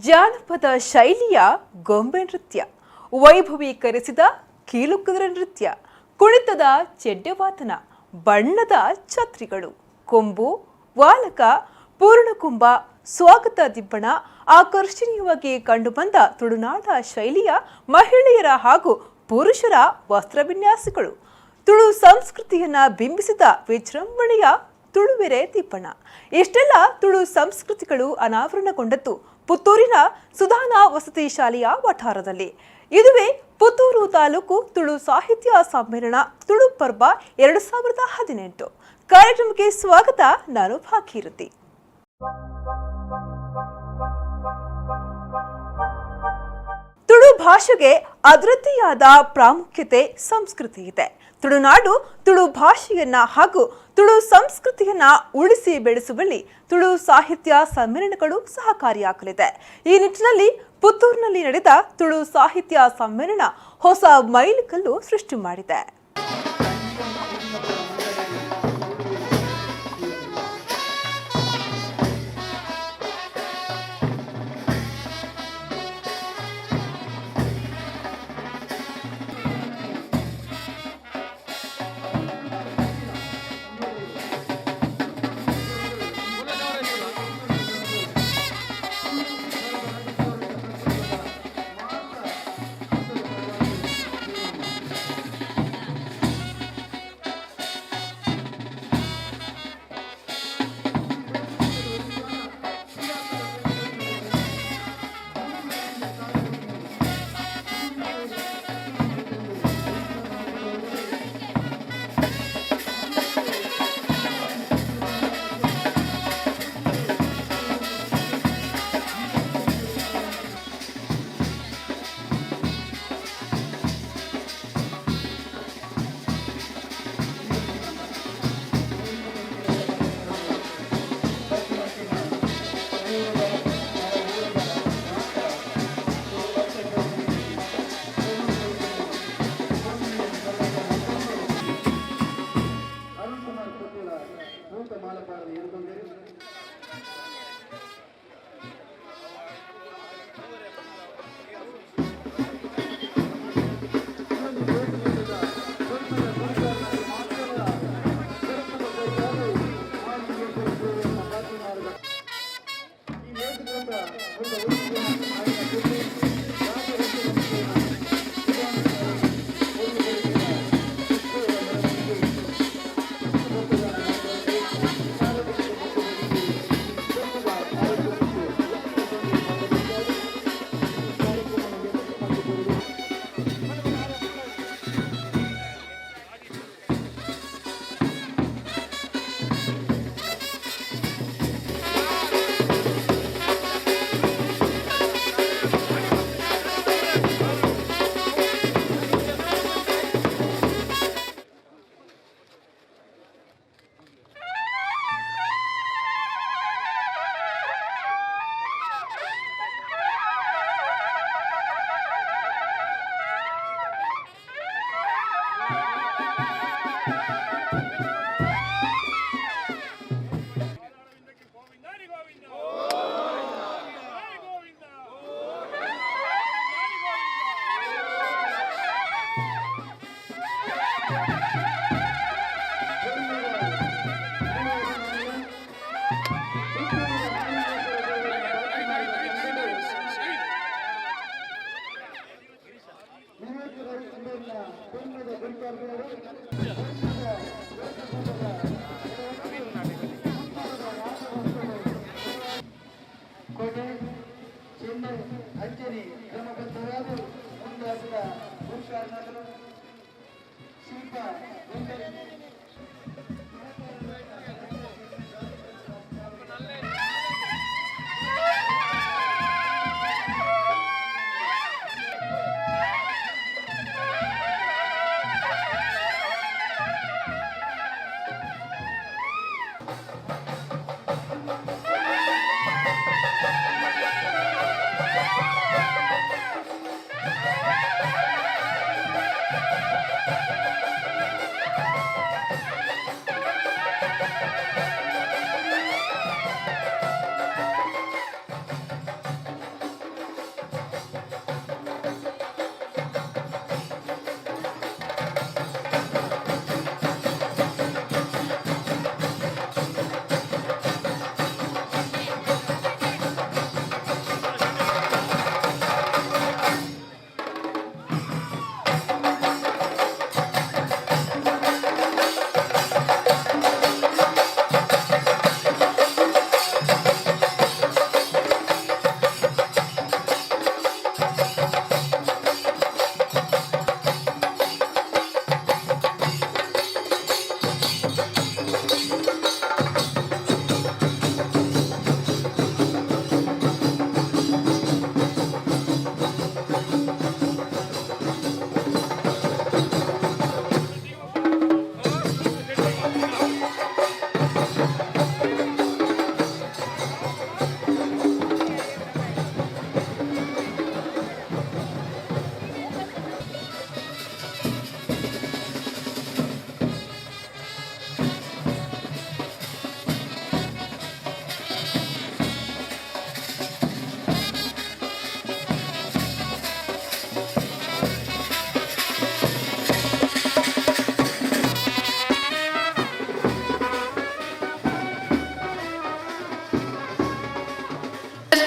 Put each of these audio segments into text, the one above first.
ಜಾನಪದ ಶೈಲಿಯ ಗೊಂಬೆ ನೃತ್ಯ, ವೈಭವೀಕರಿಸಿದ ಕೀಲುಕುದುರೆ ನೃತ್ಯ, ಕುಣಿತದ ಚೆಡ್ಡೆವಾತನ, ಬಣ್ಣದ ಛತ್ರಿಗಳು, ಕೊಂಬು, ವಾಲಕ, ಪೂರ್ಣಕುಂಭ, ಸ್ವಾಗತ ದಿಬ್ಬಣ, ಆಕರ್ಷಣೀಯವಾಗಿ ಕಂಡುಬಂದ ತುಳುನಾಡ ಶೈಲಿಯ ಮಹಿಳೆಯರ ಹಾಗೂ ಪುರುಷರ ವಸ್ತ್ರವಿನ್ಯಾಸಗಳು, ತುಳು ಸಂಸ್ಕೃತಿಯನ್ನ ಬಿಂಬಿಸಿದ ವಿಜೃಂಭಣೆಯ ತುಳುವೆರೆ ದಿಬ್ಬಣ, ಇಷ್ಟೆಲ್ಲ ತುಳು ಸಂಸ್ಕೃತಿಗಳು ಅನಾವರಣಗೊಂಡದ್ದು ಪುತ್ತೂರಿನ ಸುಧಾನ ವಸತಿ ಶಾಲೆಯ ವಠಾರದಲ್ಲಿ. ಇದುವೇ ಪುತ್ತೂರು ತಾಲೂಕು ತುಳು ಸಾಹಿತ್ಯ ಸಮ್ಮೇಳನ ತುಳು ಪರ್ಬ 2018. ಕಾರ್ಯಕ್ರಮಕ್ಕೆ ಸ್ವಾಗತ. ನಾನು ಭಾಗೀರಥಿ. ತುಳು ಭಾಷೆಗೆ ಅದರದ್ದೇ ಪ್ರಾಮುಖ್ಯತೆ, ಸಂಸ್ಕೃತಿ ಇದೆ. ತುಳುನಾಡು ತುಳು ಭಾಷೆಯನ್ನ ಹಾಗೂ ತುಳು ಸಂಸ್ಕೃತಿಯನ್ನ ಉಳಿಸಿ ಬೆಳೆಸುವಲ್ಲಿ ತುಳು ಸಾಹಿತ್ಯ ಸಮ್ಮೇಳನಗಳು ಸಹಕಾರಿಯಾಗಲಿದೆ. ಈ ನಿಟ್ಟಿನಲ್ಲಿ ಪುತ್ತೂರಿನಲ್ಲಿ ನಡೆದ ತುಳು ಸಾಹಿತ್ಯ ಸಮ್ಮೇಳನ ಹೊಸ ಮೈಲಿಗಲ್ಲು ಸೃಷ್ಟಿ ಮಾಡಿದೆ.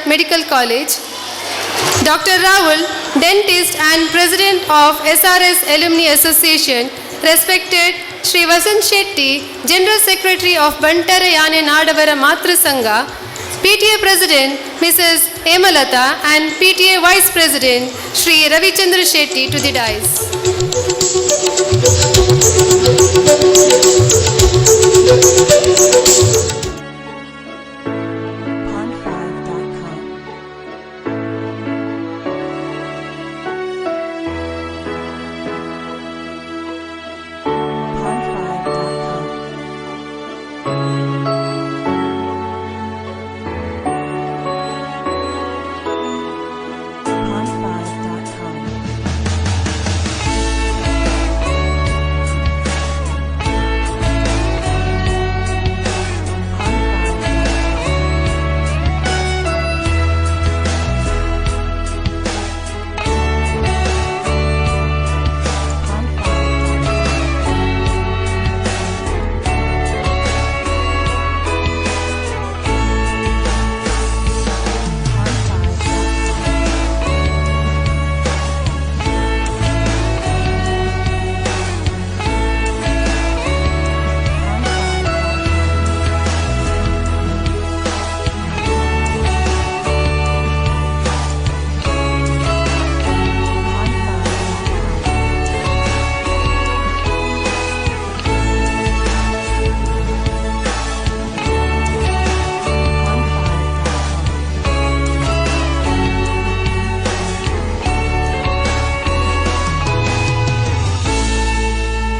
Medical College, Dr. Rahul, dentist and president of SRS Alumni Association, respected Shri Vasant Shetty, General Secretary of Bantara Yane Nadavara Matra Sangha, PTA President Mrs. Emalata and PTA Vice President Shri Ravichandra Shetty to the dais. Pond5.com. Pond5.com. Pond5.com.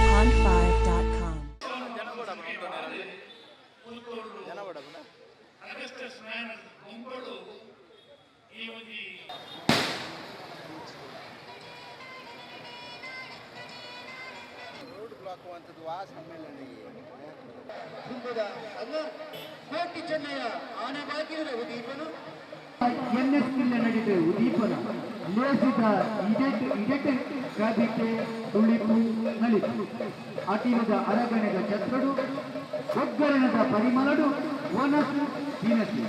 Pond5.com. Pond5.com. Road block ಅಂತದ್ದು ಆ ಸಮ್ಮೇಳನ. ತುಂಬದ ಕೋಟಿ ಚೆನ್ನಯ ಆನೆಬಾಗಿಲಿನ ಉದೀಪನು. ಎನ್ಎಸ್ಪಿಲ್ಲ ನಡೆದ ಉದೀಪನ ಲೇಸಿದ ಇಡೆಟ್ ಇಡೆಟ್ ಕಬಿತೆ ತುಳಿಪು ನಲಿಪು ಅಟಿಲದ ಅರಗಣೆದ ಛತ್ರಡು ಒಗ್ಗರಣದ ಪರಿಮಳಡು ಒನಸು ದಿನಸಿ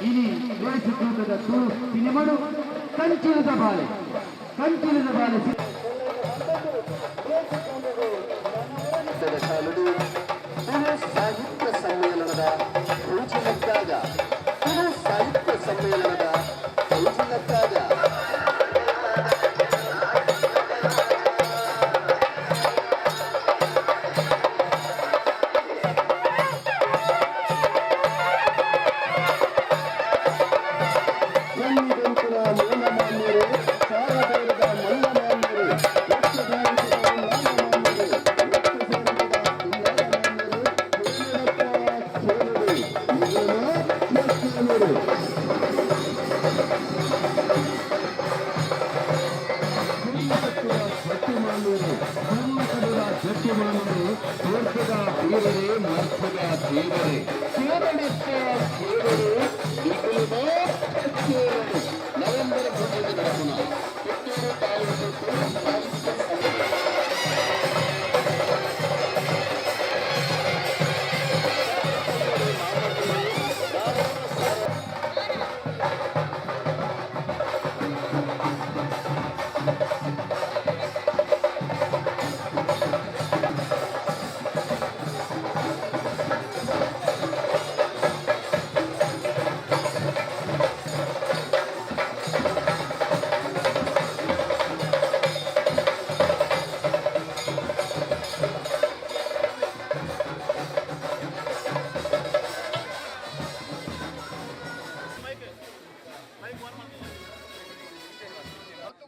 ಇನಿ ಲೇಸು ತೂಕದ ತುಳು ಸಿನಿಮಡು ಕಂಚಿನದ ಬಾಲೆ ಕಂಚಿನದ ಬಾಲೆ. ಸಾಲುಡು ತುಳು ಸಾಹಿತ್ಯ ಸಮ್ಮೇಳನದ ಕೌಜಿಲಕ್ಕಾಗ, ತುಳು ಸಾಹಿತ್ಯ ಸಮ್ಮೇಳನದ ಕೌಜಿಲಕ್ಕಾಗ. ಕಣ್ಣಿಗಂಕುಲ ಮೇಲಮಾನ್ಯರೇ, ಸಾರಬೇರದ ಮಲ್ಲಮಾನ್ಯರೇ, ಒಟ್ಟುಗಾರಿಕೆಯ ಉಳ್ಳಾಲಮಾನ್ಯರೇ, ಒಟ್ಟು ಸೇರಿದ ಇಲ್ಲಾಲಮಾನ್ಯರೇ, ಕೇಳಿರಪ್ಪ ಕೇಳಿರಿ, ನಿಗಮ ಕೇಳಿರಿ. ಜಟ್ಟಿಮಾನ್ಯರೇ, ಧರ್ಮಸಭೆಯ ಜಟ್ಟಿಮಾನ್ಯರೇ, ಸ್ವರ್ಗದ ವೀರರೇ, ಮರ್ತ್ಯದ ದೇವರೇ, ಕೇರಳಕ್ಕ ಕೇರಳು, ನಿಗುಲು ಮಾತ್ರ ಕೇರಳು. ನವೆಂಬರ್ 3 ನಡೆಸುವ ಪುತ್ತೂರು ತಾಲೂಕು ತುಳು ಸಾಹಿತ್ಯ ಸಮ್ಮೇಳನ.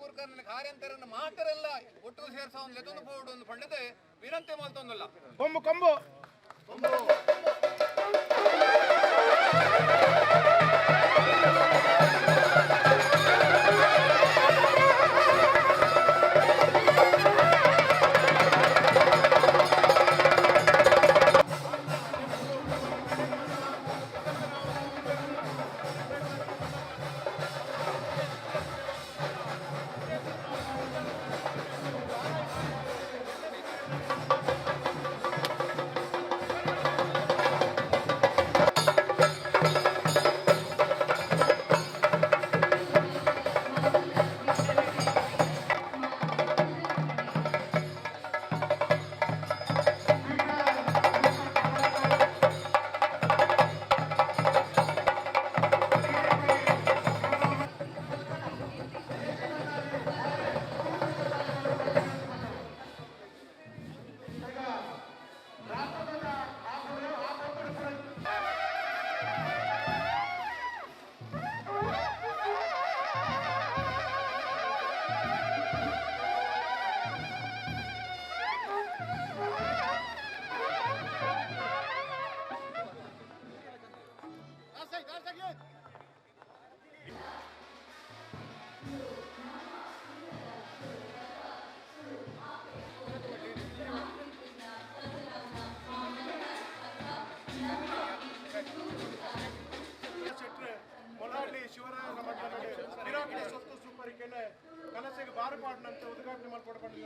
ಗುರುಕರ್ನ ಕಾರ್ಯಂತರನ್ನು ಮಾತರೆಲ್ಲ ಒಟ್ಟು ಸೇರ್ಸವನ್ ಲೆತ್ತೊಂದು ಪೋಡು ಒಂದು ಪಂಡತೆ ವಿನಂತಿ ಮಲ್ತೊಂದಲ್ಲ. ಕೊಂಬು ಕೊಂಬು. ಕೊಂಬು. ಕನಸಿಗೆ ಬಾರು ಪಾಡಿನಂತೆ ಉದ್ಘಾಟನೆ ಮಾಡಿಕೊಡ್ಕೊಂಡು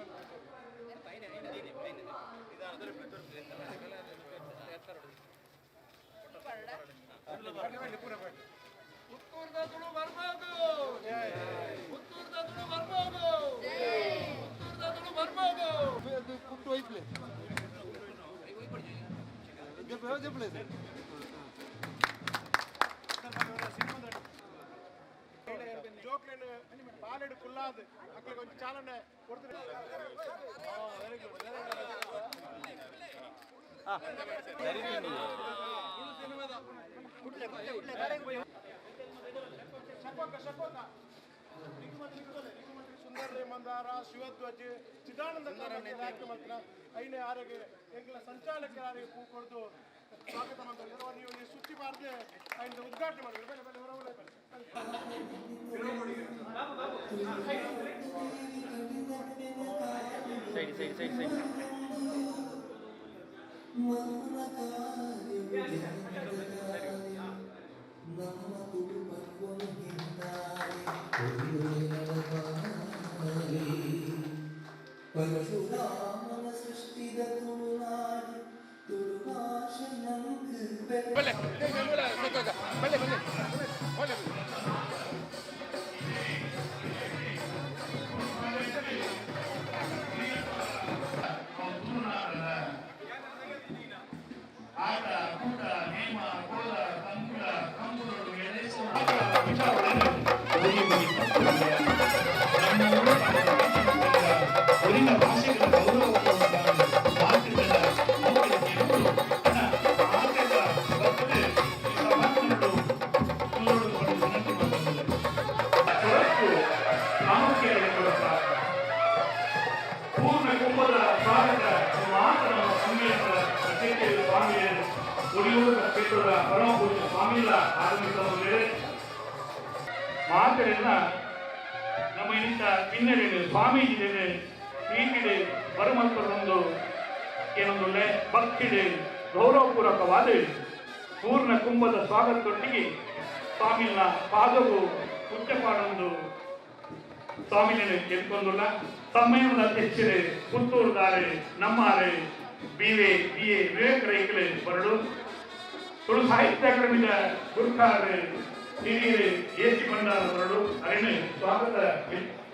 ಜೋಕ್ಲೇನ್ ಪಾಲೆಡು ಕುಲ್ಲಾದ್ ಅಕ್ಲಿಗೆ ಒಂಜಿ ಚಾಲನೆ ಕೊಡ್ತಾರೆ. ಸುಂದರ ಮಂದಾರ ಶಿವಧ್ವಜ ಚಿದಾನಂದ ಮಂತ್ರ ಐನೇ ಆರೆಗೆ ಎಂಗ್ಲ ಸಂಚಾಲಕರಾರಿಗೆ ಪೂ ಕೊಡ್ದು ಸ್ವಾಗತ ಮಂತ್ರ. ನೀವು ಸುತ್ತಿ ಬಾರದೆ ಐನ ಉದ್ಘಾಟನೆ ಮಾಡಿ ಬಲೆ ಬಲೆ ಹೊರಗೆ ಬಲೆ. Side side side side. ಪರಶುರಾಮನ ಸೃಷ್ಟಿದ ತುಳುನಾಡು ತುಳುಭಾಷೆ ನಂಗೆ. ಬಲೆ ಬಲೆ ಬಲೆ ಬಲೆ. ಆಟ ಕೂಟ ನೇಮ ಕೋಲ ಕಂಕುಳ ಕಂಬುಗಳು ಒರಿನ ಭಾಷೆಗಳ ಗೌರವ ಪೂರ್ಣ ಕುಂಭದ ಸ್ವಾಗತ ಮಾತ್ರ ನಮ್ಮ ಸಮ್ಮೇಳನದ ಅಧ್ಯಕ್ಷರು ಸ್ವಾಮಿಯರು ಒಡಿಯೂರು ಕ್ಷೇತ್ರದ ಪರಮ ಪೂಜ್ಯ ಸ್ವಾಮಿಗಳ ಆಗಮಿಸಲಿದೆ. ಮಾತರೆಲ್ಲ ನಮ್ಮ ಇಂಥ ಹಿನ್ನೆಲೆಯಲ್ಲಿ ಸ್ವಾಮೀಜಿ ಪ್ರೀತಿಡೆ ಬರಮಲ್ಪರೊಂದು ಏನೊಂದುಳ್ಳೆ ಭಕ್ತಿಡೆ ಗೌರವಪೂರ್ವಕವಾದ ಪೂರ್ಣ ಕುಂಭದ ಸ್ವಾಗತದೊಟ್ಟಿಗೆ ಸ್ವಾಮಿನ ಪಾದವು ಪೂಜ್ಯಪಾಡೊಂದು ಸ್ವಾಮಿನ ಕೇಳ್ಕೊಂಡುಲ್ಲ. ಸಮ್ಮೇಳನದ ಅಧ್ಯಕ್ಷರು ಪುತ್ತೂರುದಾರೆ ನಮ್ಮಾರೆ ಬಿ ವೆ ಬಿ ಎ ವಿವೇಕ ರೈಕಲೆ ಬರಡು ತುಳು ಸಾಹಿತ್ಯ ಅಕಾಡೆಮಿದ ಗುರುಕಾರರು ಹಿರಿಯರು ಎ ಸಿ ಭಂಡಾರ ಬರಡು ಅರಿಣೆ ಸ್ವಾಗತ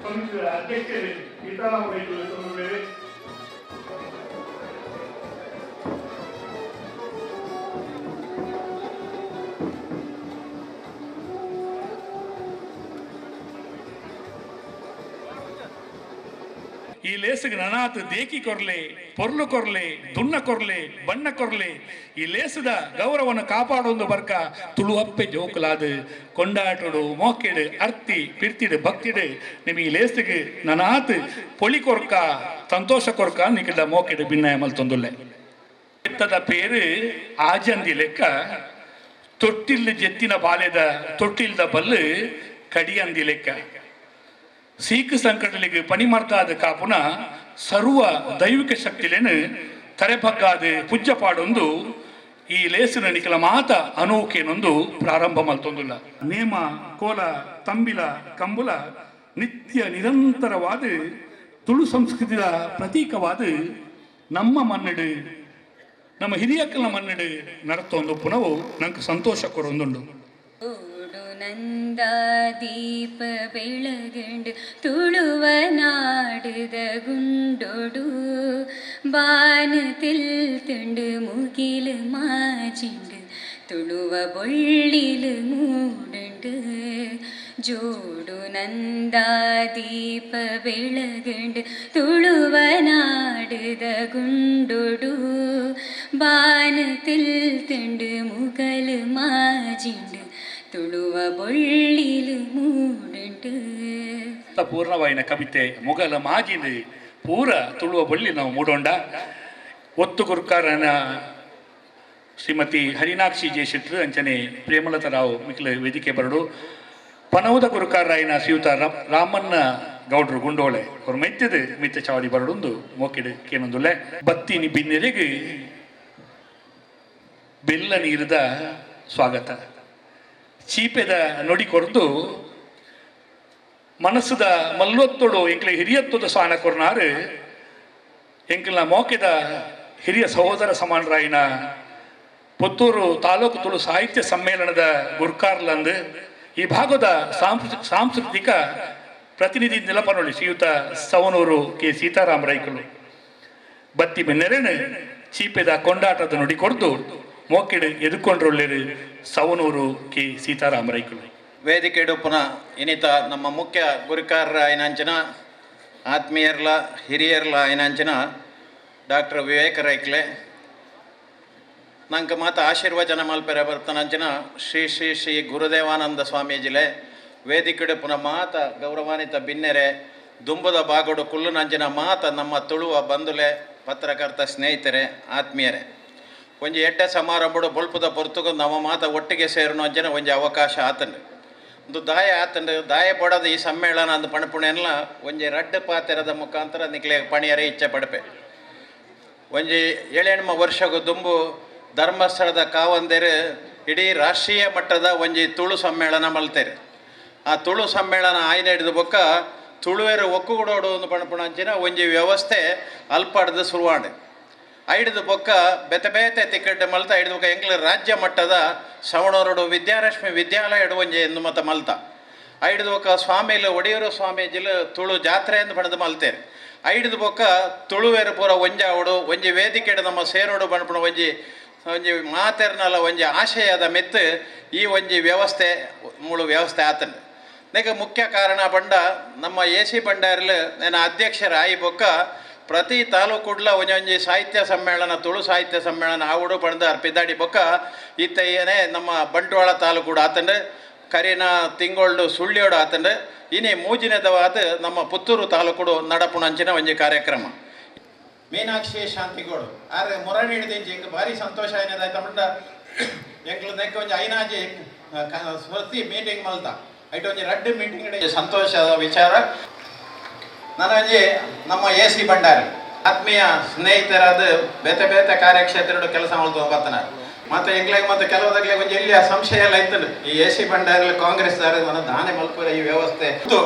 ಸಮಿತಿಯ ಅಧ್ಯಕ್ಷರು ಸೀತಾರಾಮ ರೈತರು ತೊಂದರೆ. ಈ ಲೇಸಿಗೆ ನನಾತ್ ದೇಕಿ ಕೊರ್ಲೆ, ಪೊರ್ಲು ಕೊರ್ಲೆ, ದುಣ್ಣ ಕೊರ್ಲೆ, ಬಣ್ಣ ಕೊರ್ಲೆ, ಈ ಲೇಸದ ಗೌರವವನ್ನು ಕಾಪಾಡೊಂದು ಬರ್ಕ ತುಳುವಪ್ಪೆ ಜೋಕುಲಾದು ಕೊಂಡಾಟಡು ಮೋಕೆಡು ಅರ್ತಿ ಪಿರ್ತಿಡು ಭಕ್ತಿಡು ನಿಮಗೆ ಈ ಲೇಸಿಗೆ ನನಾತ್ ಪೊಳಿ ಕೊರ್ಕ ಸಂತೋಷ ಕೊರ್ಕ ನಿಖಿಲ ಮೋಕೆಡು ಭಿನ್ನಾಯ ಮಲ್ತೊಂದುಲ್ಲೆ. ಎತ್ತದ ಪೇರು ಆಜಂದಿ ಲೆಕ್ಕ ತೊಟ್ಟಿಲ್ ಜೆತ್ತಿನ ಬಾಲೆದ ತೊಟ್ಟಿಲ್ದ ಬಲ್ಲು ಕಡಿಯಂದಿ ಲೆಕ್ಕ. ಸೀಕು ಸಂಕಟಲಿಗೆ ಪಣಿಮರ್ದಾದ ಕಾಪುನ ಸರ್ವ ದೈವಿಕ ಶಕ್ತಿಲೇನು ತರೆಬಗ್ಗಾದ ಪುಜ್ಜ ಪಾಡೊಂದು ಈ ಲೇಸಿನ ನಿಕಲ ಮಾತ ಅನೂಕೇನೊಂದು ಪ್ರಾರಂಭ ಮಲ್ತೊಂದುಲ್ಲ. ನೇಮ ಕೋಲ ತಂಬಿಲ ಕಂಬುಲ ನಿತ್ಯ ನಿರಂತರವಾದ ತುಳು ಸಂಸ್ಕೃತಿಯ ಪ್ರತೀಕವಾದ ನಮ್ಮ ಮನ್ನಡು ನಮ್ಮ ಹಿರಿಯಕ್ಕಲ ಮನ್ನಡು ನಡತೊಂದು ಪುನವು ನಂಗೆ ಸಂತೋಷ ಕೊರೊಂದುಂಡು. ನಂದ ದೀಪ ಬೆಳಗಂಡು ತುಳುವ ನಾಡುದ ಗುಂಡೊಡು ಬಾನು ತಿಲ್ತುಂಡು ಮುಗಿಲು ಮಾಜಿಂಡು ತುಳುವ ಬೊಳ್ಳಿಲು ಮೂಡುಂಡು ಜೋಡು ನಂದ ದೀಪ ಬೆಳಗಂಡು ತುಳುವ ನಾಡುದ ಗುಂಡೊಡು ಬಾನು ತಿಲ್ತುಂಡು ಮುಗಲು ಮಾಜಿಂಡು ತುಳುವ ಬೊಳ್ಳಿಲು ಮೂಡುಂಡು. ಪೂರ್ಣವಾಯಿನ ಕವಿತೆ ಮೊಗಲ ಮಾಜಿಂದು ಪೂರ ತುಳುವ ಬೊಳ್ಳಿ ನಾವು ಮೂಡೋಂಡ. ಒತ್ತು ಗುರುಕಾರನ ಶ್ರೀಮತಿ ಹರಿನಾಕ್ಷಿ ಜಯಶೆಟ್ರು ಅಂಚನೆ ಪ್ರೇಮಲತಾ ರಾವ್ ಮಿಕ್ಲ ವೇದಿಕೆ ಬರಡು. ಪನೌದ ಗುರುಕಾರರಾಯಿನ ಶ್ರೀಯುತ ರಾಮಣ್ಣ ಗೌಡ್ರು ಗುಂಡೋಳೆ ಅವ್ರ ಮೆತ್ತದ ಮಿತ್ತ ಚಾವಡಿ ಬರಡೊಂದು ಮೋಕಿಡು ಕೇನೊಂದುಲ್ಲೆ. ಬತ್ತಿನಿ ಬಿನ್ನೆರೆಗೆ ಬೆಲ್ಲ ನೀರದ ಸ್ವಾಗತ. ಚೀಪೆದ ನುಡಿ ಕೊರ್ದು ಮನಸ್ಸುದ ಮಲ್ಲೊತ್ತೊಡು ಎಂಕ್ಲೆ ಹಿರಿಯತ್ವದ ಸ್ಥಾನ ಕೊರ್ನಾರು ಎಂಕ್ಲ ಮೋಕೆದ ಹಿರಿಯ ಸಹೋದರ ಸಮಾನರಾಯಿನ ಪುತ್ತೂರು ತಾಲೂಕು ತುಳು ಸಾಹಿತ್ಯ ಸಮ್ಮೇಳನದ ಗುರ್ಕಾರ್ಲಂದು ಈ ಭಾಗದ ಸಾಂಸ್ಕೃತಿಕ ಪ್ರತಿನಿಧಿ ನಿಲಪನೊಳಿ ಶ್ರೀಯುತ ಸವನೂರು ಕೆ ಸೀತಾರಾಮ ರೈಕಲು ಬತ್ತಿ ಬೆನ್ನೆರೆನು ಚೀಪೆದ ಕೊಂಡಾಟದ ನುಡಿ ಕೊರ್ದು ಮೋಕೆಡು ಎದುಕೊಂಡ್ರೊಳ್ಳೆರು ಸವನೂರು ಕೆ ಸೀತಾರಾಮ ರೈಕಲು. ವೇದಿಕೆ ಪುನಃ ಇನಿತ ನಮ್ಮ ಮುಖ್ಯ ಗುರುಕಾರರ ಐನಂಚಿನ ಆತ್ಮೀಯರ್ಲ ಹಿರಿಯರ್ಲ ಐನಂಚಿನ ಡಾಕ್ಟರ್ ವಿವೇಕ ರೈಕ್ಲೆ ನಂಗೆ ಮಾತ ಆಶೀರ್ವಚನ ಮಲ್ಪೆರೆ ಬರ್ತನಂಚಿನ ಶ್ರೀ ಶ್ರೀ ಶ್ರೀ ಗುರುದೇವಾನಂದ ಸ್ವಾಮೀಜಿಲೆ ವೇದಿಕೆಡು ಪುನಃ ಮಾತ ಗೌರವಾನ್ವಿತ ಬಿನ್ನೆರೆ ದುಂಬುದ ಬಾಗೋಡು ಕುಲ್ಲುನಂಚಿನ ಮಾತ ನಮ್ಮ ತುಳುವ ಬಂಧುಲೆ ಪತ್ರಕರ್ತ ಸ್ನೇಹಿತರೆ ಆತ್ಮೀಯರೇ, ಒಂಜಿ ಎಡ್ಡೆ ಸಮಾರಂಭಡು ಬೊಲ್ಪುದ ಪೊರ್ತುಗು ನಮ್ಮ ಮಾತ ಒಟ್ಟಿಗೆ ಸೇರುನ ಅಂಚಿನ ಒಂಜಿ ಅವಕಾಶ ಆತಂಡು. ಒಂದು ದಾಯ ಆತಂಡು ದಾಯ ಪಡೋದು ಈ ಸಮ್ಮೇಳನ ಅಂದ್ ಪಣಪುಣೆಲ್ಲ ಒಂಜಿ ರಡ್ಡು ಪಾತೆರದ ಮುಖಾಂತರ ನಿಕ್ಲೆ ಪಣಿಯರೆ ಇಚ್ಛೆ ಪಡಪೆ. ಒಂಜಿ ಏಳೆಣ್ಮ ವರ್ಷಗು ದುಂಬು ಧರ್ಮಸ್ಥಳದ ಕಾವಂದೇರು ಇಡೀ ರಾಷ್ಟ್ರೀಯ ಮಟ್ಟದ ಒಂಜಿ ತುಳು ಸಮ್ಮೇಳನ ಮಲ್ತೇರು. ಆ ತುಳು ಸಮ್ಮೇಳನ ಆಯ್ನ ಹಿಡಿದು ಬೊಕ್ಕ ತುಳುವೆರು ಒಕ್ಕುಗುಡೋಡು ಒಂದು ಪಣಪುಣ ಅಂಚಿನ ಒಂಜಿ ವ್ಯವಸ್ಥೆ ಅಲ್ಪಾಡ್ದು ಶುರುವಾಂಡು. ಐಡ್ದು ಬೊಕ್ಕ ಬೆತೆ ಬೇತೆ ತಿಕ್ಕಡ್ಡೆ ಮಲ್ತ ಐಡ್ದು ಬೊಕ್ಕ ಎಂಗ್ಲ ರಾಜ್ಯ ಮಟ್ಟದ ಸವಣೂರುಡು ವಿದ್ಯಾರಶ್ಮಿ ವಿದ್ಯಾಲಯ ಒಂಜಿ ಎಂದು ಮತ ಮಲ್ತ ಐಡ್ದು ಬೊಕ್ಕ ಸ್ವಾಮಿಲು ಒಡೆಯೂರು ಸ್ವಾಮೀಜಿಲು ತುಳು ಜಾತ್ರೆ ಎಂದು ಪಡೆದು ಮಲ್ತೇರು. ಐಡ್ದು ಬೊಕ್ಕ ತುಳುವೆರು ಪೂರ ಒಂಜಾವಡು ಒಂಜಿ ವೇದಿಕೆಡು ನಮ್ಮ ಸೇರೋಡು ಪಣಪುಣ ಒಂಜಿ ಒಂಜಿ ಮಾತೆರ್ನಲ ಒಂಜಿ ಆಶಯದ ಮೆತ್ತು ಈ ಒಂಜಿ ವ್ಯವಸ್ಥೆ ಮೂಳು ವ್ಯವಸ್ಥೆ ಆತಂಡು. ನೆಗೆ ಮುಖ್ಯ ಕಾರಣ ಪಂಡ ನಮ್ಮ ಎ ಸಿ ಭಂಡಾರಿಲು ನನ್ನ ಅಧ್ಯಕ್ಷರ ಆಯಿ ಬೊಕ್ಕ ಪ್ರತಿ ತಾಲೂಕುಡ್ಲ ಒಂಜೊಂಜಿ ಸಾಹಿತ್ಯ ಸಮ್ಮೇಳನ ತುಳು ಸಾಹಿತ್ಯ ಸಮ್ಮೇಳನ ಆವುಡು ಪಂಡ ಪಿದಾಡಿ ಬೊಕ್ಕ ಇತ್ತ ಏನೇ ನಮ್ಮ ಬಂಟ್ವಾಳ ತಾಲೂಕುಡು ಆತಂಡು, ಕರಿನ ತಿಂಗೊಳ್ಳು ಸುಳ್ಯೋಡು ಆತಂಡು, ಇನಿ ಮೂಜಿನದವಾದ ನಮ್ಮ ಪುತ್ತೂರು ತಾಲೂಕುಡು ನಡಪುಣಂಚಿನ ಒಂಜಿ ಕಾರ್ಯಕ್ರಮ. ಮೀನಾಕ್ಷಿ ಶಾಂತಿಗೋಡು ಆರೆ ಮೊರಣಿ ಹಿಡಿದಿಂಚಿ ಎಂಕ್ ಭಾರಿ ಸಂತೋಷ ಆಯ್ನದಾಯ್ತು ಮಂಡ ಎಂಕ್ಲು ನೆಕ್ ಒಂಜಿ ಐನಾಜಿ ಸ್ಮೃತಿ ಮೀಟಿಂಗ್ ಮಲ್ತ ಐಟ್ ಒಂಜಿ ರಡ್ಡು ಮೀಟಿಂಗ್ ಸಂತೋಷದ ವಿಚಾರ. ನನಗೆ ನಮ್ಮ ಎ ಸಿ ಭಂಡಾರಿ ಆತ್ಮೀಯ ಸ್ನೇಹಿತರಾದ ಬೇತೆ ಬೇತೆ ಕಾರ್ಯಕ್ಷೇತ್ರ ಕೆಲಸ ಮಾಡ್ತು ಬರ್ತಾನೆ. ಮತ್ತು ಎಂಗ್ಲಾಗ ಮತ್ತು ಕೆಲವದಾಗ್ಲೆ ಒಂಜಿ ಎಲ್ಲಿ ಸಂಶಯ ಎಲ್ಲ ಇತ್ತು ಈ ಎ ಸಿ ಭಂಡಾರಿ ಕಾಂಗ್ರೆಸ್ ನನ್ನ ದಾನೆ ಮಲ್ಪುರ ಈ ವ್ಯವಸ್ಥೆ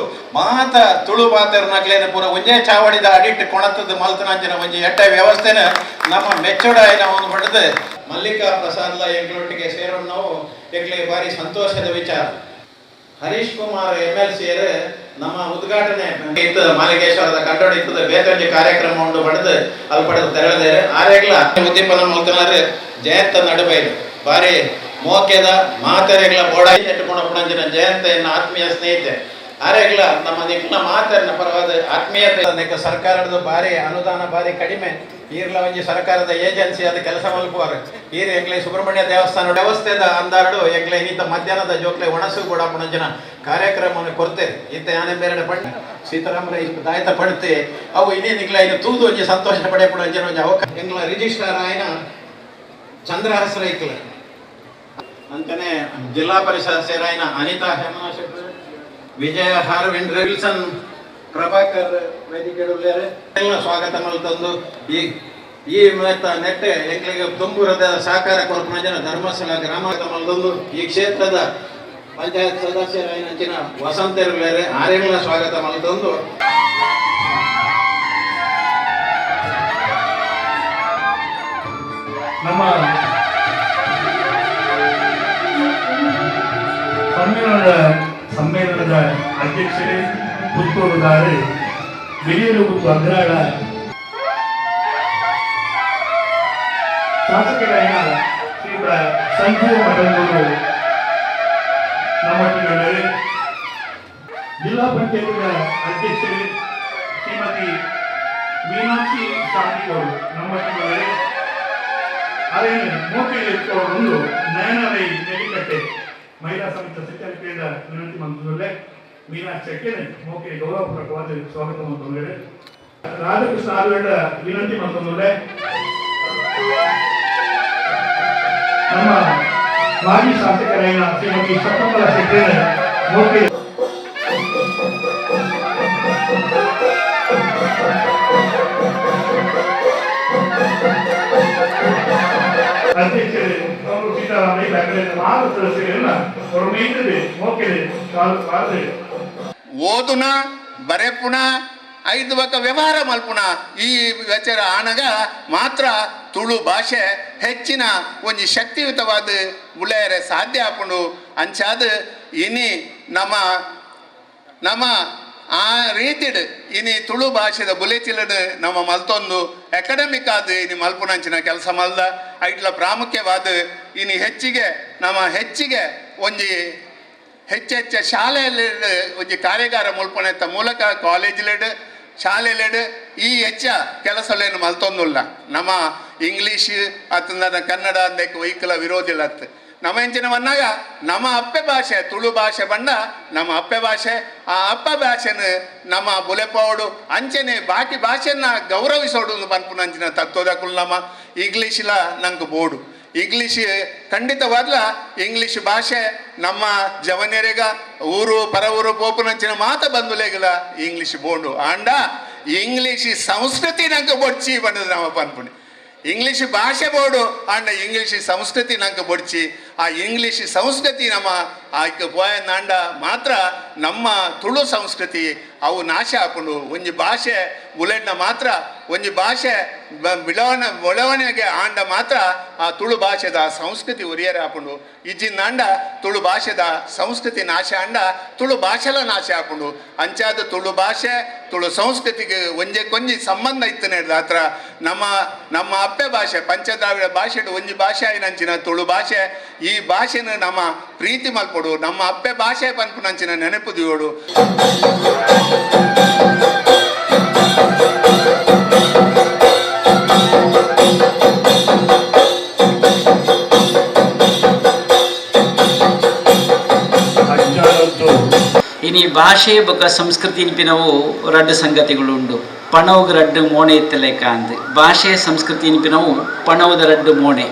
ಮಾತ ತುಳು ಪಾತೆರ್ನಾಗ್ಲೇನೆ ಪೂರ ಒಂಜೇ ಚಾವಡಿದ ಅಡಿಟ್ ಕೊಣತದ ಮಲ್ತನಂಚಿನ ಒಂಜಿ ಎಟ್ಟ ವ್ಯವಸ್ಥೆನ ನಮ್ಮ ಮೆಚ್ಚೋಡಾಯಿನ ಒಂದು ಪಡೆದು ಮಲ್ಲಿಕಾ ಪ್ರಸಾದ್ಲ ಎಂಗ್ಲೊಟ್ಟಿಗೆ ಸೇರೋಣ ನಾವು ಎಂಗ್ಲಿಗೆ ಭಾರಿ ಸಂತೋಷದ ವಿಚಾರ. Harish Kumar M L C ನಮ್ಮ ಉದ್ಘಾಟನೆ ಇತ್ತು ಮಾಲಿಕೇಶ್ವರದ ಕಂಡೋಡಿ ಇತ್ತದ ಬೇತೊಂಜಿ ಕಾರ್ಯಕ್ರಮ ಉಂಡು ಪಡೆದು ಅಲ್ಲಿ ಪಡೆದು ತೆರಳಿದ್ದಾರೆ. ಆರೇಗ್ಲ ಉದ್ದೀಪನ ಮಲ್ತನಾರೆ ಜಯಂತ ನಡುಬೈಲು ಭಾರಿ ಮೋಕೆದ ಮಾತೆರೆಗ್ಲ ಬೋಡಾಯಿ ನೆಟ್ಟುಕೊಂಡ ಪುಣಂಜಿನ ಜಯಂತ ಎನ್ನ ಆತ್ಮೀಯ ಸ್ನೇಹಿತೆ. ಆರೇಗ್ಲ ನಮ್ಮ ನಿಕ್ಲ ಮಾತೆರ್ನ ಪರವಾದ ಆತ್ಮೀಯತೆ. ಸರ್ಕಾರದ ಭಾರಿ ಅನುದಾನ ಭಾರಿ ಕಡಿಮೆ ಈರ್ಲ ಒಂಜಿ ಸರ್ಕಾರದ ಏಜೆನ್ಸಿ ಅದು ಕೆಲಸ ಮಲ್ಪುವಾರು. ಈರ್ ಎಂಗ್ಲೆ ಸುಬ್ರಹ್ಮಣ್ಯ ದೇವಸ್ಥಾನ ವ್ಯವಸ್ಥೆದ ಅಂದಾರಡು ಎಂಗ್ಲೆ ಈತ ಮಧ್ಯಾಹ್ನದ ಜೋಕ್ಲೆ ಒಣಸು ಕೂಡ ಪುಣಂಜಿನ ಕಾರ್ಯಕ್ರಮವನ್ನು ಕೊಡ್ತೇವೆ. ಈತ ಯಾನೆ ಬೇರೆ ಪಂಡ ಸೀತಾರಾಮರ ದಾಯತ ಪಡ್ತೆ ಅವು ಇನ್ನೇ ನಿಕ್ಲ ಇನ್ನು ತೂದು ಒಂಜಿ ಸಂತೋಷ ಪಡೆ ಪುಣಂಜಿನ ಒಂಜಿ ಅವಕಾಶ. ಎಂಗ್ಲ ರಿಜಿಸ್ಟ್ರಾರ್ ಆಯ್ನ ಚಂದ್ರಹಾಸ ರೈಕ್ಲ. ಅಂಚನೆ ಜಿಲ್ಲಾ ಪರಿಷತ್ ಸದಸ್ಯರಾಯಿನ ಅನಿತಾ ಹೇಮನಾಥ್ ಶೆಟ್ರು, ವಿಜಯ ಹಾರ್ವಿನ್ ವಿಲ್ಸನ್ ಪ್ರಭಾಕರ್ ವೇದಿಕೆಡುಲ್ಲೇರು ಎಲ್ಲ ಸ್ವಾಗತ ಮಲ್ತೊಂದು ಈ ಈ ಮೇತ ನೆಟ್ಟೆ ಎಂಕ್ಲೆಗ್ ತುಂಬುರದ ಸಹಕಾರ ಕೊರ್ಪುನ ಜನ ಧರ್ಮಸ್ಥಳ ಗ್ರಾಮ ಮಲ್ತೊಂದು ಈ ಕ್ಷೇತ್ರದ ಪಂಚಾಯತ್ ಸದಸ್ಯರಾಯಿನ ಅಂಚಿನ ವಸಂತರುಲ್ಲೇರು ಆರೆಗ್ಲ ಸ್ವಾಗತ ಮಲ್ತೊಂದು. ನಮ್ಮ ಸಮ್ಮೇಳನದ ಅಧ್ಯಕ್ಷರೇ ಪುತ್ತೂರುದಾರೆ ಬಿಳಿಯಲುಗುತ್ತು ಅಗ್ರಾಳ ಶಾಸಕರಾದ ಶ್ರೀಯುತ ಸಂಜೀವ ಮಠಂದೂರು ನಮ್ಮೊಟ್ಟಿಗೆ, ಜಿಲ್ಲಾ ಪಂಚಾಯತ್ನ ಅಧ್ಯಕ್ಷರೇ ಶ್ರೀಮತಿ ಮೀನಾಕ್ಷಿ ಶಾಂತಿಗೌಡರು ನಮ್ಮೊಟ್ಟಿಗೆ, ಅದೇನು ಮೋಕೆಯಲ್ಲಿ ಒಂದು ನಯನರೈ ನೆಲಿಕಟ್ಟೆ ಮಹಿಳಾ ಸಮಿತಿ ಸಚಿವರ ವಿನಂತಿ ಮಂತ್ರದಲ್ಲೇ ಮೀನಾಕ್ಷಿ ಅಕ್ಕೆನೆ ಮೋಕೆ ಗೌರವಪೂರ್ವಕವಾದ ಸ್ವಾಗತ ಮಂತ್ರದಲ್ಲೇ ರಾಧಾಕೃಷ್ಣ ಆರ್ವೇಡ ವಿನಂತಿ ಮಂತ್ರದಲ್ಲೇ ನಮ್ಮ ಮಾಜಿ ಶಾಸಕರಾದ ಶ್ರೀಮತಿ ಶಕುಂತಲಾ ಶೆಟ್ಟಿ ಮೋಕೆ. ಅಧ್ಯಕ್ಷರೇ ಅವರು ಸೀತಾರಾಮಯ್ಯ ಆರು ಸದಸ್ಯರನ್ನ ಅವರು ಮೀಟದೆ ಮೋಕೆದೆ ಕಾಲು ಓದುನ ಬರೆಪುಣ ಐದು ಬಕ ವ್ಯವಹಾರ ಮಲ್ಪುಣ ಈ ವಿಚಾರ ಆನಗ ಮಾತ್ರ ತುಳು ಭಾಷೆ ಹೆಚ್ಚಿನ ಒಂಜಿ ಶಕ್ತಿಯುತವಾದ ಉಳೆಯರೆ ಸಾಧ್ಯ ಆಪುಂಡು. ಅಂಚಾದ ಇನಿ ನಮ್ಮ ನಮ್ಮ ಆ ರೀತಿಡ್ ಇನಿ ತುಳು ಭಾಷೆದ ಬುಲೆಚಿಲಡ್ ನಮ್ಮ ಮಲ್ತೊಂದು ಅಕಾಡೆಮಿಕ್ ಆದ್ ಇನಿ ಮಲ್ಪುನಂಚಿನ ಕೆಲಸ ಮಲ್ದ ಐಟ್ಲ ಪ್ರಾಮುಖ್ಯವಾದ ಇನಿ ಹೆಚ್ಚಿಗೆ ನಮ್ಮ ಹೆಚ್ಚಿಗೆ ಒಂಜಿ ಹೆಚ್ಚೆಚ್ಚ ಶಾಲೆಯಲ್ಲಿ ಒಂಜಿ ಕಾರ್ಯಾಗಾರ ಮುಲ್ಪನೆತ್ತ ಮೂಲಕ ಕಾಲೇಜ್ಲೆಡ್ ಶಾಲೆಲೆಡ್ ಈ ಹೆಚ್ಚ ಕೆಲಸಲೇನು ಮಲ್ತೊಂದುಲ್ಲ. ನಮ್ಮ ಇಂಗ್ಲೀಷ್ ಅತ್ತಂದ ಕನ್ನಡ ಅಂದಕ್ಕೆ ವೈಕಲ ವಿರೋಧಿಲ್ಲ ಅತ್ ನಮ್ಮ ಎಂಚಿನ ಬಂದಾಗ ನಮ್ಮ ಅಪ್ಪೆ ಭಾಷೆ ತುಳು ಭಾಷೆ ಬಂಡ ನಮ್ಮ ಅಪ್ಪೆ ಭಾಷೆ, ಆ ಅಪ್ಪ ಭಾಷೆನ ನಮ್ಮ ಬುಲೆಪೋಡು ಅಂಚನೆ ಬಾಕಿ ಭಾಷೆನ ಗೌರವಿಸೋಡು ಪನ್ಪುನಂಚಿನ ತತ್ವದಕುಲು ನಮ್ಮ ಇಂಗ್ಲೀಷ್ಲ ನಂಗೆ ಬೋಡು. ಇಂಗ್ಲೀಷ್ ಖಂಡಿತವಾಗ್ಲ ಇಂಗ್ಲೀಷ್ ಭಾಷೆ ನಮ್ಮ ಜವನೆರೆಗ ಊರು ಪರ ಊರು ಪೋಪುನಂಚಿನ ಮಾತ ಬಂದುಲೇಗಲ ಇಂಗ್ಲೀಷ್ ಬೋಂಡು. ಆಂಡ ಇಂಗ್ಲೀಷ್ ಸಂಸ್ಕೃತಿ ನಂಗೆ ಬೊಡ್ಚಿ ಬಂದದ ನಮ್ಮ ಪನ್ಪುಣಿ. ಇಂಗ್ಲೀಷ್ ಭಾಷೆ ಬೋಡು ಆಂಡ ಇಂಗ್ಲೀಷ್ ಸಂಸ್ಕೃತಿ ನಂಗೆ ಬೊಡ್ಚಿ. ಆ ಇಂಗ್ಲೀಷ್ ಸಂಸ್ಕೃತಿ ನಮ್ಮ ಆಯ್ಕೆ ಪೋಯಂದಾಂಡ ಮಾತ್ರ ನಮ್ಮ ತುಳು ಸಂಸ್ಕೃತಿ ಅವು ನಾಶ ಆಪುಂಡು. ಒಂಜಿ ಭಾಷೆ ಬುಲೆಟ್ನ ಮಾತ್ರ ಒಂಜಿ ಭಾಷೆ ಬೆಳವಣಿಗೆ ಆಂಡ ಮಾತ್ರ ಆ ತುಳು ಭಾಷೆದ ಸಂಸ್ಕೃತಿ ಒರಿಯರೆ ಆಪುಂಡು. ಇಜ್ಜಿಂದಾಂಡ ತುಳು ಭಾಷೆದ ಸಂಸ್ಕೃತಿ ನಾಶ ಆಂಡ ತುಳು ಭಾಷೆಲ ನಾಶ ಆಪುಂಡು. ಅಂಚಾದ ತುಳು ಭಾಷೆ ತುಳು ಸಂಸ್ಕೃತಿಗೆ ಒಂಜೆ ಕೊಂಜಿ ಸಂಬಂಧ ಇತ್ತು ಹತ್ರ ನಮ್ಮ ನಮ್ಮ ಅಪ್ಪೆ ಭಾಷೆ ಪಂಚದ್ರಾವಿಡ ಭಾಷೆ ಒಂಜಿ ಭಾಷೆ ಆಯಿನಂಚಿನ ತುಳು ಭಾಷೆ. ಈ ಭಾಷೆನ ನಮ್ಮ ಪ್ರೀತಿ ಮಲ್ಪೊಡು, ನಮ್ಮ ಅಪ್ಪೆ ಭಾಷೆ ಪನ್ಪುನಂಚಿನ ನೆನಪು ದಿಯೋಡು. ಇನಿ ಭಾಷೆ ಬೊಕ್ಕ ಸಂಸ್ಕೃತಿ ನಿಪಿನವು ರಡ್ಡು ಸಂಗತಿಗಳು ಉಂಡು. ಪಣವು ರಡ್ಡು ಮೋಣೆ ಇತ್ತಲೇಕ ಅಂದ್ ಭಾಷೆ ಸಂಸ್ಕೃತಿ ನಿಪಿನವು ಪಣವುದ ರಡ್ಡು ಮೋಣೆ.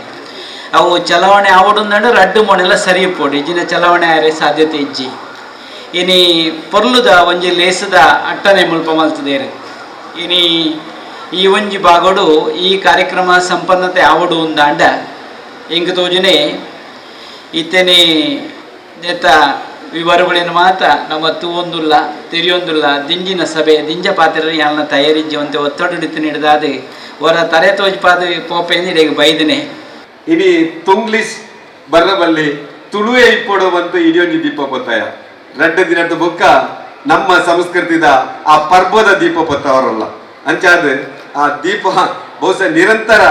ಅವು ಚಲಾವಣೆ ಆವಡುಂದಂಡ ರಡ್ಡು ಮೋಣೆಲ್ಲ ಸರಿ ಪೋಡು ಇಜ್ಜಿನ ಚಲಾವಣೆ ಆರೆ ಸಾಧ್ಯತೆ ಇಜ್ಜಿ. ಇನಿ ಪೊರ್ಲುದ ಒಂಜಿ ಲೇಸದ ಅಟ್ಟನೆ ಮುಲ್ಪ ಮಲ್ತದೇರು. ಇನಿ ಈ ಒಂಜಿ ಭಾಗೋಡು ಈ ಕಾರ್ಯಕ್ರಮ ಸಂಪನ್ನತೆ ಆವಡು ಉಂದಾಂಡ ಎಂಕ್ ತೋಜುನೆ ಇತ್ತೇನೆ ನೆತ್ತ ವಿವರಗಳೇನು ಮಾತ ನಮ್ಮ ತೂವೊಂದುಲ್ಲ ತೆರಿಯೊಂದುಲ್ಲ. ದಿಂಜಿನ ಸಭೆ ದಿಂಜ ಪಾತ್ರೆ ಯಾಲ್ನ ತಯಾರಿಜ್ಜಿ ಒಂತೆ ಒತ್ತಡ ಹಿಡ್ದಾದ ಹೊರ ತರೆ ತೋಜ್ಪಾದ ಪೋಪೆಂದು ಇಡೆಗೆ ಬೈದನೆ. ಇನಿ ತುಂಗ್ಲಿಷ್ ಬರ್ರಬಲ್ಲಿ ತುಳುವೆ ಇಪ್ಪೊಡು ಬಂತು ಇಡಿಯೊಂಜಿ ದೀಪ ಪೊತ್ತಾಯ ರಡ್ಡ ದಿನದ ಬೊಕ್ಕ ನಮ್ಮ ಸಂಸ್ಕೃತಿದ ಆ ಪರ್ವದ ದೀಪ ಪೊತ್ತವರಲ್ಲ. ಅಂಚಾದ ಆ ದೀಪ ಬಹುಶಃ ನಿರಂತರ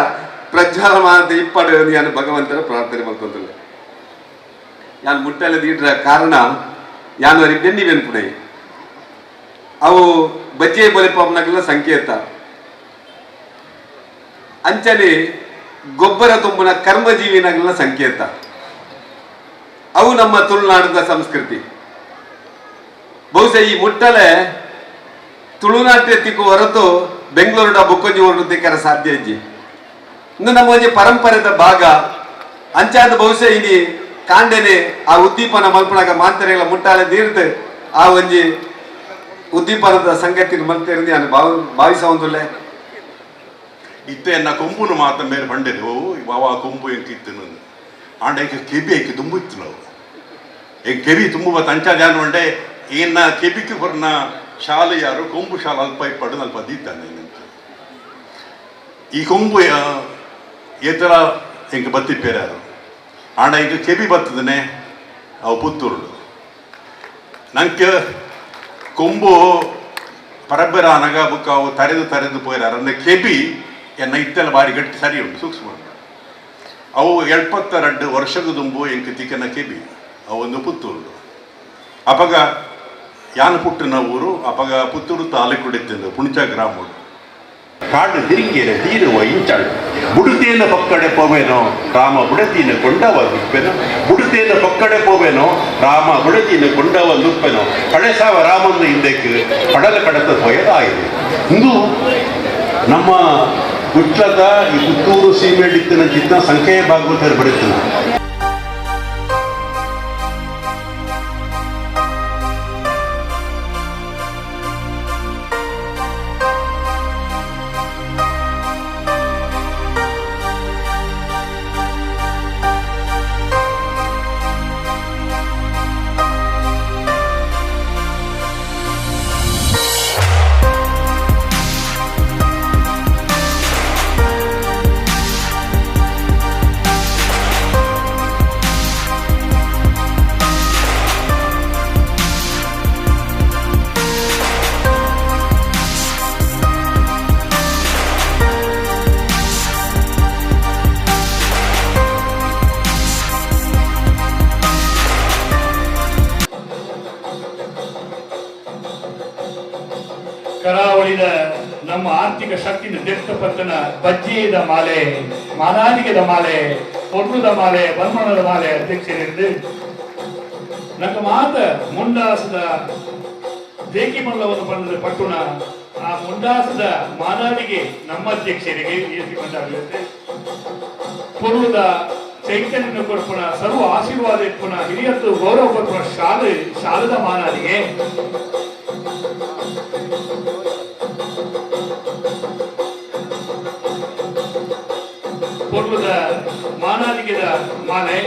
ಪ್ರಜ್ವಲಮಾನ ಇಪ್ಪಡು ನಾನು ಭಗವಂತನ ಪ್ರಾರ್ಥನೆ ಮಲ್ತೊಂದುಲ್ಲೆ. ಯಾನ್ ಮುಟ್ಟಲೆ ದೀಡ್ರ ಕಾರಣ ಯಾನ್ ಅವರಿಗೆ ಬೆನ್ನಿ ಬೆನ್ಪುಣೈ ಅವು ಬಜ್ಜೆ ಬಲಿಪಂನಗಲ ಸಂಕೇತ. ಅಂಚನೆ ಗೊಬ್ಬರ ತುಂಬುನ ಕರ್ಮಜೀವಿನಗಲ ಸಂಕೇತ. ಅವು ನಮ್ಮ ತುಳುನಾಡದ ಸಂಸ್ಕೃತಿ. ಬಹುಶಃ ಈ ಮುಟ್ಟಲೆ ತುಳುನಾಟ್ಯ ತಿಕ್ಕು ಹೊರತು ಬೆಂಗಳೂರಿನ ಬುಕ್ಕೊಂಜಿ ಹೊರಟು ತಿಕ್ಕರ ಸಾಧ್ಯ ಇಜ್ಜಿ. ಇನ್ನು ನಮ್ಮ ಒಂಜಿ ಪರಂಪರೆದ ಭಾಗ. ಅಂಚಾದ ಬಹುಶಃ ಇನಿ ಕಾಂಡೆನೆ ಆ ಉದ್ದೀಪನ ಮಲ್ಪಣಗ ಮಾಂತರೆಗಳ ಮುಟ್ಟಾಲೆ ನೀರ್ದು ಆ ಒಂಜಿ ಉದ್ದೀಪನದ ಸಂಗತಿ ಮಲ್ತೇರಿಂದು ನಾನು ಭಾವಿಸೊಂದುಲ್ಲೆ. ಇತ್ತೆ ಎನ್ನ ಕೊಂಬುನು ಮಾತ ಮೇಲೆ ಬಂಡೆದು ಬಾವ ಕೊಂಬು ಎಂಕಿತ್ತು ಆಂಡ ಏಕ ಕೆಬಿ ಏಕೆ ತುಂಬು ಇತ್ತು ನಾವು ಈಗ ಕೆಬಿ ತುಂಬುವ ತಂಚ ಜಾನು ಉಂಡೆ ಏನ ಕೆಬಿக்கு ಕೊರ್ನ ಶಾಲೆ ಯಾರು ಕೊಂಬು ಶಾಲೆ ಅಲ್ಪ ಇಪ್ಪಡು ಅಲ್ಪ ದೀತಾನೆ. ಈ ಕೊಂಬು ಏತರ ಎಂಕ್ ಬತ್ತಿಪ್ಪೇರಾರು ಆಂಡ ಈಗ ಕೆಬಿ ಬತ್ತದನೆ ಅವು ಪುತ್ತೂರುಡು ನಂಗೆ ಕೊಂಬು ಪರಬ್ಬರ ಅನಗ ಬುಕ್ಕ ಅವು ತರೆದು ತರೆದು ಪೋಯಿರಾರು ಅಂದ್ರೆ ಕೆಬಿ ಎನ್ನ ಇತ್ತೆಲ್ಲ ಬಾರಿ ಗಟ್ಟಿ ಸರಿ ಉಂಟು ಸೂಕ್ಷ್ಮ ಉಂಟು. ಅವು 72 ವರ್ಷದ ದುಂಬು ಎಂಕ್ ತಿಕ್ಕನ ಕೆಬಿ ಅವೊಂದು ಪುತ್ತೂರು. ಅಪಗ ಯಾನ್ ಪುಟ್ಟಿನ ಊರು ಅಪಗ ಪುತ್ತೂರು ತಾಲೂಕು ಪುಣಚ ಗ್ರಾಮ. ಕಾಡು ತಿರುಗಿಯರೆ ತೀರುವ ಇಂಚಾಳು ಬುಡುತೇನ ಪಕ್ಕಡೆ ಪೋವೆನೋ ರಾಮ ಬುಡತೀನ ಕೊಂಡವ ನುಪ್ಪೆನೋ ಬುಡುತೇನ ಪಕ್ಕಡೆ ಪೋವೆನೋ ರಾಮ ಬುಡತೀನ ಕೊಂಡವ ನುಪ್ಪೆನೋ ಕಡೆಸಾವ ರಾಮನ ಹಿಂದಕ್ಕೆ ಕಡಲ ಕಡತ ಪೋಯದಾಯಿದೆ. ಇಂದು ನಮ್ಮ ವಿಟ್ಲದ ಈ ಪುತ್ತೂರು ಸೀಮೆಡಿತ್ತಿನ ಚಿತ್ತ ಸಂಖ್ಯೆಯ ಭಾಗವತರು ಬರುತ್ತಿನ. ಕರಾವಳಿದ ನಮ್ಮ ಆರ್ಥಿಕ ಶಕ್ತಿನ ದೆತ್ತ ಬಜ್ಜಿಯದ ಮಾಲೆ, ಮಾನಾದಿಗೆದ ಮಾಲೆ, ಪೊರ್ಲುದ ಮಾಲೆ, ಬನ್ಮಣದ ಮಾಲೆ ಅಧ್ಯಕ್ಷರಿಂದ ನಮ್ಮ ಮಾತ ಮುಂಡಾಸದ ದೇಕಿ ಮಲ್ಲವನ್ನು ಬಂದ ಪಟ್ಟುಣ ಆ ಮುಂಡಾಸದ ಮಾನಾದಿಗೆ ನಮ್ಮ ಅಧ್ಯಕ್ಷರಿಗೆ ಬಂದಾಗುತ್ತೆ. ಪೊರ್ಲುದ ಚೈತನ್ಯ ಕೊರ್ಪುಣ ಸರ್ವ ಆಶೀರ್ವಾದ ಇಪ್ಪುಣ ಹಿರಿಯತ್ತು ಗೌರವ ಕೊರ್ಪುಣ ಶಾಲೆ ಶಾಲದ ಮಾನಾದಿಗೆ. ಪೊರ್ಲುದ ಮಾನಾದಿಗೆದ ಮಾಲೆ,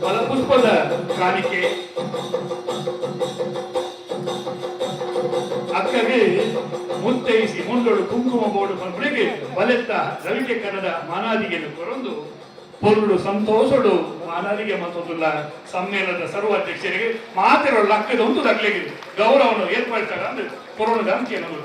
ಫಲಪುಷ್ಪದ ಕಾಣಿಕೆ, ಅಕ್ಕಗೆ ಮುತ್ತೈಸಿ ಮುಂಡೋಡು ಕುಂಕುಮ ಬೋಡು ಪಂಪಳಿಗೆ ಬಲೆತ್ತ ರವಿಕೆ ಕನ್ನಡ ಮಾನಾದಿಗೆಯನ್ನು ಕೊರೊಂದು ಪೊರ್ಲು ಸಂತೋಷಡು ಮಾನಾದಿಗೆ ಮತ್ತೊಂದುಲ್ಲ ಸಮ್ಮೇಳನದ ಸರ್ವ ಅಧ್ಯಕ್ಷರಿಗೆ ಮಾತಿರೋ ಲಕ್ಕದ ಒಂದು ತಗ್ಲಿಗೆ ಗೌರವವನ್ನು ಏರ್ಪಡಿಸ್ತಾರೆ ಅಂದ್ರೆ ಕೊರೋನಾ ಅಂಕಿಯನ್ನು.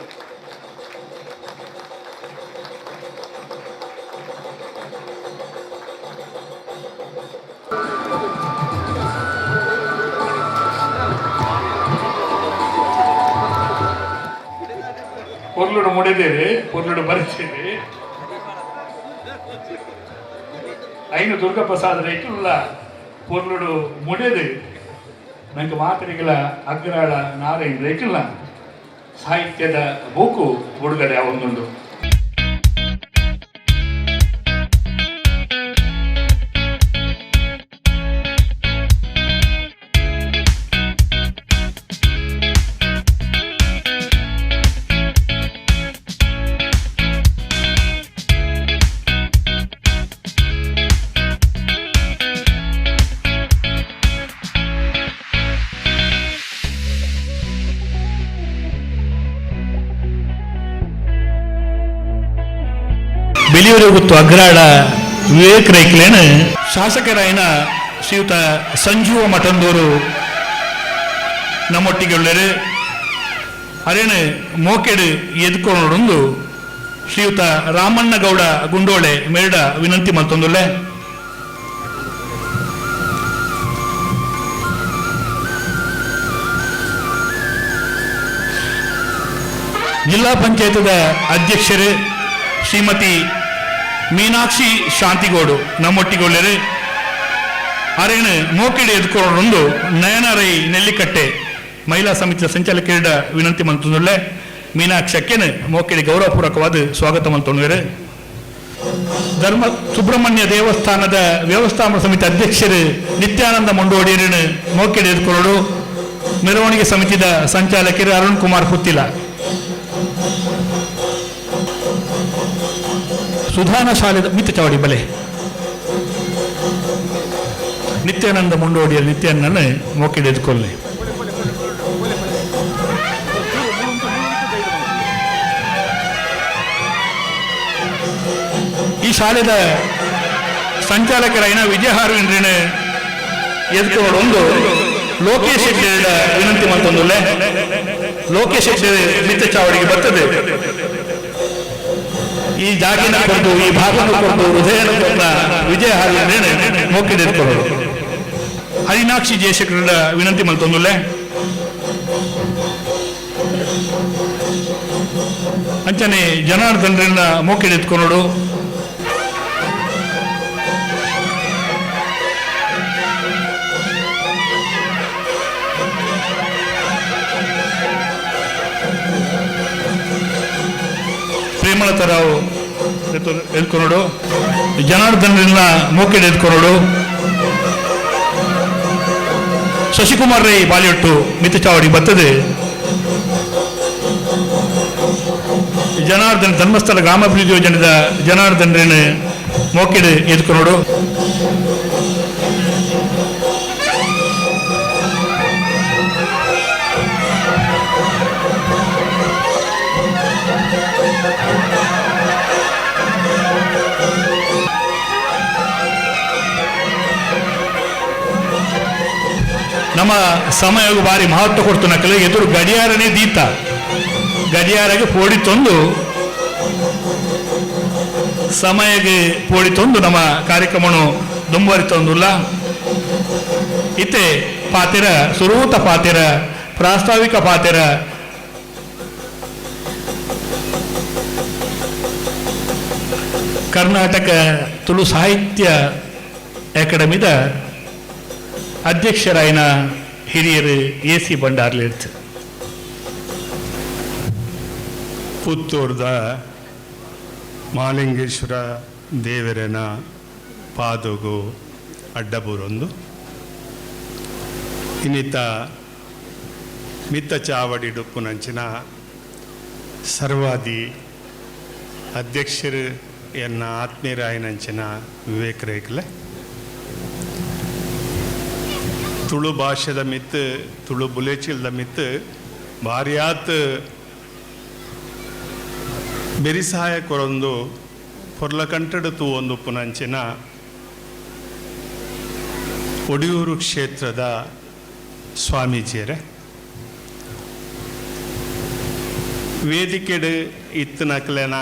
ಪೊರ್ಲುಡು ಮುಡಿದೇರಿ, ಪೊರ್ಲುಡು ಬರಿತೀರಿ. ಐನು ದುರ್ಗಪ್ರಸಾದ ರೈತುಲ್ಲ ಪೊರ್ಲುಡು ಮುಡಿದು ನಂಗೆ ಮಾತರಿಗಳ ಅಗ್ರಾಳ ನಾರಾಯಣ ರೈತುಲ್ಲ ಸಾಹಿತ್ಯದ ಬೂಕು ಬಿಡುಗಡೆ ಒಂದುಂಡು. ಬೆಲಿಯೂರು ಗೊತ್ತು ಅಗ್ರಾಳ ವಿವೇಕ್ ರೈಕ್ಲೇನು ಶಾಸಕರಾಯನ ಶ್ರೀಯುತ ಸಂಜೀವ ಮಠಂದೂರು ನಮ್ಮೊಟ್ಟಿಗೆ ಉಳ್ಳರು. ಅರೇನು ಮೋಕೆಡು ಎದ್ಕೊಂಡೊಂದು ಶ್ರೀಯುತ ರಾಮಣ್ಣಗೌಡ ಗುಂಡೋಳೆ ಮೇರಡ ವಿನಂತಿ ಮಲ್ತೊಂದುಲ್ಲೆ. ಜಿಲ್ಲಾ ಪಂಚಾಯತ್ದ ಅಧ್ಯಕ್ಷರು ಶ್ರೀಮತಿ ಮೀನಾಕ್ಷಿ ಶಾಂತಿಗೋಡು ನಮ್ಮೊಟ್ಟಿಗೆ ಅರೇನು ಮೋಕೆಡೆ ಎದ್ಕೊಂಡು ನಯನ ರೈ ನೆಲ್ಲಿಕಟ್ಟೆ ಮಹಿಳಾ ಸಮಿತಿಯ ಸಂಚಾಲಕರ ವಿನಂತಿ ಮಂತುಳ್ಳೆ ಮೀನಾಕ್ಷಿ ಅಕ್ಕೆನು ಮೋಕೆಡೆ ಗೌರವಪೂರ್ವಕವಾದ ಸ್ವಾಗತ ಮಂತೊಂಡುವೆರು. ಧರ್ಮ ಸುಬ್ರಹ್ಮಣ್ಯ ದೇವಸ್ಥಾನದ ವ್ಯವಸ್ಥಾಪನಾ ಸಮಿತಿ ಅಧ್ಯಕ್ಷರು ನಿತ್ಯಾನಂದ ಮುಂಡೋಡಿಯರನ್ನು ಮೋಕೆಡೆ ಎದುಕೊಳ್ಳೋಡು. ಮೆರವಣಿಗೆ ಸಮಿತಿದ ಸಂಚಾಲಕರು ಅರುಣ್ ಕುಮಾರ್ ಪುತ್ತಿಲ. ಸುಧಾನ ಶಾಲೆದ ಮಿತ್ತ ಚಾವಡಿ ಬಲೆ ನಿತ್ಯಾನಂದ ಮುಂಡೋಡಿಯರ್ ನಿತ್ಯಾನಂದನ ಮೋಕೆಡೆ ಎದುಕೊಳ್ಳಿ. ಈ ಶಾಲೆದ ಸಂಚಾಲಕರಾಯಿನ ವಿಜಯ ಹಾರ್ವಿನ್ರಿನ ಎದುಕೊಳ್ಳೋಡು ಒಂದು ಲೋಕೇಶ್ ಶೆಟ್ಟಿ ವಿನಂತಿ ಮಾಡ್ತೊಂದುಲ್ಲೆ. ಲೋಕೇಶ್ ಶೆಟ್ಟಿ ಮಿತ್ತ ಚಾವಡಿಗೆ ಬರ್ತದೆ. ಈ ಜಾಗಿನ ಕೊಟ್ಟು ಈ ಭಾಗವನ್ನು ಕೊಟ್ಟು ಹೃದಯನ ಕೊಟ್ಟ ವಿಜಯ ಹಾರ್ವಿನ್ರಿನ ಮೋಕೆಡೆ ಎದುಕೊಳ್ಳೋಡು. ಹರಿನಾಕ್ಷಿ ಜಯಶೇಖರ ವಿನಂತಿ ಮಾಡ್ತೊಂದುಲ್ಲೆ. ಅಂಚನೆ ಜನಾರ್ದನರನ್ನ ಮೋಕೆಡೆ ಎತ್ಕೊನೋಡು. ಪ್ರೇಮಲತಾ ರಾವ್ ಎತ್ಕೊನೋಡು. ಜನಾರ್ದನರನ್ನ ಮೋಕೆಡೆ ಎತ್ಕೊನೋಡು. ಶಶಿಕುಮಾರ್ ರೈ ಬಾಲಿಯೊಟ್ಟು ಮಿತ್ತಚಾವಡಿ ಬರ್ತದೆ. ಜನಾರ್ದನ್ ಧರ್ಮಸ್ಥಳ ಗ್ರಾಮಾಭಿವೃದ್ಧಿ ಯೋಜನೆದ ಜನಾರ್ದನ್ರೇನ ಮೋಕೆಡೆ ಎತ್ಕೊನೋಡು. ನಮ್ಮ ಸಮಯವು ಭಾರಿ ಮಹತ್ವ ಕೊಡ್ತು ನಕಲು ಎದುರು ಗಡಿಯಾರನೇ ದೀತ ಗಡಿಯಾರಗೆ ಪೋಡಿ ತಂದು ಸಮಯಗೆ ಪೋಡಿ ತಂದು ನಮ್ಮ ಕಾರ್ಯಕ್ರಮನು ದುಂಬರಿತೊಂದುಲ್ಲ. ಇತ್ತೆ ಪಾತಿರ ಸುರೂತ ಪಾತಿರ ಪ್ರಾಸ್ತಾವಿಕ ಪಾತಿರ ಕರ್ನಾಟಕ ತುಳು ಸಾಹಿತ್ಯ ಅಕಾಡೆಮಿದ ಅಧ್ಯಕ್ಷರಾಯಿನ ಹಿರಿಯರು ಎ ಸಿ ಬಂಡಾರ್ಲಿರ್ತು. ಪುತ್ತೂರ್ದ ಮಾಲಿಂಗೇಶ್ವರ ದೇವರನ ಪಾದಗು ಅಡ್ಡಬೂರೊಂದು ಇನ್ನಿತ ಮಿತ್ತ ಚಾವಡಿ ಡುಪ್ಪುನಂಚಿನ ಸರ್ವಾದಿ ಅಧ್ಯಕ್ಷರು ಎನ್ನ ಆತ್ಮೀಯರಾಯನಂಚಿನ ವಿವೇಕ್ ರೇಖಲೆ ತುಳು ಭಾಷೆದ ಮಿತ್ತು ತುಳು ಬುಲೆಚಿಲ್ದ ಮಿತ್ತು ಭಾರ್ಯಾತ್ ಬೆರಿಸಹಾಯ ಕೊರೊಂದು ಪೊರ್ಲಕಂಟಡು ತೂವೊಂದು ಪುನಂಚಿನ ಒಡಿಯೂರು ಕ್ಷೇತ್ರದ ಸ್ವಾಮೀಜಿಯರೇ, ವೇದಿಕೆಡು ಇತ್ತನಕ್ಲೆನ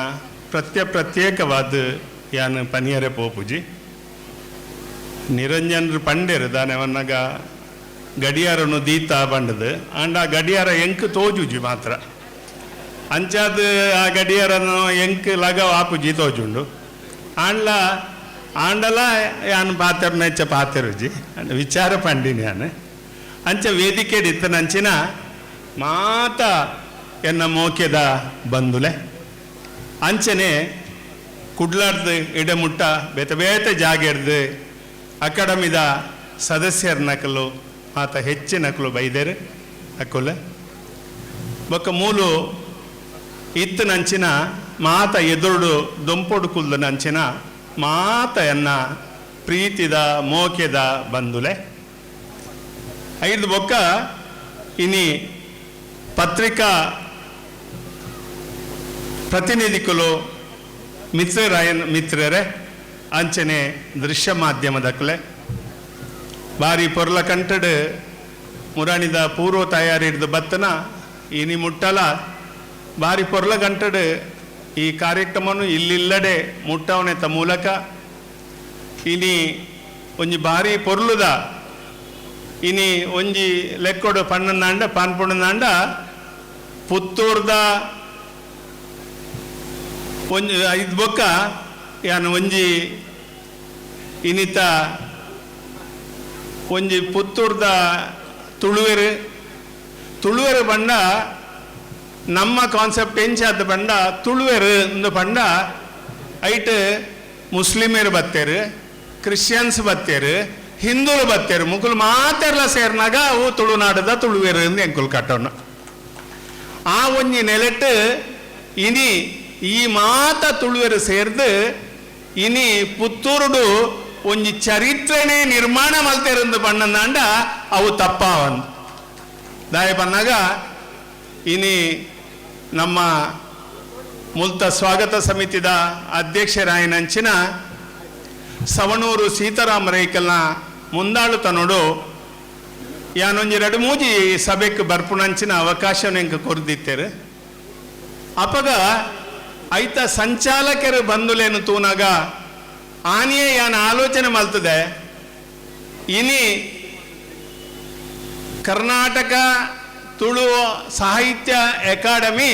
ಪ್ರತ್ಯೇಕವಾದ ಯಾನ್ ಪನಿಯರೆ ಪೋಪುಜಿ. ನಿರಂಜನ್ರು ಪಂಡೇರು ದಾನೆವನ್ನಾಗ ಗಡಿಯಾರನು ದೀತ ಬಂಡದು ಆಂಡ ಆ ಗಡಿಯಾರ ಎಂಕ್ ತೋಜುಜಿ ಮಾತ್ರ ಅಂಚಾದ ಆ ಗಡಿಯಾರನು ಎಂಕ್ ಲಗ ಆಪುಜಿ ತೋಜುಂಡು ಆಂಡ್ಲ ಆಂಡಲ ಯಾನ್ ಪಾತೆರ್ ನೆಚ್ಚ ಪಾತೆರುಜಿ ವಿಚಾರ ಪಂಡಿನಿ ಯಾನ್ ಅಂಚ ವೇದಿಕೆ ಇತ್ತನಂಚಿನ ಮಾತ ಎನ್ನ ಮೋಕೆದ ಬಂದುಲೆ ಅಂಚನೆ ಕುಡ್ಲಾರ್ದು ಇಡಮುಟ್ಟ ಬೇತೆ ಬೇತೆ ಜಾಗೆರ್ದು ಅಕಾಡೆಮಿದ ಸದಸ್ಯರ ನಕಲು ಆತ ಹೆಚ್ಚಿನ ನಕಲು ಬೈದೇರು ಅಕ್ಕುಲೆ ಬೊಕ್ಕ ಮೂಲು ಇತ್ತು ನಂಚಿನ ಮಾತ ಎದುರುಡು ದೊಂಪೊಡು ಕುಲ್ದ ನಂಚಿನ ಮಾತ ಎನ್ನ ಪ್ರೀತಿದ ಮೋಕೆದ ಬಂದುಲೆ ಐದು ಬೊಕ್ಕ ಇನಿ ಪತ್ರಿಕಾ ಪ್ರತಿನಿಧಿಗಳು ಮಿತ್ರರಾಯನ್ ಮಿತ್ರರೇ ಅಂಚನೆ ದೃಶ್ಯ ಮಾಧ್ಯಮದಕ್ಕಲೆ ಬಾರಿ ಪೊರ್ಲ ಕಂಟಡು ಮುರಾಣಿದ ಪೂರ್ವ ತಯಾರಿ ಹಿಡ್ದು ಬತ್ತನ ಇನಿ ಮುಟ್ಟಲ ಬಾರಿ ಪೊರ್ಲ ಗಂಟಡು ಈ ಕಾರ್ಯಕ್ರಮನು ಇಲ್ಲಿಲ್ಲಡೆ ಮುಟ್ಟವನೆತ ಮೂಲಕ ಇನಿ ಒಂಜಿ ಬಾರಿ ಪೊರ್ಲುದ ಇನಿ ಒಂಜಿ ಲೆಕ್ಕೊಡು ಪಣ್ಣಂದಾಂಡ ಪಾನ್ಪುಣ್ಣಂದಾಂಡ ಪುತ್ತೂರ್ದ ಒಂಜಿ ಐದು ಬೊಕ್ಕ ಯಾನ್ ಒಂಜಿ ಇನಿತ ಒಂಜಿ ಪುತ್ತೂರ್ದ ತುಳುವೆರು ತುಳುವೆರು ಬಂಡ ನಮ್ಮ ಕಾನ್ಸೆಪ್ಟ್ ಎಂಚಾದ ಬಂಡ ತುಳುವೆರು ಒಂದು ಬಂಡ ಐಟ್ ಮುಸ್ಲಿಮರು ಬತ್ತೇರು, ಕ್ರಿಶ್ಚಿಯನ್ಸ್ ಬತ್ತೇರು, ಹಿಂದೂಲು ಬತ್ತೇರು, ಮುಕುಲು ಮಾತೆರ್ಲ ಸೇರ್ನಾಗ ಅವು ತುಳುನಾಡದ ತುಳುವೆರು ಎಂಕುಲು ಕಟ್ಟೋಣ. ಆ ಒಂಜಿ ನೆಲೆಟ್ಟು ಇನಿ ಈ ಮಾತ ತುಳುವೆರು ಸೇರ್ದು ಇನಿ ಪುತ್ತೂರುಡು ಒಂಜಿ ಚರಿತ್ರೆನೇ ನಿರ್ಮಾಣ ಮಲ್ತೇರಂದು ಬಣ್ಣಂದಾಂಡ ಅವು ತಪ್ಪಾವಂದು. ದಾಯ ಪನ್ನಾಗ ಇನಿ ನಮ್ಮ ಮುಲ್ತ ಸ್ವಾಗತ ಸಮಿತಿದ ಅಧ್ಯಕ್ಷರಾಯನಂಚಿನ ಸವಣೂರು ಸೀತಾರಾಮ ರೈಕಲ್ನ ಮುಂದಾಳುತನೋಡು ಯಾನೊಂಜಿ ಎರಡು ಮೂಜಿ ಸಭೆಗೆ ಬರ್ಪುಣಂಚಿನ ಅವಕಾಶನ ಎಂಕ ಕೊರ್ದಿತ್ತೇರು. ಅಪಗ ಐತ ಸಂಚಾಲಕರು ಬಂದುಲೇನು ತೂನಾಗ ಆನಿಯೇ ಯಾನ ಆಲೋಚನೆ ಮಲ್ತದೆ, ಇನಿ ಕರ್ನಾಟಕ ತುಳು ಸಾಹಿತ್ಯ ಅಕಾಡೆಮಿ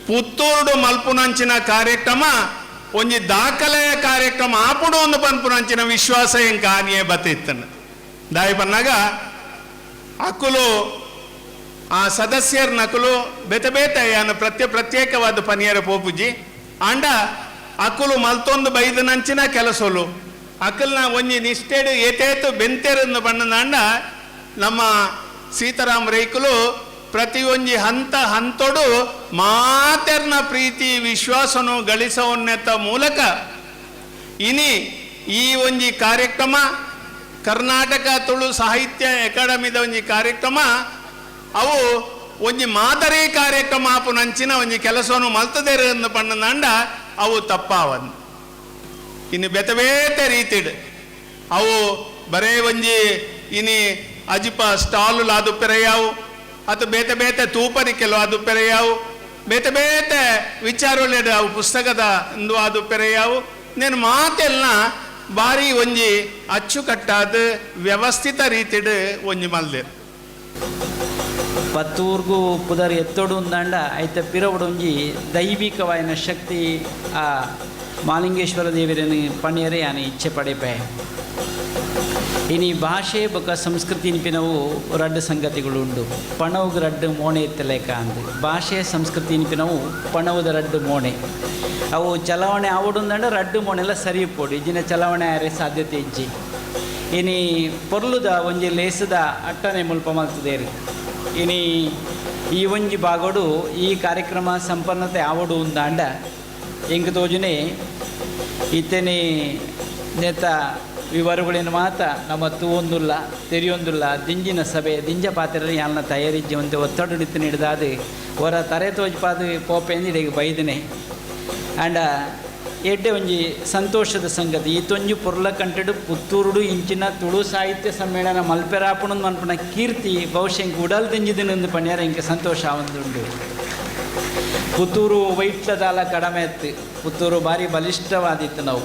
ಪುತ್ತೂರುಡು ಮಲ್ಪುನಂಚಿನ ಕಾರ್ಯಕ್ರಮ ಒಂಜಿ ದಾಖಲೆಯ ಕಾರ್ಯಕ್ರಮ ಆಪುಡು ಒಂದು ಪನ್ಪುನಂಚಿನ ವಿಶ್ವಾಸ ಎಂಕ ಆನಿಯೇ ಬತ್ತಿತ್ತನ. ದಾಯಿ ಪನ್ನಾಗ ಅಕುಲು ಆ ಸದಸ್ಯರ ನಕಲು ಬೇತೆ ಬೇತೆ ಯಾನು ಪ್ರತ್ಯೇಕವಾದ ಪನಿಯರ ಪೋಪುಜಿ ಆಂಡ ಅಕುಲು ಮಲ್ತೊಂದು ಬೈದನಂಚಿನ ಕೆಲಸೋಲು ಅಕಲ್ನ ಒಂಜಿ ನಿಷ್ಠೆಡು ಏತೇತು ಬೆಂತೆರನ್ನು ಬಣ್ಣದಾಂಡ ನಮ್ಮ ಸೀತಾರಾಮ ರೈಕುಲು ಪ್ರತಿಯೊಂಜಿ ಹಂತ ಹಂತೋಡು ಮಾತೆರ್ನ ಪ್ರೀತಿ ವಿಶ್ವಾಸನು ಗಳಿಸೋನ್ನೆತ್ತ ಮೂಲಕ ಇನಿ ಈ ಒಂಜಿ ಕಾರ್ಯಕ್ರಮ ಕರ್ನಾಟಕ ತುಳು ಸಾಹಿತ್ಯ ಅಕಾಡೆಮಿದ ಒಂಜಿ ಕಾರ್ಯಕ್ರಮ ಅವು ಒಂಜಿ ಮಾದರಿ ಕಾರ್ಯಕ್ರಮ ಆಪುನಂಚಿನ ಒಂಜಿ ಕೆಲಸವನ್ನು ಮಲ್ತದೇರು ಎಂದು ಪಣ್ಣಂದಾಂಡ ಅವು ತಪ್ಪಾವನ್. ಇನ್ನು ಬೇತೆ ಬೇತೆ ರೀತಿಡ್ ಅವು ಬರೇ ಒಂಜಿ ಇನಿ ಅಜಿಪ ಸ್ಟಾಲು ಲಾದು ಪೆರೆಯಾವು ಅಥವಾ ಬೇತೆ ಬೇತೆ ತೂಪರಿಕೆಲು ಅದು ಪೆರೆಯಾವು ಬೇತೆ ಬೇತೆ ವಿಚಾರೊಳ್ಳೆಡು ಅವು ಪುಸ್ತಕದ ಇಂದು ಅದು ಪೆರೆಯಾವು ನೇನು ಮಾತೆಲ್ಲ ಭಾರಿ ಒಂಜಿ ಅಚ್ಚುಕಟ್ಟಾದ ವ್ಯವಸ್ಥಿತ ರೀತಿಡ್ ಒಂಜಿ ಮಲ್ದೇರು. ಪತ್ತೂರ್ಗು ಪುದರ್ ಎತ್ತೋಡು ఉందంಡ ಐತ ಪಿರವಡು ಒಂಜಿ ದೈವಿಕವಾಯಿನ ಶಕ್ತಿ ಆ ಮಾಲಿಂಗೇಶ್ವರ ದೇವರನ್ನು ಪಣಿಯರೆ ಯಾನು ಇಚ್ಛೆ ಪಡೆಪೆ. ಇನಿ ಭಾಷೆ ಬೊಕ ಸಂಸ್ಕೃತಿ ನಿಪಿನವು ರಡ್ಡು ಸಂಗತಿಗಳು ಉಂಡು. ಪಣವು ರಡ್ಡು ಮೋಣೆ ಇತ್ತಲೇಕ ಅಂದು ಭಾಷೆ ಸಂಸ್ಕೃತಿ ನಿಪಿನವು ಪಣವುದ ರಡ್ಡು ಮೋಣೆ ಅವು ಚಲಾವಣೆ ಆವಡುಂದಂಡ ರಡ್ಡು ಮೋಣೆಲ್ಲ ಸರಿ ಪೋಡು ಇಜಿನ ಚಲಾವಣೆ ಆರೆ ಸಾಧ್ಯತೆ ಇಜ್ಜಿ. ಇನಿ ಪೊರ್ಲುದ ಒಂಜಿ ಲೇಸದ ಅಟ್ಟನೆ ಮುಲ್ಪ ಮಲ್ತದೇರು. ಇನಿ ಈ ಒಂಜಿ ಬಾಗೋಡು ಈ ಕಾರ್ಯಕ್ರಮ ಸಂಪನ್ನತೆ ಆವಡು ఉందాಂಡ ಎಂಕ್ ತೋಜುನೆ ಇತ್ತನೆ ನೇತ ವಿವರಗಳೇನು ಮಾತ ನಮ್ಮ ತೂವೊಂದುಲ್ಲ ತೆರಿಯೊಂದುಲ್ಲ ದಿಂಜಿನ ಸಭೆ ದಿಂಜ ಪಾತ್ರೆ ಯಾಲ್ನ ತಯಾರಿಜ್ಜಿ ಒಂದು ಒತ್ತಡ ಹಿಡ್ದಾದು ಹೊರ ತರೆ ತೋಜ್ಪಾದು ಪೋಪೆಂದು ಇಡೆಗೆ ಬೈದನೆ. ಆಂಡ ಎಡ್ಡೆ ಒಂಜಿ ಸಂತೋಷದ ಸಂಗತಿ ಈತೊಂಜಿ ಪೊರ್ಲ ಕಂಟೆಡು ಪುತ್ತೂರುಡು ಇಂಚಿನ ತುಳು ಸಾಹಿತ್ಯ ಸಮ್ಮೇಳನ ಮಲ್ಪೆರಾಪುಣಂದು ಮನ್ಪುನ ಕೀರ್ತಿ ಬಹುಶಃ ಇಂಕ್ ಉಡಲ್ ದಿಂಜಿದಿನಂದು ಪಣ್ಯಾರ ಇಂಕ ಸಂತೋಷ ಆವೊಂದುಂಡು. ಪುತ್ತೂರು ವೈಟ್ಲದಾಲ ಕಡಮೆ ಎತ್ತು ಪುತ್ತೂರು ಭಾರಿ ಬಲಿಷ್ಠವಾದಿತ್ತು ನಾವು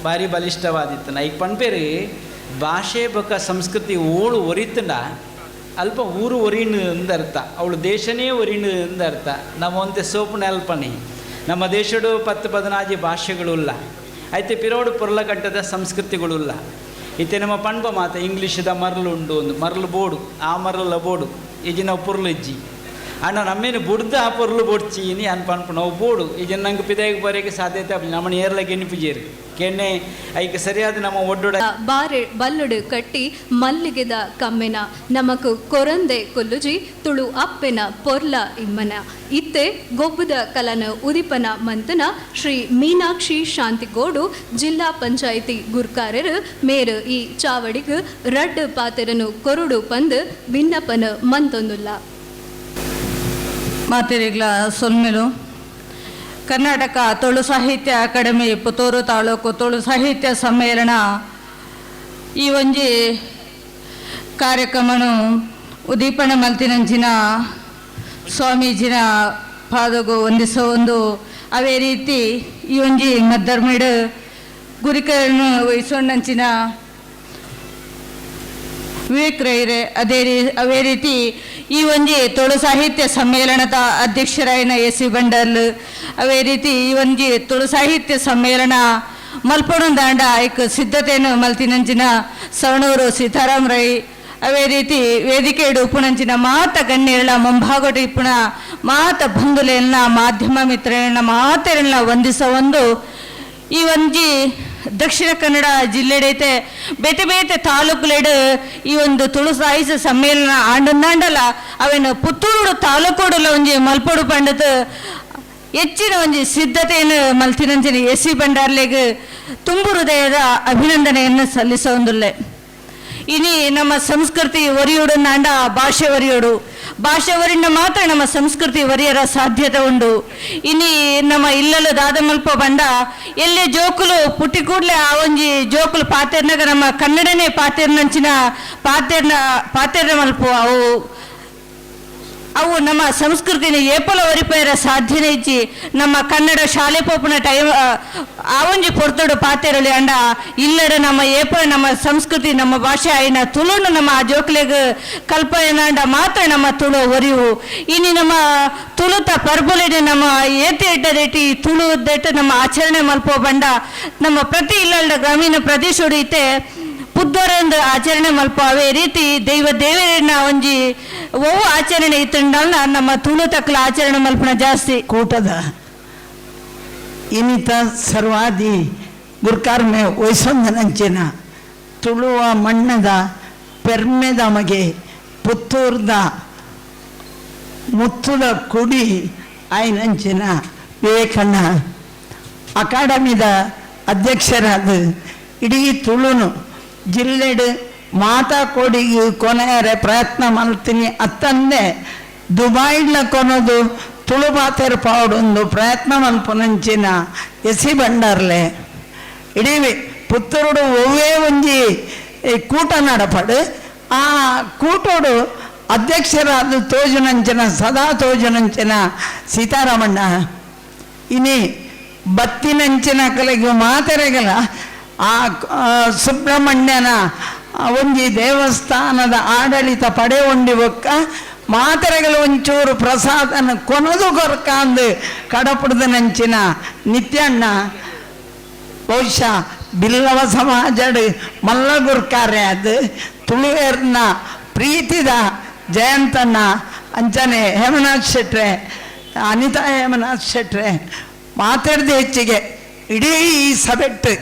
ಭಾರಿ ಬಲಿಷ್ಠವಾದಿತ್ತು ನಾ ಈಗ ಪಣ್ಪೇರಿ ಭಾಷೆ ಬೊಕ ಸಂಸ್ಕೃತಿ ಓಳು ಒರಿತಂಡ ಅಲ್ಪ ಊರು ಒರಿಣು ಅಂದರ್ಥ ಅವಳು ದೇಶನೇ ಒರಿಣು ಅಂದರ್ಥ. ನಮ್ಮ ಒಂತೆ ಸೋಪು ನೆಲ್ಪಣಿ ನಮ್ಮ ದೇಶಡು 10-14 ಭಾಷೆಗಳುಲ್ಲ ಐತೆ ಪಿರೋಡು ಪೊರ್ಲಕಟ್ಟದ ಸಂಸ್ಕೃತಿಗಳುಲ್ಲ. ಇತ್ತೆ ನಮ್ಮ ಪಣ್ಪ ಮಾತ ಇಂಗ್ಲೀಷದ ಮರಳು ಉಂಡು ಒಂದು ಮರಳು ಬೋಡು ಆ ಮರಳ ಬೋಡು ಈಜಿನ ಪೊರ್ಲು ಇಜ್ಜಿ ಅಣ್ಣ ನಮ್ಮೇನು ಬುಡ್ದು ಆ ಪೊರ್ಲು ಬೊಡ್ಚಿ ಇನಿ ಅನ್ ಪನ್ಪು ನಾವು ಬೋಡು ಈಜಿನ ನಂಗೆ ಪಿದಾಯಿಗೆ ಬರೋಕ್ಕೆ ಸಾಧ್ಯತೆ ಆಪುಜಿ ನಮ್ಮನ್ನ ಏರ್ಲ ಗೆಣುಪುಜೇರು ಕೆಣ್ಣೆ ಐಕ್ ಸರಿಯಾದ ನಮ್ಮ ಒಡ್ಡೊಡ ಬಾರೆ ಬಲ್ಲುಡು ಕಟ್ಟಿ ಮಲ್ಲಿಗೆದ ಕಮ್ಮೆನ ನಮಕು ಕೊರಂದೆ ಕೊಲ್ಲುಜಿ ತುಳು ಅಪ್ಪೆನ ಪೊರ್ಲ ಇಮ್ಮನ ಇತ್ತೆ ಗೊಬ್ಬದ ಕಲನ ಉದಿಪನ ಮಂತನ ಶ್ರೀ ಮೀನಾಕ್ಷಿ ಶಾಂತಿಗೋಡು ಜಿಲ್ಲಾ ಪಂಚಾಯಿತಿ ಗುರ್ಕಾರರು ಮೇರು ಈ ಚಾವಡಿಗ್ ರಡ್ಡು ಪಾತೆರನು ಕೊರುಡು ಪಂದು ವಿನ್ನಪನ ಮಂತೊಂದುಲ್ಲ. ಮಾತೆರಿಗ್ಲ ಸೊಲ್ಮೆಲು ಕರ್ನಾಟಕ ತುಳು ಸಾಹಿತ್ಯ ಅಕಾಡೆಮಿ ಪುತ್ತೂರು ತಾಲೂಕು ತುಳು ಸಾಹಿತ್ಯ ಸಮ್ಮೇಳನ ಈ ಒಂಜಿ ಕಾರ್ಯಕ್ರಮನು ಉದೀಪನ ಮಲ್ತಿನಂಚಿನ ಸ್ವಾಮೀಜಿನ ಪಾದಗು ವಂದಿಸೋ ಒಂದು ಅವೇ ರೀತಿ ಈ ಒಂಜಿ ಮದ್ದರ್ಮೇಡು ಗುರಿಕರನ್ನು ವಹಿಸೋಣಂಚಿನ ವಿವೇಕ್ ರೈರೆ ಅದೇ ಅವೇ ರೀತಿ ಈ ಒಂಜಿ ತುಳು ಸಾಹಿತ್ಯ ಸಮ್ಮೇಳನದ ಅಧ್ಯಕ್ಷರಾಯಿನ ಎಸ್ ಸಿ ಬಂಡಲ್ ಅವೇ ರೀತಿ ಈ ಒಂಜಿ ತುಳು ಸಾಹಿತ್ಯ ಸಮ್ಮೇಳನ ಮಲ್ಪೊಣಂದಾಂಡ ಐಕ್ ಸಿದ್ಧತೆಯನ್ನು ಮಲ್ತಿನಂಚಿನ ಸವಣೂರು ಸೀತಾರಾಮ್ ರೈ ಅವೇ ರೀತಿ ವೇದಿಕೆ ಉಪ್ಪುನಂಚಿನ ಮಾತ ಗಣ್ಯರ ಮುಂಭಾಗೋಟ ಇಪ್ಪುನ ಮಾತ ಬಂಧುಲೆಲ್ಲ ಮಾಧ್ಯಮ ಮಿತ್ರರನ್ನ ಮಾತೆರನ್ನ ವಂದಿಸ ಒಂದು ಈ ಒಂಜಿ Dakshina Kannada ಜಿಲ್ಲೆಡೈತೆ ಬೇತೆ ಬೇತೆ ತಾಲೂಕುಲೆಡ್ ಈ ಒಂದು ತುಳು ಸಾಹಿತ್ಯ ಸಮ್ಮೇಳನ ಆಂಡಂದಾಂಡಲ ಅವೇನು ಪುತ್ತೂರು ತಾಲೂಕುಡುಲ ಒಂಜಿ ಮಲ್ಪೊಡು ಪಂಡತ್ ಹೆಚ್ಚಿನ ಒಂಜಿ ಸಿದ್ಧತೆಯನ್ನು ಮಲ್ತಿನಂಚಿನ ಎಸ್ ಸಿ ಭಂಡಾರ್ಲೆಗ್ ತುಂಬು ಹೃದಯದ ಅಭಿನಂದನೆಯನ್ನು ಸಲ್ಲಿಸೊಂದುಲ್ಲೆ. ಇನಿ ನಮ್ಮ ಸಂಸ್ಕೃತಿ ಒರಿಯೋಡು ನಾಂಡ ಭಾಷೆ ಒರಿಯೋಡು, ಭಾಷೆ ಒರಿನ ಮಾತ್ರ ನಮ್ಮ ಸಂಸ್ಕೃತಿ ಒರಿಯರ ಸಾಧ್ಯತೆ ಉಂಡು. ಇನಿ ನಮ್ಮ ಇಲ್ಲಲು ದಾದಮಲ್ಪ ಬಂಡ ಎಲ್ಲೆ ಜೋಕುಲು ಪುಟ್ಟಿ ಕೂಡಲೇ ಆ ಒಂಜಿ ಜೋಕುಲು ಪಾತೆರ್ನಾಗ ನಮ್ಮ ಕನ್ನಡನೇ ಪಾತೆರ್ನಂಚಿನ ಪಾತೆರ್ನ ಪಾತೆರ್ನ ಮಲ್ಪ ಅವು ಅವು ನಮ್ಮ ಸಂಸ್ಕೃತಿನ ಏಪಲ ಒರಿಪೇರ ಸಾಧ್ಯನೇ ಇಜ್ಜಿ. ನಮ್ಮ ಕನ್ನಡ ಶಾಲೆ ಪೋಪುನ ಟೈಮ್ ಆ ಒಂಜಿ ಪೊರ್ತುಡು ಪಾತೆರಲಿ ಅಂಡ ಇಲ್ಲಡ ನಮ್ಮ ಏಪ ನಮ್ಮ ಸಂಸ್ಕೃತಿ ನಮ್ಮ ಭಾಷೆ ಆಯಿನ ತುಳುನು ನಮ್ಮ ಆ ಜೋಕ್ಲೆಗ್ ಕಲ್ಪನೆಂಡ ಮಾತ್ರ ನಮ್ಮ ತುಳು ಒರಿವು. ಇನಿ ನಮ್ಮ ತುಳುತ ಪರ್ಬುಲೆಡ್ ನಮ್ಮ ಏತಿ ಎಡ್ಡದೇಟಿ ತುಳು ದೆಟ್ಟು ನಮ್ಮ ಆಚರಣೆ ಮಲ್ಪೋ ಬಂಡ ನಮ್ಮ ಪ್ರತಿ ಇಲ್ಲಡ ಗ್ರಾಮೀಣ ಪ್ರದೇಶಡು ಇತ್ತೆ ಪುದ್ದೊರಂದು ಆಚರಣೆ ಮಲ್ಪ. ಅವೇ ರೀತಿ ದೈವ ದೇವರನ್ನ ಒಂಜಿ ಒವು ಆಚರಣೆ ಇತ್ತಂಡಲ್ಲ ನಮ್ಮ ತುಳು ತಕ್ಕಲ ಆಚರಣೆ ಮಲ್ಪನ ಜಾಸ್ತಿ. ಕೂಟದ ಇನ್ನಿತ ಸರ್ವಾದಿ ಗುರ್ಕಾರ್ಮೆ ವಯಸ್ಸೊಂದನಂಚಿನ ತುಳುವ ಮಣ್ಣದ ಪೆರ್ಮೆದ ಮಗೆ ಪುತ್ತೂರ್ದ ಮುತ್ತುದ ಕುಡಿ ಆಯ್ನಂಚಿನ ವಿವೇಕಣ್ಣ ಅಕಾಡೆಮಿದ ಅಧ್ಯಕ್ಷರಾದ ಇಡೀ ತುಳುನು ಜಿಲ್ಲೆಡು ಮಾತಾ ಕೋಡಿಗೆ ಕೊನೆಯರೆ ಪ್ರಯತ್ನ ಮಾಡ್ತೀನಿ ಅತ್ತಂದೆ ದುಬಾಯ್ಲ ಕೊನೋದು ತುಳು ಪಾತೆರ್ ಪಾವಡೊಂದು ಪ್ರಯತ್ನ ಮಲ್ಪುನಂಚಿನ ಎಸಿ ಭಂಡಾರ್ಲೆ ಇಡೀ ಪುತ್ತೂರುಡು ಒವ್ವೇ ಒಂಜಿ ಕೂಟ ನಡಪಡು ಆ ಕೂಟೋಡು ಅಧ್ಯಕ್ಷರಾದ ತೋಜುನಂಚಿನ ಸದಾ ತೋಜುನಂಚಿನ ಸೀತಾರಾಮಣ್ಣ ಇನಿ ಬತ್ತಿನಂಚಿನ ಕಲೆಗೆ ಮಾತೆರೆಗಲ ಆ ಸುಬ್ರಹ್ಮಣ್ಯನ ಒಂಜಿ ದೇವಸ್ಥಾನದ ಆಡಳಿತ ಪಡೆ ಒಂಡಿ ಬೊಕ್ಕ ಮಾತೆರೆಗಳು ಒಂಚೂರು ಪ್ರಸಾದನ ಕೊನದು ಕೊರ್ಕಾಂದು ಕಡಪುಡ್ದನಂಚಿನ ನಿತ್ಯಣ್ಣ ಬಹುಶಃ ಬಿಲ್ಲವ ಸಮಾಜಡ್ ಮಲ್ಲ ಗುರ್ಕಾರೆ ಅದು ತುಳುವೇರ್ನ ಪ್ರೀತಿದ ಜಯಂತಣ್ಣ ಅಂಚನೆ ಹೇಮನಾಥ್ ಶೆಟ್ರೆ ಅನಿತಾ ಹೇಮನಾಥ್ ಶೆಟ್ರೆ ಮಾತಾಡ್ದೆ ಹೆಚ್ಚಿಗೆ ಇಡೀ ಈ ಸಬೆಟ್ಟು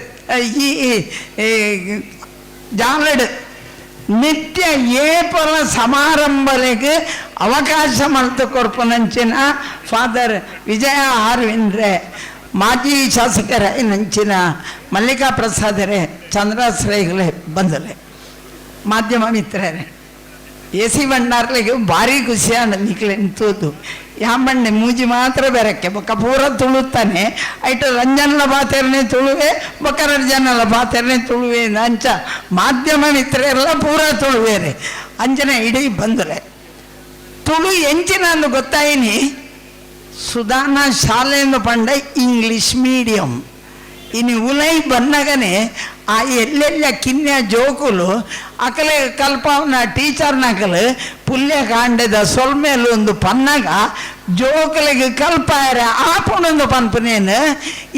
ಈ ಜಾಲಡ್ ನಿತ್ಯ ಏಪಲ ಸಮಾರಂಭಗಳಿಗೆ ಅವಕಾಶ ಮಲ್ತು ಕೊರ್ಪುನಂಚಿನ ಫಾದರ್ ವಿಜಯ ಆರ್ವಿಂದ್ರೆ ಮಾಜಿ ಶಾಸಕರ ನಂಚಿನ ಮಲ್ಲಿಕಾ ಪ್ರಸಾದರೇ ಚಂದ್ರಾಶ್ರಯಗಳೇ ಬಂದಲೆ ಮಾಧ್ಯಮ ಮಿತ್ರರೇ ಎ ಸಿ ಭಂಡಾರ್ಲಿಗೆ ಭಾರಿ ಖುಷಿಯಾಣ ನಿಕ್ಲೆ ತೂದು ಯಾಂಬಣ್ಣೆ ಮೂಜಿ ಮಾತ್ರ ಬೆರಕೆ ಬೊಕ್ಕ ಪೂರ ತುಳುತ್ತಾನೆ ಐಟ ರಂಜನ್ಲ ಬಾತೆರ್ನೆ ತುಳುವೆ ಬೊಕ್ಕ ರಂಜನ್ಲ ಬಾತೆರ್ನೆ ತುಳುವೆ ಅಂಚ ಮಾಧ್ಯಮ ಮಿತ್ರರೆಲ್ಲ ಪೂರ ತುಳುವೇರೆ ಅಂಜನೆ ಇಡೀ ಬಂದರೆ ತುಳು ಎಂಚಿನ ಅಂದು ಗೊತ್ತಾಯಿನಿ ಸುಧಾನ ಶಾಲೆಯಿಂದ ಪಂಡ ಇಂಗ್ಲೀಷ್ ಮೀಡಿಯಂ ಇನ್ನು ಉಲೈ ಬನ್ನಗನೆ ಆ ಎಲ್ಲೆಲ್ಲ ಕಿನ್ಯ ಜೋಕುಲು ಅಕಲೆ ಕಲ್ಪವನ ಟೀಚರ್ನಕಲು ಪುಲ್ಯ ಕಾಂಡದ ಸೊಲ್ಮೇಲು ಒಂದು ಪನ್ನಗ ಜೋಕುಲಿಗೆ ಕಲ್ಪಾಯರ ಆಪುಣೊಂದು ಪನ್ಪುನೇನು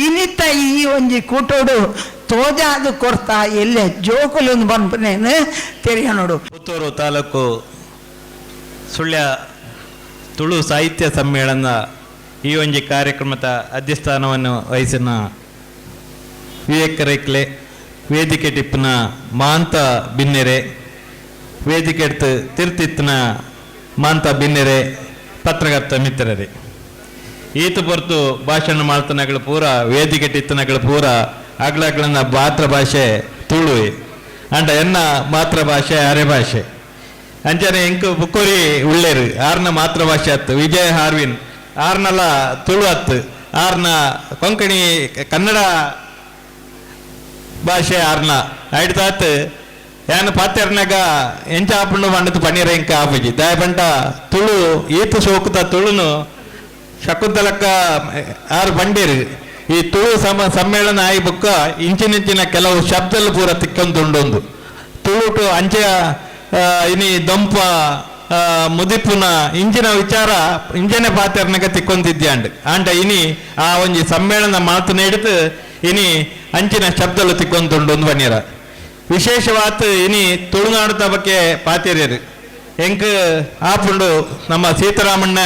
ಇನಿತ ಈ ಒಂಜಿ ಕೂಟೋಡು ತೋಜಾದು ಕೊರ್ತಾ ಎಲ್ಲೆ ಜೋಕುಲು ಒಂದು ಪನ್ಪುನೇನು ತೆರಿಯ ನೋಡು. ಪುತ್ತೂರು ತಾಲೂಕು ಸುಳ್ಯ ತುಳು ಸಾಹಿತ್ಯ ಸಮ್ಮೇಳನ ಈ ಒಂಜಿ ಕಾರ್ಯಕ್ರಮದ ಅಧ್ಯಸ್ಥಾನವನ್ನು ವಹಿಸಿನ ವಿವೇಕ ರೈಕ್ಲೆ ವೇದಿಕೆ ಟಿಪ್ಪನ ಮಾಂತ ಬಿನ್ನೆರೆ ವೇದಿಕೆ ತಿರ್ತಿತ್ತನ ಮಾಂತ ಬಿನ್ನೆರೆ ಪತ್ರಕರ್ತ ಮಿತ್ರರೇ, ಈತ ಹೊರತು ಭಾಷಣ ಮಾಡ್ತನಗಳು ಪೂರ ವೇದಿಕೆ ಟಿತ್ತನಗಳು ಪೂರ ಅಗ್ಲಗ್ಲನ್ನ ಮಾತೃಭಾಷೆ ತುಳುವೆ ಅಂಡ ಎನ್ನ ಮಾತೃಭಾಷೆ ಅರೆ ಭಾಷೆ ಅಂಚನೆ ಎಂಕು ಬುಕ್ಕೋರಿ ಉಳ್ಳೇರು ಆರ್ನ ಮಾತೃಭಾಷೆ ಅತ್ತು ವಿಜಯ ಹಾರ್ವಿನ್ ಆರ್ನಲ ತುಳು ಅತ್ತು ಆರ್ನ ಕೊಂಕಣಿ ಕನ್ನಡ ಭಾಷೆ ಆರ್ನ ಐಡ್ತಾತ್ ಯಾನ್ ಪಾತೆರ್ನಾಗ ಎಂಚ ಆಪುಂಡು ಪಂಡತು ಪನ್ನೀರ ಎಂಕ ಆಪುಜಿ ದಾಯ ಪಂಡ ತುಳು ಈತ ಸೋಕುತ ತುಳುನು ಶಕುಂತಲಕ್ಕ ಆರು ಬಂಡೇರು ಈ ತುಳು ಸಮ್ಮೇಳನ ಆಯಿ ಬುಕ್ಕ ಇಂಚಿನಿಂಚಿನ ಕೆಲವು ಶಬ್ದలు ಪೂರ ತಿಕ್ಕೊಂದುಂಡೊಂದು ತುಳುಟು ಅಂಚೆ ಇನಿ ದೊಂಪ ಮುದಿಪುನ ಇಂಚಿನ ವಿಚಾರ ಇಂಚನೆ ಪಾತೆರ್ನಾಗ ತಿಕ್ಕೊಂದಿದ್ಯಾಂಡ್ ಆಂಡ ಇನಿ ಆ ಒಂಜಿ ಸಮ್ಮೇಳನ ಮಾತು ನೀಡಿತು ಇನಿ ಅಂಚಿನ ಶಬ್ದಲು ತಿಕ್ಕೊಂದುಂಡು ಒಂದು ಬನ್ನಿರ ವಿಶೇಷವಾತ್ ಇನಿ ತುಳುನಾಡು ತಬಕ್ಕೆ ಪಾತೆರ್ಯರು ಎಂಕ್ ಆಪುಂಡು ನಮ್ಮ ಸೀತಾರಾಮಣ್ಣ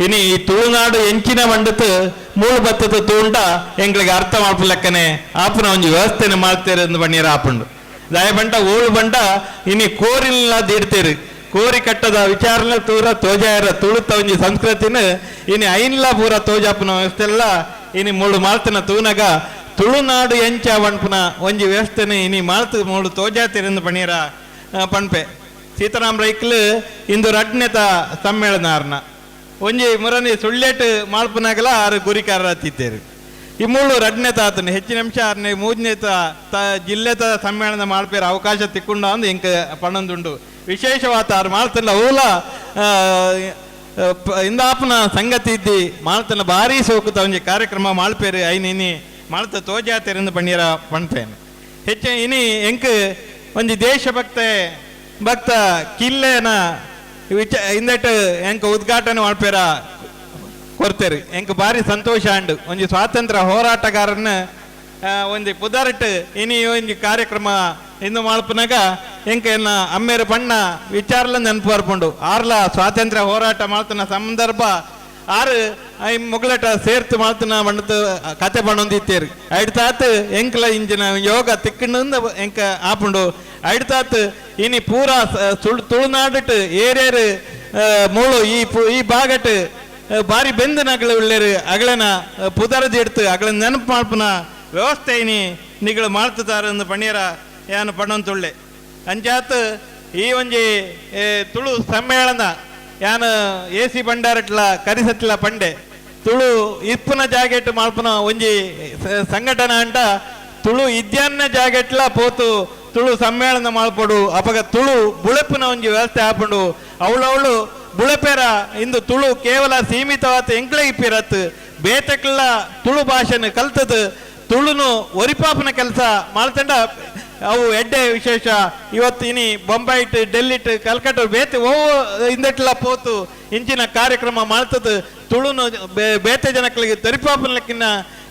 ಇನಿ ಈ ತುಳುನಾಡು ಎಂಚಿನ ಬಂಡತು ಮೂಳು ಬತ್ತದ ತೂಂಡ ಎಂಕ್ಲಿಗೆ ಅರ್ಥ ಮಾಡ್ಪುಲಕ್ಕನೆ ಆಪುನ ಒಂಜಿ ವ್ಯವಸ್ಥೆನ ಮಾಡ್ತೇರೆ ಅಂದ್ ಬಣ್ಣೀರ ಆಪುಂಡು. ದಾಯ ಬಂಟ ಓಳು ಬಂಟ ಇನಿ ಕೋರಿಲ್ಲ ದೀಡ್ತೇರು ಕೋರಿ ಕಟ್ಟದ ವಿಚಾರನ ತೂರ ತೋಜಾಯರ ತುಳುತ ಒಂಜಿ ಸಂಸ್ಕೃತಿನ ಇನಿ ಐನ್ಲ ಪೂರ ತೋಜಾಪುನ ವ್ಯವಸ್ಥೆ ಎಲ್ಲ ಇನಿ ಮೂಳು ಮಾಲ್ತನ ತೂನಗ ತುಳುನಾಡು ಎಂಚ ವಣ್ಪುನ ಒಂಜಿ ವ್ಯವಸ್ಥೆನ ಇನಿ ಮಾಲ್ತು ಮೂಳು ತೋಜಾತಿರಂದು ಪಣೀರ ಪಣ್ಪೆ. ಸೀತಾರಾಮ್ ರೈಕ್ಲು ಇಂದು ರಡ್ನೆತ ಸಮ್ಮೇಳನ ಆರ್ನ ಒಂಜಿ ಮುರನಿ ಸುಳ್ಳೆಟ್ ಮಾಲ್ಪುನಾಗಲ ಆರು ಗುರಿಕಾರ ಅತ್ತಿದ್ದೇರು. ಈ ಮೂಳು ರಡ್ನೆತ ಆತನ ಹೆಚ್ಚಿನ ಅಂಶ ಆರನೇ ಮೂಜನೇತ ತ ಜಿಲ್ಲೆತ ಸಮ್ಮೇಳನ ಮಾಲ್ಪೇರ ಅವಕಾಶ ತಿಕ್ಕೊಂಡ ಅಂದು ಇಂಕ ಪಣಂದುಂಡು. ವಿಶೇಷವಾದ ಆರು ಮಾಲ್ತಲ್ಲ ಓಲ ಇಂದಾಪನ ಸಂಗತಿ ಇದ್ದಿ ಮಾಲ್ತನ ಭಾರಿ ಸೋಕುತ ಒಂಜಿ ಕಾರ್ಯಕ್ರಮ ಮಾಲ್ಪೇರು ಐನ್ ಇನಿ ಮಾಲ್ತ ತೋಜಾತೆರಿಂದ ಪಣ್ಣೀರ ಪಣ್ಪೇನು. ಹೆಚ್ಚು ಇನಿ ಎಂಕ್ ಒಂಜಿ ದೇಶಭಕ್ತೆ ಭಕ್ತ ಕಿಲ್ಲೆನ ವಿಚ ಇಂದಟ್ ಎಂಕ್ ಉದ್ಘಾಟನೆ ಮಾಲ್ಪೇರ ಕೊರ್ತೇರು. ಎಂಕ್ ಭಾರಿ ಸಂತೋಷ ಅಂಡು ಒಂಜಿ ಸ್ವಾತಂತ್ರ್ಯ ಹೋರಾಟಗಾರನ ಒಂಜಿ ಪುದರ್ಟ್ ಇನಿ ಒಂಜಿ ಕಾರ್ಯಕ್ರಮ ಇಂದು ಮಾಲ್ಪನಾಗ ಎಂಕ ಎನ್ನ ಅಮ್ಮೇರು ಬಣ್ಣ ವಿಚಾರಲ ನೆನಪು ಬರ್ಪುಂಡು. ಆರ್ಲ ಸ್ವಾತಂತ್ರ್ಯ ಹೋರಾಟ ಮಾಡ್ತನ ಸಂದರ್ಭ ಆರು I ಮುಗಳಟ ಸೇರ್ತು ಮಾಡ್ತನ ಬಣ್ಣದ ಕತೆ ಬಣ್ಣೊಂದಿತ್ತೇರು. ಐಡ್ತಾತ್ ಎಂಕ್ಲ ಇಂಜಿನ ಯೋಗ ತಿಕ್ಕಂಡ ಎಂಕ ಆಪುಂಡು. ಐಡ್ತಾತ್ ಇನಿ ಪೂರಾ ತುಳುನಾಡಿಟ್ಟು ಏರೇರು ಮೂಳು ಈ ಈ ಭಾಗಟ್ ಭಾರಿ ಬೆಂದನಗಳು ಉಳ್ಳೇರು ಅಗಳನ ಪುದರದಿ ಎಡ್ತು ಅಗಳ ನೆನಪು ಮಾಡ್ಪುನ ವ್ಯವಸ್ಥೆ ಇನಿ ನಿಗಳು ಮಾಡ್ತಾರ ಅಂದು ಪಣ್ಣೀರ ಯಾನು ಪಣ್ಣೊಂತುಳ್ಳೆ. ಅಂಚಾತ್ ಈ ಒಂಜಿ ತುಳು ಸಮ್ಮೇಳನ ಯಾನು ಎ ಸಿ ಭಂಡಾರಟ್ಲ ಕರಿಸತ್ಲ ಪಂಡೆ ತುಳು ಇಪ್ಪುನ ಜಾಗೆಟ್ ಮಾಲ್ಪುನ ಒಂಜಿ ಸಂಘಟನೆ ಅಂಟ ತುಳು ಇದ್ಯಾನ್ನ ಜಾಗೆಟ್ಲ ಪೋತು ತುಳು ಸಮ್ಮೇಳನ ಮಾಲ್ಪಡು ಅಪಗ ತುಳು ಬುಳೆಪುನ ಒಂಜಿ ವ್ಯವಸ್ಥೆ ಆಪುಂಡು. ಅವಳವಳು ಬುಳೆಪೇರ ಇಂದು ತುಳು ಕೇವಲ ಸೀಮಿತವಾದ ಎಂಕ್ಲೆ ಇಪ್ಪಿರತ್ ಬೇತಕ್ಲ ತುಳು ಭಾಷೆನ ಕಲ್ತದು ತುಳುನು ಒರಿಪಾಪನ ಕೆಲಸ ಮಾಡ್ತಂಡ ಅವು ಎಡ್ಡೆ ವಿಶೇಷ. ಇವತ್ತು ಇನಿ ಬೊಂಬೈಟ್ ಡೆಲ್ಲಿಟ್ ಕಲ್ಕಟ್ಟ ಬೇತೆ ಓ ಇಂದಟ್ಲ ಪೋತು ಇಂಚಿನ ಕಾರ್ಯಕ್ರಮ ಮಾಡ್ತದ ತುಳುನು ಬೇತೆ ಜನಕ್ಕಳಿಗೆ ತರಿಪಾಪನಕ್ಕಿನ್ನ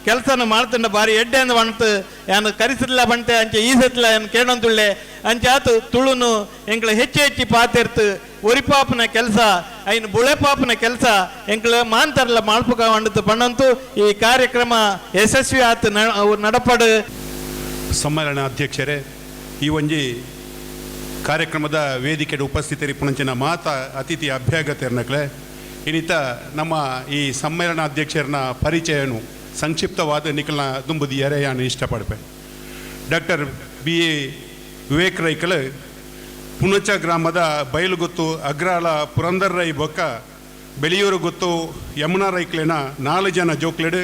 ಕೆಲಸನ ಮಾಡ್ತಂಡ ಭಾರಿ ಎಡ್ಡೆ ಅಂದ ಬಣ್ತು ಯಾನು ಕರಿಸಿಲ್ಲ ಬಂಟೆ ಅಂಚೆ ಈ ಸತ್ಲ ಏನು ಕೇಳೊಂದುಳ್ಳೆ ಅಂಚೆ ಆತು ತುಳುನು ಎಂಕ್ಲ ಹೆಚ್ಚು ಹೆಚ್ಚಿ ಪಾತಿರ್ತು ಒರಿಪಾಪನ ಕೆಲಸ ಐನು ಬುಳೆಪಾಪನ ಕೆಲಸ ಎಂಕ್ಲ ಮಾಂತರ್ಲ ಮಾಳ್ಪುಕ వండుతూ ಪಣ್ಣಂತು ಈ ಕಾರ್ಯಕ್ರಮ ಯಶಸ್ವಿ ಆತು ನಡಪಡು. ಸಮ್ಮೇಳನ ಅಧ್ಯಕ್ಷರೇ, ಈ ಒಂಜಿ ಕಾರ್ಯಕ್ರಮದ ವೇದಿಕೆಯ ಉಪಸ್ಥಿತರಿ ಪುಣಂಚಿನ ಮಾತಾ ಅತಿಥಿ ಅಭ್ಯಾಗತರ್ನಕ್ಲೆ ಇನ್ನಿತ ನಮ್ಮ ಈ ಸಮ್ಮೇಳನ ಅಧ್ಯಕ್ಷರನ್ನ ಪರಿಚಯನು ಸಂಕ್ಷಿಪ್ತವಾದ ನಿಖಲ್ನ ದುಂಬುದಿಯರೆ ಯಾನು ಇಷ್ಟಪಡ್ಪೆ. ಡಾಕ್ಟರ್ ಬಿ ಎ ವಿವೇಕ್ ರೈಕಲ್ ಪುಣಚ ಗ್ರಾಮದ ಬಯಲುಗುತ್ತು ಅಗ್ರಾಳ ಪುರಂದರ್ ರೈ ಬೊಕ್ಕ ಬೆಳಿಯೂರು ಗುತ್ತು ಯಮುನಾ ರೈಕ್ಲೆನ 4 ಜನ ಜೋಕ್ಲೆಡು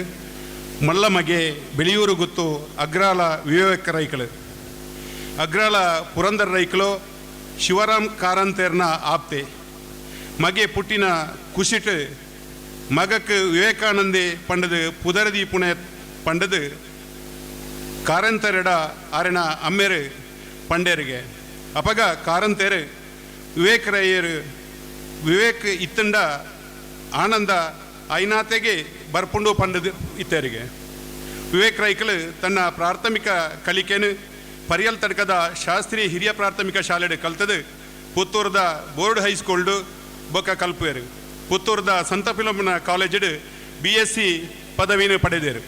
ಮಲ್ಲಮಗೆ ಬೆಳಿಯೂರು ಗುತ್ತು ಅಗ್ರಾಳ ವಿವೇಕ ರೈಕಲು ಅಗ್ರಾಳ ಪುರಂದರ್ ರೈಕಲು ಶಿವರಾಮ್ ಕಾರಂತೇರ್ನ ಆಪ್ತೆ ಮಗೆ ಪುಟ್ಟಿನ ಕುಸಿಟ್ ಮಗಕ್ಕೆ ವಿವೇಕಾನಂದೆ ಪಂಡದು ಪುದರದಿ ಪುಣೆ ಪಂಡದು ಕಾರಂತರೆಡ ಆರೆನ ಅಮ್ಮೇರು ಪಂಡೇರಿಗೆ ಅಪಗ ಕಾರಂತೇರು ವಿವೇಕ್ ರೈಯರು ವಿವೇಕ್ ಇತ್ತಂಡ ಆನಂದ ಐನಾತೆಗೆ ಬರ್ಪುಂಡು ಪಂಡದು ಇತ್ತೇರಿಗೆ. ವಿವೇಕ್ ರೈಕಲು ತನ್ನ ಪ್ರಾಥಮಿಕ ಕಲಿಕೆನು ಪರಿಯಲ್ ತಡ್ಕದ ಶಾಸ್ತ್ರೀಯ ಹಿರಿಯ ಪ್ರಾಥಮಿಕ ಶಾಲೆಡೆ ಕಲ್ತದು ಪುತ್ತೂರದ ಬೋರ್ಡ್ ಹೈಸ್ಕೂಲ್ಡು ಬೊಕ್ಕ ಕಲ್ಪುವೇರು. ಪುತ್ತೂರದ ಸಂತ ಫಿಲೋಮಿನ ಕಾಲೇಜಿಡು BSc ಪದವಿಯನ್ನು ಪಡೆದರು.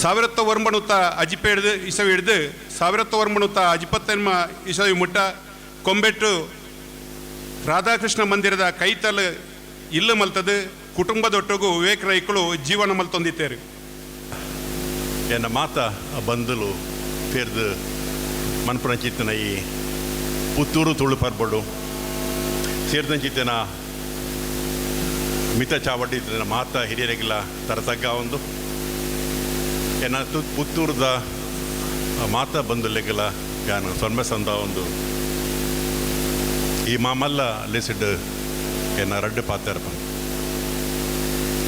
1957 ಇಸವಿ ಹಿಡಿದು 1958 ಇಸವಿ ಮುಟ್ಟ ಕೊಂಬೆಟ್ಟು ರಾಧಾಕೃಷ್ಣ ಮಂದಿರದ ಕೈತಲ್ ಇಲ್ಲು ಮಲ್ತದು ಕುಟುಂಬದೊಟ್ಟಿಗೂ ವಿವೇಕ್ ರೈಕಳು ಜೀವನ ಮಲ್ತೊಂದಿತ್ತೇರು. ಎನ್ನ ಮಾತ ಬಂದಲು ತೇರ್ದು ಮನ್ಪುಣಚಿತ್ತನ ಈ ಪುತ್ತೂರು ತುಳು ಪರ್ಬಡು ಸೇರ್ದಂಚಿತ್ತನ ಮಿತ ಚಾವಡಿ ಮಾತ ಹಿರಿಯರಿಗೆಲ್ಲ ತರತಗ್ಗ ಒಂದು ಎನ್ನ ಪುತ್ತೂರದ ಮಾತ ಬಂದುಲೆಗೆಲ್ಲ ಯಾನು ಸೊನ್ಮೆ ಸಂದ ಒಂದು ಈ ಮಾಮಲ್ಲ ಲೆಸಿಡ್ ಎನ್ನ ರಡ್ಡು ಪಾತ್ರ ಬಂದು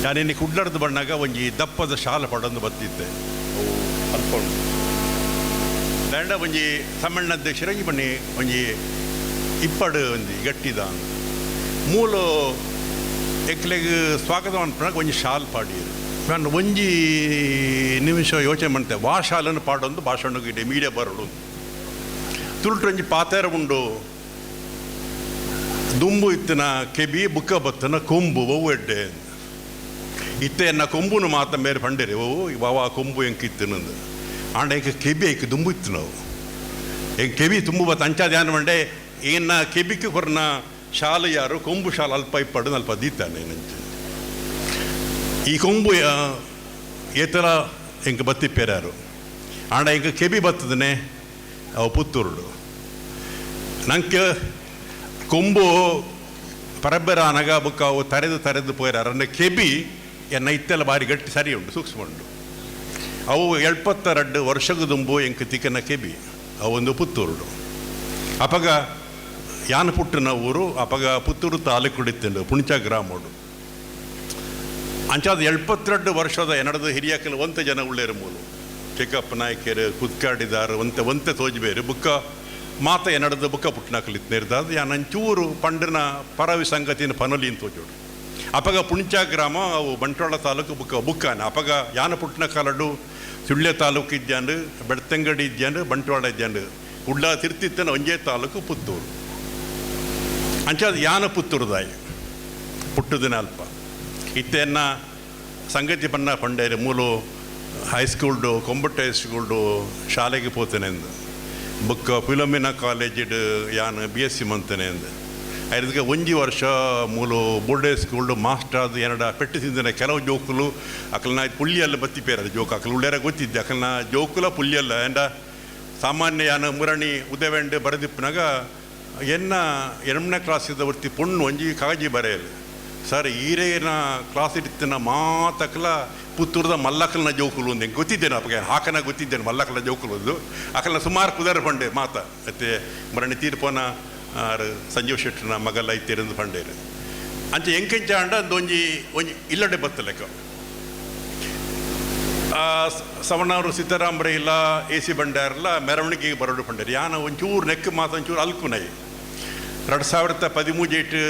ನಾನು ಇನ್ನಿ ಕುಡ್ಲಡ್ದು ಬಣ್ಣಾಗ ಒಂಜಿ ದಪ್ಪದ ಶಾಲ ಪಡೊಂದು ಬತ್ತಿದ್ದೆ ಅವು ಅಲ್ಪ ಉಂಟು ದಂಡ ಒಂಜಿ ಸಮ್ಮೇಳನಾಧ್ಯಕ್ಷರ ಒಂಜಿ ಬನ್ನಿ ಒಂಜಿ ಇಪ್ಪಡು ಒಂಜಿ ಗಟ್ಟಿದ ಮೂಲ ಎಕ್ಲೆಗ್ ಸ್ವಾಗತ ಅನ್ಪನಾಗ ಒಂಜಿ ಶಾಲ್ ಪಾಡಿಯರು. ನಾನು ಒಂಜಿ ನಿಮಿಷ ಯೋಚನೆ ಮಾಡ್ತೆ ವಾ ಶಾಲನ್ನು ಪಾಡೊಂದು ಭಾಷಣಕ್ಕೆ ಇಡೀ ಮೀಡಿಯಾ ಬರೋಡು ತುಳುಟು ಒಂಜಿ ಪಾತೇರ ಉಂಡು ದುಂಬು ಇತ್ತಿನ ಕೆಬಿ ಬುಕ್ಕ ಬತ್ತನ ಕೊಂಬು ಒವ್ವು ಎಡ್ಡೆ. ಇತ್ತೆ ಎನ್ನ ಕೊಂಬುನು ಮಾತ ಮೇರೆ ಪಂಡೇರಿ ಓ ವಾವಾ ಕೊಂಬು ಎಂಕಿತ್ತು ಆಂಡ ಎಂಕ ಕೆಬಿ ಐಕ್ ದುಂಬು ಇತ್ತು ನಾವು ಎಂಕ್ ಕೆಬಿ ತುಂಬು ಬತ್ತ ಅಂಚ ಧ್ಯಾನ ಮಂಡೆ ಏನ ಕೆಬಿக்கு ಕೊರ್ನ ಶಾಲೆ ಯಾರು ಕೊಂಬು ಶಾಲೆ ಅಲ್ಪ ಇಪ್ಪಡು ಅಲ್ಪ ದೀತಾನೆ ನಂಚೆ ಈ ಕೊಂಬು ಏತರ ಎಂಕ ಬತ್ತಿಪ್ಪೇರಾರು ಆಂಡ ಎಂಕ ಕೆಬಿ ಬತ್ತದನೆ ಅವು ಪುತ್ತೂರುಡು ನಂಗೆ ಕೊಂಬು ಪರಬ್ಬರ ಅನಗ ಬುಕ್ಕ ಅವು ತರೆದು ತರೆದು ಪೋಯರಾರು ಅನ್ನ ಕೆಬಿ ಎನ್ನ ಇತ್ತೆಲ್ಲ ಬಾರಿ ಗಟ್ಟಿ ಸರಿ ಉಂಟು ಸೂಕ್ಷ್ಮ ಉಂಟು ಅವು 72 ವರ್ಷದ ದುಂಬು ಎಂಕ ತಿಕ್ಕನ ಕೆಬಿ ಅವೊಂದು ಪುತ್ತೂರುಡು ಅಪಗ ಯಾನ ಪುಟ್ಟನ ಊರು ಅಪಗ ಪುತ್ತೂರು ತಾಲೂಕುಡಿತ್ತಂಡು ಪುಣಚ ಗ್ರಾಮಡು ಅಂಚಾದ 72 ವರ್ಷದ ಎನಡದ ಹಿರಿಯಕಲು ಒಂತೆ ಜನ ಉಳ್ಳೇರು ಮೂಲು ಚಿಕ್ಕಪ್ಪ ನಾಯಕರು ಕುತ್ಕಾಡಿದಾರು ಒಂತೆ ಒಂತೆ ತೋಜ್ಬೇರು ಬುಕ್ಕ ಮಾತ ಎನಡದ ಬುಕ್ಕ ಪುಟ್ಟನಕಲಿತ್ತು ಯಾನಂಚೂರು ಪಂಡನ ಪರವಿ ಸಂಗತಿನ ಪನೊಲಿ ಅಂತ ತೋಜೋಡು ಅಪಗ ಪುಣಚ ಗ್ರಾಮ ಅವು ಬಂಟ್ವಾಳ ತಾಲೂಕು ಬುಕ್ಕ ಬುಕ್ಕಾನ ಅಪಗ ಯಾನ ಪುಟ್ಟನ ಕಾಲಡು ಸುಳ್ಯ ತಾಲೂಕು ಇದ್ಯಾಂಡು ಬೆಳ್ತಂಗಡಿ ಇದ್ಯಾಂಡು ಬಂಟ್ವಾಳ ಇದ್ಯಾಂಡು ಉಳ್ಳ ತಿರ್ತಿತ್ತನ ಒಂಜೇ ತಾಲೂಕು ಪುತ್ತೂರು ಅಂಚಾದ ಯಾನ ಪುತ್ತೂರುದಾಯಿ ಪುಟ್ಟುದಿನ ಅಲ್ಪ ಇತ್ತೆನ್ನ ಸಂಗತಿ ಪನ್ನ ಪಂಡೇರು ಮೂಲು ಹೈಸ್ಕೂಲ್ಡು ಕೊಂಬಟ್ಟೆ ಹೈಸ್ಕೂಲ್ಡು ಶಾಲೆಗೆ ಪೋತೇನೆ ಎಂದು ಬುಕ್ಕ ಫಿಲೋಮಿನಾ ಕಾಲೇಜಿಡು ಯಾನು ಬಿ ಎಸ್ ಸಿ ಮಂತೇನೆ ಎಂದು ಅದಕ್ಕೆ ಒಂಜಿ ವರ್ಷ ಮೂಲು ಬೋರ್ಡ್ ಸ್ಕೂಲ್ಡು ಮಾಸ್ಟರ್ ಅದು ಏನಡ ಪೆಟ್ಟು ತಿಂದನೆ ಕೆಲವು ಜೋಕುಲು ಅಕಲ್ನ ಪುಳ್ಳಿಯಲ್ಲ ಬತ್ತಿಪೇರ ಜೋಕು ಅಕಲ್ ಉಳ್ಳೇರ ಗೊತ್ತಿದ್ದೆ ಅಕಲ್ನ ಜೋಕುಲ ಪುಳ್ಳಿಯಲ್ಲ ಎಂಡ ಸಾಮಾನ್ಯ ಯಾನು ಮುರಣಿ ಉದವೆಂಡು ಬರೆದಿಪ್ಪನಾಗ ಎನ್ನ 8ನೇ ಕ್ಲಾಸಿದ ವರ್ತಿ ಪೊಣ್ಣು ಒಂಜಿ ಕಾಗಜಿ ಬರೆಯಲು ಸರ್ ಈರೇನ ಕ್ಲಾಸ್ ಇಡ್ತಿನ ಮಾತಕಲ ಪುತ್ತೂರದ ಮಲ್ಲಕಲ್ನ ಜೋಕುಲು ಒಂದು ಹೆಂಗೆ ಗೊತ್ತಿದ್ದೇನೆ ಅಪ್ಪಗೆ ಹಾಕನ ಗೊತ್ತಿದ್ದೇನೆ ಮಲ್ಲಕಲ್ನ ಜೋಕುಲು ಒಂದು ಅಕಲ್ನ ಸುಮಾರು ಕುದರ ಪಂಡೆ ಮಾತ ಮತ್ತು ಮರಣಿ ತೀರ್ಪೋನ ಆರು ಸಂಜೀವ್ ಶೆಟ್ಟನ ಮಗಲ್ಲ ಇತ್ತಿರಂದು ಪಂಡೇರು ಅಂಚೆ ಎಂಕೆಂಚ ಅಂಡ ಒಂಜಿ ಒಂಜಿ ಇಲ್ಲಡೆ ಬತ್ತಲೆಕ್ಕ ಸವಣಾರು ಸೀತಾರಾಮರೇ ಇಲ್ಲ ಎ ಸಿ ಬಂಡಾರಲ್ಲ ಮೆರವಣಿಗೆಗೆ ಬರೋಡು ಪಂಡೇರು ಯಾನ ಒಂಚೂರು ನೆಕ್ ಮಾತ ಒಂಚೂರು ಅಲ್ಕುನೈ 2013 ಏಟು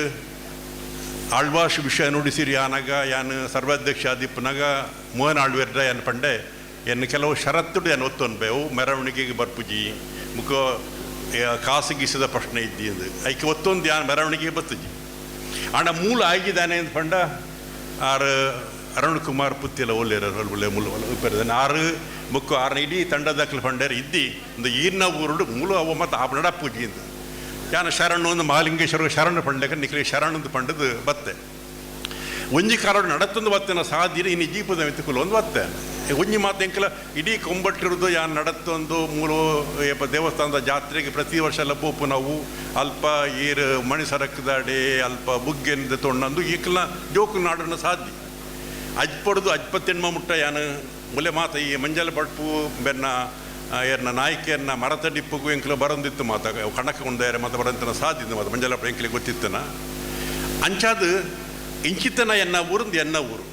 ಆಳ್ವಾಶ್ ವಿಷಯ ನುಡಿಸಿರಿ ಯಾನಾಗ ಯಾನು ಸರ್ವಾಧ್ಯಕ್ಷ ಆದಿಪ್ಪನಾಗ ಮೋಹನ್ ಆಳ್ವೇರ್ಡ ಯಾನ್ ಪಂಡೆ ಎನ್ನು ಕೆಲವು ಷರತ್ತುಡು ಯಾನು ಒತ್ತೊನ್ಬೇವು ಮೆರವಣಿಗೆಗೆ ಬರ್ಪುಜಿ ಮುಖ ಕಾಸು ಗೀಸದ ಪ್ರಶ್ನೆ ಇದ್ದಿ ಅಂದು ಐಕೆ ಒತ್ತೊಂದು ಯಾನ್ ಮೆರವಣಿಗೆಗೆ ಬತ್ತುಜಿ ಆಂಡ ಮೂಲ ಆಗಿದ್ದಾನೆ ಅಂತ ಪಂಡ ಆರು ಅರುಣ್ ಕುಮಾರ್ ಪುತ್ತಿಲ ಒಲ್ಲೇರ ಒಳ್ಳೆ ಮೂಲ ಉಪ್ಪೇರದಾನೆ ಆರು ಮುಕ್ಕು ಆರನ ಇಡೀ ತಂಡದಾಕಲು ಪಂಡೇರು ಇದ್ದಿ ಒಂದು ಈರ್ನ ಊರುಡು ಮೂಲ ಅವ ಮತ್ತು ಆ ನಡಪೂಜಿ ಅಂದು ಯಾನ ಶರಣು ಒಂದು ಮಹಾಲಿಂಗೇಶ್ವರ ಶರಣ ಪಂಡಕ ನಿಖಲಿ ಶರಣು ಅಂತ ಪಂಡದು ಬತ್ತೆ ಒಂಜಿ ಕಾರಣ ನಡತ್ತೊಂದು ಬತ್ತನ ಸಾಧ್ಯನ ಇನ್ನು ಜೀಪದ ಮೆತ್ತುಕುಲು ಒಂದು ಬತ್ತೆ ಒಂಜಿ ಮಾತು ಎಂಕಲ ಇಡೀ ಕೊಂಬಟ್ಟಿರೋದು ಯಾನ್ ನಡತ್ತೊಂದು ಮೂಲು ಏಪ ದೇವಸ್ಥಾನದ ಜಾತ್ರೆಗೆ ಪ್ರತಿ ವರ್ಷ ಎಲ್ಲ ಪೋಪು ನಾವು ಅಲ್ಪ ಏರು ಮಣಿ ಸರಕದಾಡೆ ಅಲ್ಪ ಬುಗ್ಗೆಂದ ತೊಣ್ಣಂದು ಈಕಲ್ನ ಜೋಕು ನಾಡನ್ನು ಸಾಧ್ಯ ಅಜ್ಪಡ್ದು ಅಜ್ಪತ್ತೆಣ್ಮ ಮುಟ್ಟ ಯಾನು ಮುಲೆ ಮಾತ ಈ ಮಂಜಲ ಬಟ್ಪು ಬೆನ್ನ ಏರ್ನ ನಾಯಕಿಯನ್ನ ಮರತ ಡಿಪ್ಪಗೂ ಎಂಕಲ ಬರಂದಿತ್ತು ಮಾತ ಕಣಕ ಉಂಡೇರೆ ಮಾತ ಬರಂತನ ಸಾಧ್ಯದ ಮಾತ ಮಂಜಲಪ್ಪ ಎಂಕಲಿ ಗೊತ್ತಿತ್ತನ ಅಂಚಾದು ಇಂಚಿತನ ಎನ್ನ ಊರಂದು ಎನ್ನ ಊರು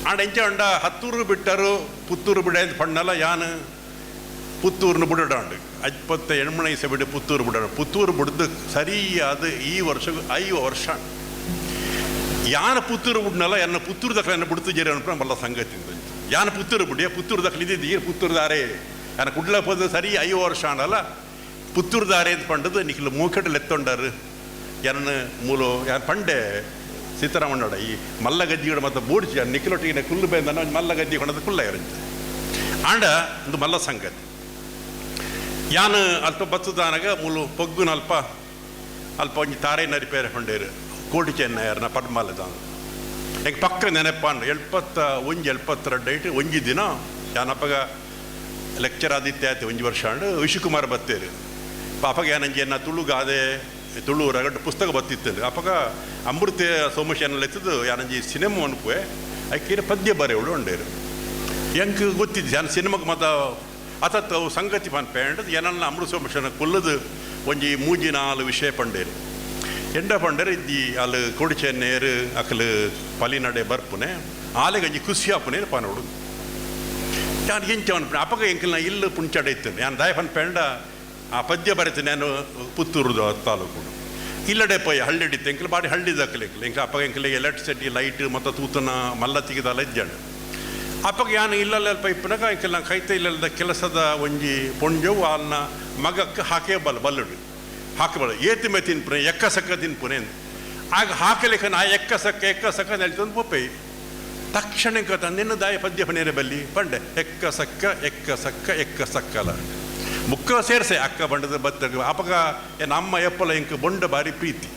ಆಂಡ ಎಂಚ ಅಂಡ ಹತ್ತೂರು ಬಿಟ್ಟರು ಪುತ್ತೂರು ಬಿಡ ಪಣ್ಣಲ್ಲ ಯಾನು ಪುತ್ತೂರ್ನ ಬುಡಡಾಂಡು ಅಜ್ಪತ್ತ ಎಣ್ಮಣೈಸ ಬಿಡು ಪುತ್ತೂರು ಬುಡ ಪುತ್ತೂರು ಬುಡ್ದು ಸರಿಯಾದ ಈ ವರ್ಷ 5 ವರ್ಷ ಯಾನ ಪುತ್ತೂರು ಬುಡ್ನಲ್ಲ ಎನ್ನ ಪುತ್ತೂರು ದಖಲ ಎನ್ನ ಬುಡ್ತು ಜೇರಿ ಅನ್ಪ ಮಲ್ಲ ಸಂಗತಿ ಯಾನ ಪುತ್ತೂರು ಬುಡಿಯ ಪುತ್ತೂರು ದಖಲ ಇದ್ದಿದ್ದು ಪುತ್ತೂರುದಾರೆ ಯಾನ ಕುಡ್ಲ ಪದ ಸರಿ 5 ವರ್ಷ ಆನಲ್ಲ ಪುತ್ತೂರುದಾರೆ ಅಂತ ಪಂಡದು ನಿಖಿಲ್ ಮೂಕಟ್ಟಲ್ಲಿ ಎತ್ತೊಂಡಾರು ಯಾರನ್ನ ಮೂಲು ಯಾರು ಪಂಡೆ ಸೀತಾರಾಮಣ್ಣೋಡ ಈ ಮಲ್ಲ ಗದ್ದಿಗಳು ಮತ್ತು ಬೂಡ್ಚಿ ನಿಖಿಲೊಟ್ಟಿಗೆ ಕುಲ್ಲು ಬೇಂದನ ಮಲ್ಲ ಗದ್ದಿ ಕೊಡೋದು ಕುಲ್ಲ ಇರಂತೆ ಆಂಡ ಒಂದು ಮಲ್ಲ ಸಂಗತಿ ಯಾನು ಅಲ್ಪ ಬತ್ತದಾನಾಗ ಮೂಲು ಪೊಗ್ಗುನ ಅಲ್ಪ ಅಲ್ಪ ಒಂಜಿ ತಾರೆ ನರಿಪೇರೆ ಪಂಡೇರು ಕೋಟಿ ಚೆನ್ನ ಯಾರನ್ನ ಪದ್ಮಾಲದ ಈಗ ಪಕ್ಕ ನೆನಪಾಂಡು 71 72 ಐಟು ಒಂಜಿ ದಿನ ಯಾನಪ್ಪಗ ಲೆಕ್ಚರ್ ಆದಿತ್ಯ ಆಯ್ತು ಒಂಜಿ ವರ್ಷ ಅಂಡು ವಿಶುಕುಮಾರ್ ಬತ್ತೇರು ಪಾಪಗ ಏನಂಜಿ ಎನ್ನ ತುಳುಗಾದೆ ತುಳು ರಗಡ್ ಪುಸ್ತಕ ಬತ್ತಿತ್ತು ಅಪ್ಪಗ ಅಮೃತ ಸೋಮಶೇನಲ್ಲಿ ಎತ್ತದು ಯಾನಂಜಿ ಸಿನಿಮಾ ಅನ್ಪುವೆ ಐಕೀರ ಪದ್ಯ ಬರೆಯವಳು ಉಂಡೇರು ಎಂಕ್ ಗೊತ್ತಿದ್ದು ಯಾನ್ ಸಿನಿಮಾಗೆ ಮತ ಅತತ್ ಅವು ಸಂಗತಿ ಪನ್ಪೆ ಅಂಡದು ಏನನ್ನ ಅಮೃತ ಸೋಮಶೇನ ಕುಲ್ಲದು ಒಂಜಿ ಮೂಜಿ ನಾಲು ವಿಷಯ ಪಂಡೇರು ಎಂಡ ಪಂಡೇರು ಇದ್ದಿ ಅಲ್ಲಿ ಕೋಡಿಚೆನ್ನೇರು ಅಕಲು ಪಲಿನಡೆ ಬರ್ಪುನೆ ಆಲೆಗಂಜಿ ಖುಷಿ ಆಪುನೆ ಪಾನೋಡು ಯಾನ್ ಎಂಚ ಅನ್ಪುನೆ ಅಪ್ಪಗ ಎಂಕಲ್ನ ಇಲ್ಲು ಪುಂಚಾಡ ಇತ್ತು ಯಾನ್ ದಾಯ ಪನ್ಪೆಂಡ ಆ ಪದ್ಯ ಬರೆತು ನಾನು ಪುತ್ತೂರುದ ತಾಲೂಕು ಇಲ್ಲಡೆ ಪೋಯ್ ಹಳ್ಳಿಡಿತ್ತು ಎಂಕಲ್ ಬಾಡಿ ಹಳ್ಳಿ ದಾಖಲೆ ಎಂಕಲ್ ಎಂಕ ಅಪ್ಪಗ ಎಂಕಲಿಗೆ ಎಲೆಕ್ಟ್ರಿಸಿಟಿ ಲೈಟ್ ಮತ್ತು ತೂತನ ಮಲ್ಲ ತೆಗೆದಲ್ಲ ಇದ್ದಾನೆ ಅಪ್ಪಗ ಯಾನು ಇಲ್ಲಲ್ಲ ಅಲ್ಪ ಇಪ್ಪನಾಗ ಎಂಕಲ್ ಕೈತ ಇಲ್ಲದ ಕೆಲಸದ ಒಂಜಿ ಪೊಂಜವು ಅನ್ನ ಮಗಕ್ಕೆ ಹಾಕೇ ಬಲ್ಲ ಬಲ್ಲುಡು ಹಾಕಬಲ್ಲ ಏತಿ ಮೇ ತಿನ್ಪುನೆ ಎಕ್ಕ ಸಕ್ಕ ತಿನ್ಪುನೆ ಆಗ ಹಾಕಲಿಕ್ಕೆ ನಾ ಎಕ್ಕ ಸಕ್ಕ ಎಕ್ಕ ಸಕ್ಕ ನೆಲ್ತೊಂದು ಪೊಪ್ಪೆ ತಕ್ಷಣ ನಿನ್ನ ದಾಯ ಪದ್ಯ ಪನೇರೆ ಬಲ್ಲಿ ಪಂಡೆ ಎಕ್ಕ ಸಕ್ಕ ಎಕ್ಕ ಸಕ್ಕ ಎಕ್ಕ ಸಕ್ಕಲ ಮುಕ್ಕ ಸೇರ್ಸೆ ಅಕ್ಕ ಬಂಡದ ಬತ್ತ ಅಪಗ ನಮ್ಮ ಎಪ್ಪಲ ಇಂಕ್ ಬೊಂಡ ಬಾರಿ ಪ್ರೀತಿ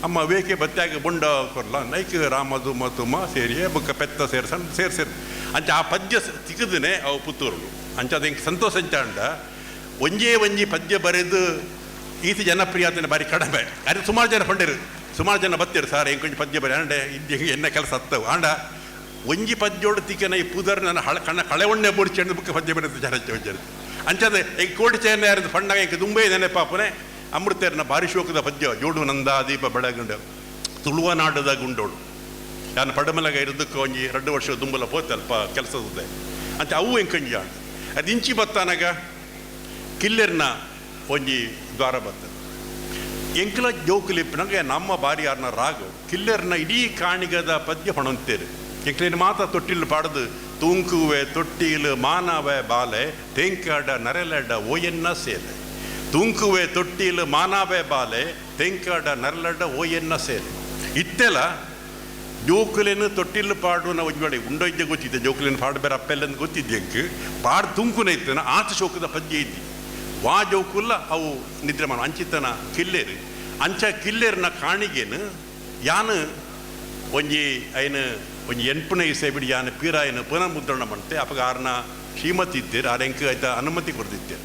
ಅಮ್ಮ ವೇಕೆ ಬತ್ತಾಗ ಬೊಂಡ ಕೊರ್ಲ ನೈಕ್ ರಾಮ ದುಮ್ಮ ತುಮ್ಮ ಸೇರಿಯೇ ಬುಕ್ಕ ಪೆತ್ತ ಸೇರ್ಸನ್ ಸೇರ್ಸೇರ್ ಅಂಚ ಆ ಪದ್ಯ ತಿಕ್ಕದನೆ ಅವು ಪುತ್ತೂರುಡು ಅಂಚ ಅದು ಇಂಕ್ ಸಂತೋಷ ಅಂಚ ಒಂಜೇ ಒಂಜಿ ಪದ್ಯ ಬರೆದು ಈತ ಜನಪ್ರಿಯ ಬಾರಿ ಕಡಿಮೆ ಅದು ಸುಮಾರು ಜನ ಪಂಡೇರು ಸುಮಾರು ಜನ ಬತ್ತೀರು ಸಾರ್ ಎಂಕೊಂಜಿ ಪದ್ಯ ಬರೆ ಆಂಡೆ ಇದ್ದ ಎನ್ನ ಕೆಲಸ ಹತ್ತವು ಆಂಡ ಒಂಜಿ ಪದ್ಯೋಡು ತಿಕ್ಕನ ಈ ಪುದರ್ ನನ್ನ ಹಳ ಕಣ್ಣ ಕಳೆ ಒಣ್ಣೆ ಬುಡ್ಚೆಂದು ಬುಕ್ಕ ಪದ್ಯ ಬರೆದು ಜನ ಜನ ಅಂಚದೆ ಈಗ ಕೋಟಿ ಚೇನ ಯಾರದು ಫಂಡಾಗ ಈಗ ತುಂಬೇ ನೆನಪಾಪನೆ ಅಮೃತೇರ್ನ ಬಾರಿ ಶೋಕದ ಪದ್ಯ ಜೋಡು ನಂದಾದೀಪ ಬೆಳಗುಂಡ ತುಳುವ ನಾಡದ ಗುಂಡೋಡು ನಾನು ಪಡಮಲಗ ಇರೋದಕ್ಕೆ ಒಂಜಿ 2 ವರ್ಷ ದುಂಬಲ ಪೋತೆ ಅಲ್ಪ ಕೆಲಸದ ಅಂತ ಅವು ಎಂಕಂಜಿ ಆಂಡ ಅದು ಇಂಚಿ ಬತ್ತಾನಾಗ ಕಿಲ್ಲೆರ್ನ ಒಂಜಿ ದ್ವಾರ ಬರ್ತದೆ ಎಂಕಲ ಜೋಕುಲಿಪ್ಪಿನಾಗ ನಮ್ಮ ಬಾರಿಯಾರ್ನ ರಾಗ ಕಿಲ್ಲೆರ್ನ ಇಡೀ ಕಾಣಿಗದ ಪದ್ಯ ಹೊಣಂತೇರು ಎಂಕ್ಲೇನು ಮಾತ್ರ ತೊಟ್ಟಿಲು ಪಾಡದು ತೂಂಕುವೆ ತೊಟ್ಟಿಲು ಮಾನವೆ ಬಾಲೆ ತೇಂಕಾಡ ನರೆಲಡ ಓಯನ್ನ ಸೇಲೆ ತೂಂಕುವೆ ತೊಟ್ಟಿಲು ಮಾನವೆ ಬಾಲೆ ತೇಂಕಾಡ ನರಲಡ ಓಯನ್ನ ಸೇಲೆ ಇತ್ತೆಲ್ಲ ಜೋಕುಲೇನು ತೊಟ್ಟಿಲು ಪಾಡುನ ಒಂಜಿ ಉಂಡೊಜ್ಜೆ ಗೊತ್ತಿದ್ದೆ ಜೋಕುಲೇನು ಪಾಡು ಬೇರೆ ಅಪ್ಪೆಲ್ಲಂದು ಗೊತ್ತಿದ್ದೆ ಎಂಕ್ ಪಾಡು ತೂಂಕುನ ಇತ್ತನ ಆತ ಶೋಕದ ಪದ್ಯ ಇದ್ದಿ ವಾ ಜೋಕುಲ್ಲ ಅವು ನಿದ್ರೆ ಮಾಡು ಅಂಚಿತನ ಕಿಲ್ಲೇರು ಅಂಚ ಕಿಲ್ಲೇರ್ನ ಕಾಣಿಗೇನು ಯಾನು ಒಂಜಿ ಐನು ಒಂಜಿ ಎಂಪುನ ಇಸೆ ಬಿಡಿ ಯಾನು ಪೀರಾಯನು ಪುನಃ ಮುದ್ರಣ ಮಾಡ್ತೆ ಅಪಗ ಆರ್ನ ಶ್ರೀಮತಿ ಇದ್ದೇರು ಆರ್ ಎಂಕ್ ಆಯ್ತಾ ಅನುಮತಿ ಕೊಡ್ತಿದ್ದೇರು.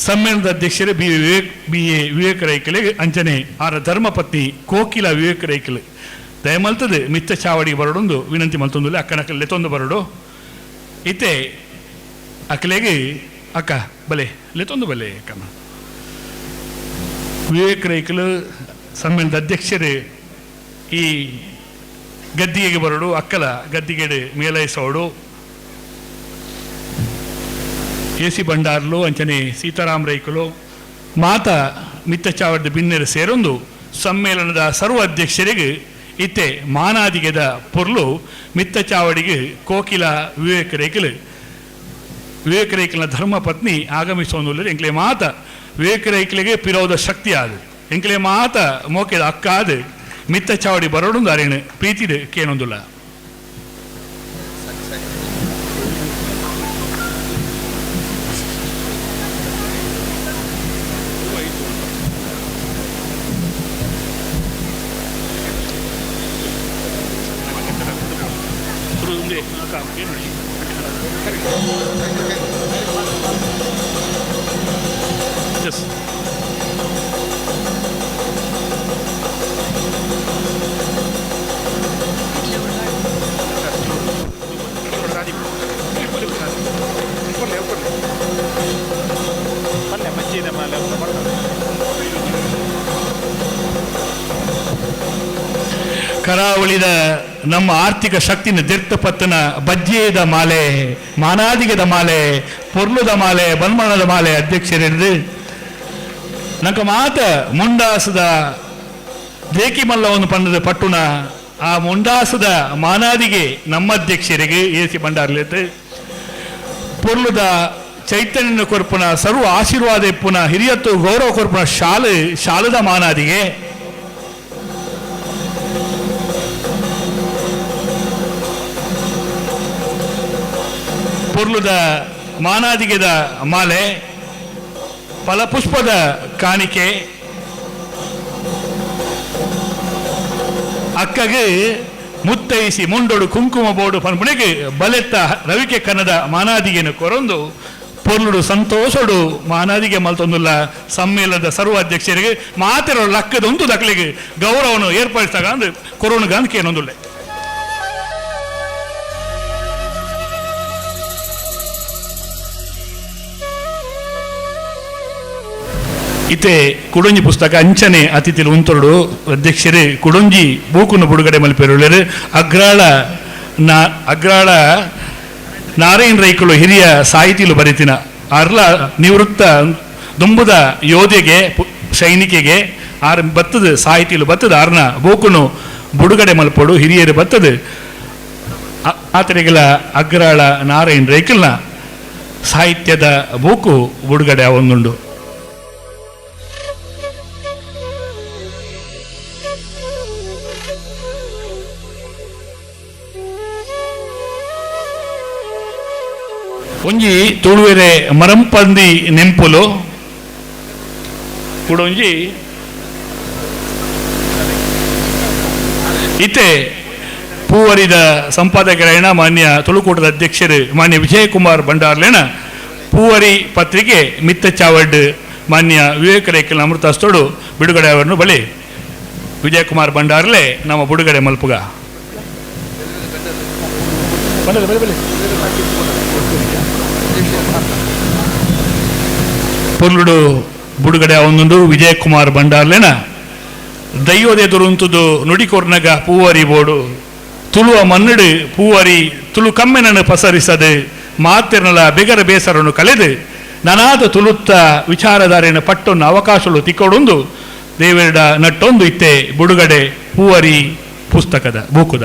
ಸಮ್ಮೇಳನದ ಅಧ್ಯಕ್ಷರು ಬಿ ವಿವೇಕ್ ಬಿ ಎ ವಿವೇಕ ರೈಕಲೆ ಅಂಚನೆ ಆರ ಧರ್ಮಪತ್ನಿ ಕೋಕಿಲ ವಿವೇಕ ರೈಕಲೆ ದಯಮಲ್ತದೆ ಮಿತ್ತ ಚಾವಡಿಗೆ ಬರಡೊಂದು ವಿನಂತಿ ಮಲ್ತೊಂದುಲ್ಲ ಅಕ್ಕನ ಲೆತ್ತೊಂದು ಬರಡು ಇತ್ತೆ ಅಕ್ಕಲೆಗೆ ಅಕ್ಕ ಬಲೆ ಲೆತ್ತೊಂದು ಬಲೆ ಅಕ್ಕನ ವಿವೇಕ ರೈಕಲು ಸಮ್ಮೇಳನದ ಅಧ್ಯಕ್ಷರು ಈ ಗದ್ದಿಗೆಗೆ ಬರಡು ಅಕ್ಕಲ ಗದ್ದಿಗೆಡು ಮೇಲೈಸೋಡು ಎ ಸಿ ಭಂಡಾರ್ಲು ಅಂಚನೆ ಸೀತಾರಾಮ್ ರೈಕಲು ಮಾತಾ ಮಿತ್ತಚಾವಡ್ದ ಬಿನ್ನೆರು ಸೇರೊಂದು ಸಮ್ಮೇಳನದ ಸರ್ವ ಅಧ್ಯಕ್ಷರಿಗೆ ಇತ್ತೆ ಮಾನಾದಿಗೆದ ಪೊರ್ಲು ಮಿತ್ತಚಾವಡಿಗೆ ಕೋಕಿಲ ವಿವೇಕ ರೇಖಲು ವಿವೇಕ ರೇಖಲಿನ ಧರ್ಮಪತ್ನಿ ಆಗಮಿಸೋನುಲ್ಲ ಎಂಕ್ಲೆ ಮಾತ ವಿವೇಕ ರೇಖಲಿಗೆ ಪಿರೋದ ಶಕ್ತಿ ಆದ ಎಂಕ್ಲೆ ಮಾತ ಮೋಕೆದ ಅಕ್ಕ ಆದ ಮಿತ್ತಚಾವಡಿ ಬರೋಡು ಅರೇನು ಪ್ರೀತಿಡು ಕೇನೊಂದುಲ್ಲ. Yes. ಕರಾವಳಿದ ನಮ್ಮ ಆರ್ಥಿಕ ಶಕ್ತಿನ ದಿರ್ತಪತ್ತನ ಬಜ್ಜೆಯದ ಮಾಲೆ, ಮಾನಾದಿಗದ ಮಾಲೆ, ಪೊರ್ಲುದ ಮಾಲೆ, ಬನ್ಮಣದ ಮಾಲೆ ಅಧ್ಯಕ್ಷರಿದ್ದು ನಂಕ ಮಾತ ಮುಂಡಾಸದ ದೇಕಿಮಲ್ಲವನ್ನು ಪಂಡದ ಪಟ್ಟುನ ಆ ಮುಂಡಾಸದ ಮಾನಾದಿಗೆ ನಮ್ಮ ಅಧ್ಯಕ್ಷರಿಗೆ ಎ ಸಿ ಭಂಡಾರ್ಲಿತ್ತು ಪೊರ್ಲುದ ಚೈತನ್ಯ ಕೊರ್ಪುನ ಸರ್ವ ಆಶೀರ್ವಾದ ಇಪ್ಪುನ ಹಿರಿಯತ್ತು ಗೌರವ ಕೊರ್ಪುನ ಶಾಲು ಶಾಲದ ಮಾನಾದಿಗೆ ಪೊರ್ಲುದ ಮಾನಾದಿಗೆದ ಮಾಲೆ ಫಲಪುಷ್ಪದ ಕಾಣಿಕೆ ಅಕ್ಕಗೆ ಮುತ್ತೈಸಿ ಮುಂಡೋಡು ಕುಂಕುಮ ಬೋಡು ಪನ್ಪುಣಿಗೆ ಬಲೆತ್ತ ರವಿಕೆ ಕನ್ನದ ಮಾನಾದಿಗೆನು ಕೊರೊಂದು ಪೊರ್ಲುಡು ಸಂತೋಷಡು ಮಾನಾದಿಗೆ ಮಲ್ತೊಂದುಲ್ಲ ಸಮ್ಮೇಳನದ ಸರ್ವ ಅಧ್ಯಕ್ಷರಿಗೆ ಮಾತಿರೋ ಲಕ್ಕದ ಒಂದು ದಕ್ಕಲಿಗೆ ಗೌರವನು ಏರ್ಪಡಿಸಿದಾಗ ಅಂದ್ರೆ ಕೊರೋನ ಗಾಂಧಿ ಏನೊಂದುಲ್ಲ. ಇತ್ತೆ ಕುಡೊಂಜಿ ಪುಸ್ತಕ ಅಂಚನೆ ಅತಿಥಿಲು ಉಂತೊರಡು ಅಧ್ಯಕ್ಷರೇ ಕುಡೊಂಜಿ ಬೂಕುನು ಬುಡುಗಡೆ ಮಲ್ಪೆರುಳ್ಳರು ಅಗ್ರಾಳ ಅಗ್ರಾಳ ನಾರಾಯಣ ರೈಕುಲು ಹಿರಿಯ ಸಾಹಿತಿಲು ಬರಿತಿನ ಅರ್ಲ ನಿವೃತ್ತ ದುಂಬುದ ಯೋಧೆಗೆ ಸೈನಿಕೆಗೆ ಆರ್ ಬತ್ತದ ಸಾಹಿತಿಲು ಬತ್ತದ ಆರ್ನ ಬೂಕುನು ಬುಡುಗಡೆ ಮಲ್ಪೊಡು ಹಿರಿಯರು ಬತ್ತದ ಆತರಿಗೆಲ ಅಗ್ರಾಳ ನಾರಾಯಣ ರೈಕಲ್ನ ಸಾಹಿತ್ಯದ ಬೂಕು ಬುಡುಗಡೆ ಒಂದುಂಡು. ಒಂಜಿ ತುಳುವೆರೆ ಮರಂಪಂದಿ ನೆಂಪುಲು ಕುಡೊಂಜಿ ಇತ್ತೆ ಪೂವರಿದ ಸಂಪಾದಕರಾಯಣ ಮಾನ್ಯ ತುಳುಕೂಟದ ಅಧ್ಯಕ್ಷರು ಮಾನ್ಯ ವಿಜಯಕುಮಾರ್ ಭಂಡಾರ್ಲೇನ ಪೂವರಿ ಪತ್ರಿಕೆ ಮಿತ್ತ ಚಾವಡ್ ಮಾನ್ಯ ವಿವೇಕ ರೇಖಲ್ ಅಮೃತಾಸ್ತೋಡು ಬಿಡುಗಡೆ ಅವರನ್ನು ಬಳಿ ವಿಜಯಕುಮಾರ್ ಭಂಡಾರ್ಲೆ ನಮ್ಮ ಬಿಡುಗಡೆ ಮಲ್ಪುಗ. ಪೊರ್ಲುಡು ಬುಡುಗಡೆ ಒಂದೊಂದು ವಿಜಯಕುಮಾರ್ ಭಂಡಾರ್ಲೆನ ದೈವದೆದುರುಂತುದು ನುಡಿಕೊರ್ನಗ ಪೂವರಿ ಬೋಡು ತುಳುವ ಮನ್ನಡು ಪೂವರಿ ತುಳು ಕಮ್ಮೆನನ್ನು ಪಸರಿಸದೆ ಮಾತಿರ್ನಲ ಬೆಗರ ಬೇಸರನ್ನು ಕಳೆದು ನನಾದ ತುಳುತ್ತ ವಿಚಾರಧಾರೆಯ ಪಟ್ಟೊನ್ನು ಅವಕಾಶಗಳು ತಿಕ್ಕೊಡೊಂದು ದೇವೆರಡ ನಟ್ಟೊಂದು ಇತ್ತೆ ಬುಡುಗಡೆ ಪೂವರಿ ಪುಸ್ತಕದ ಬೂಕುದ.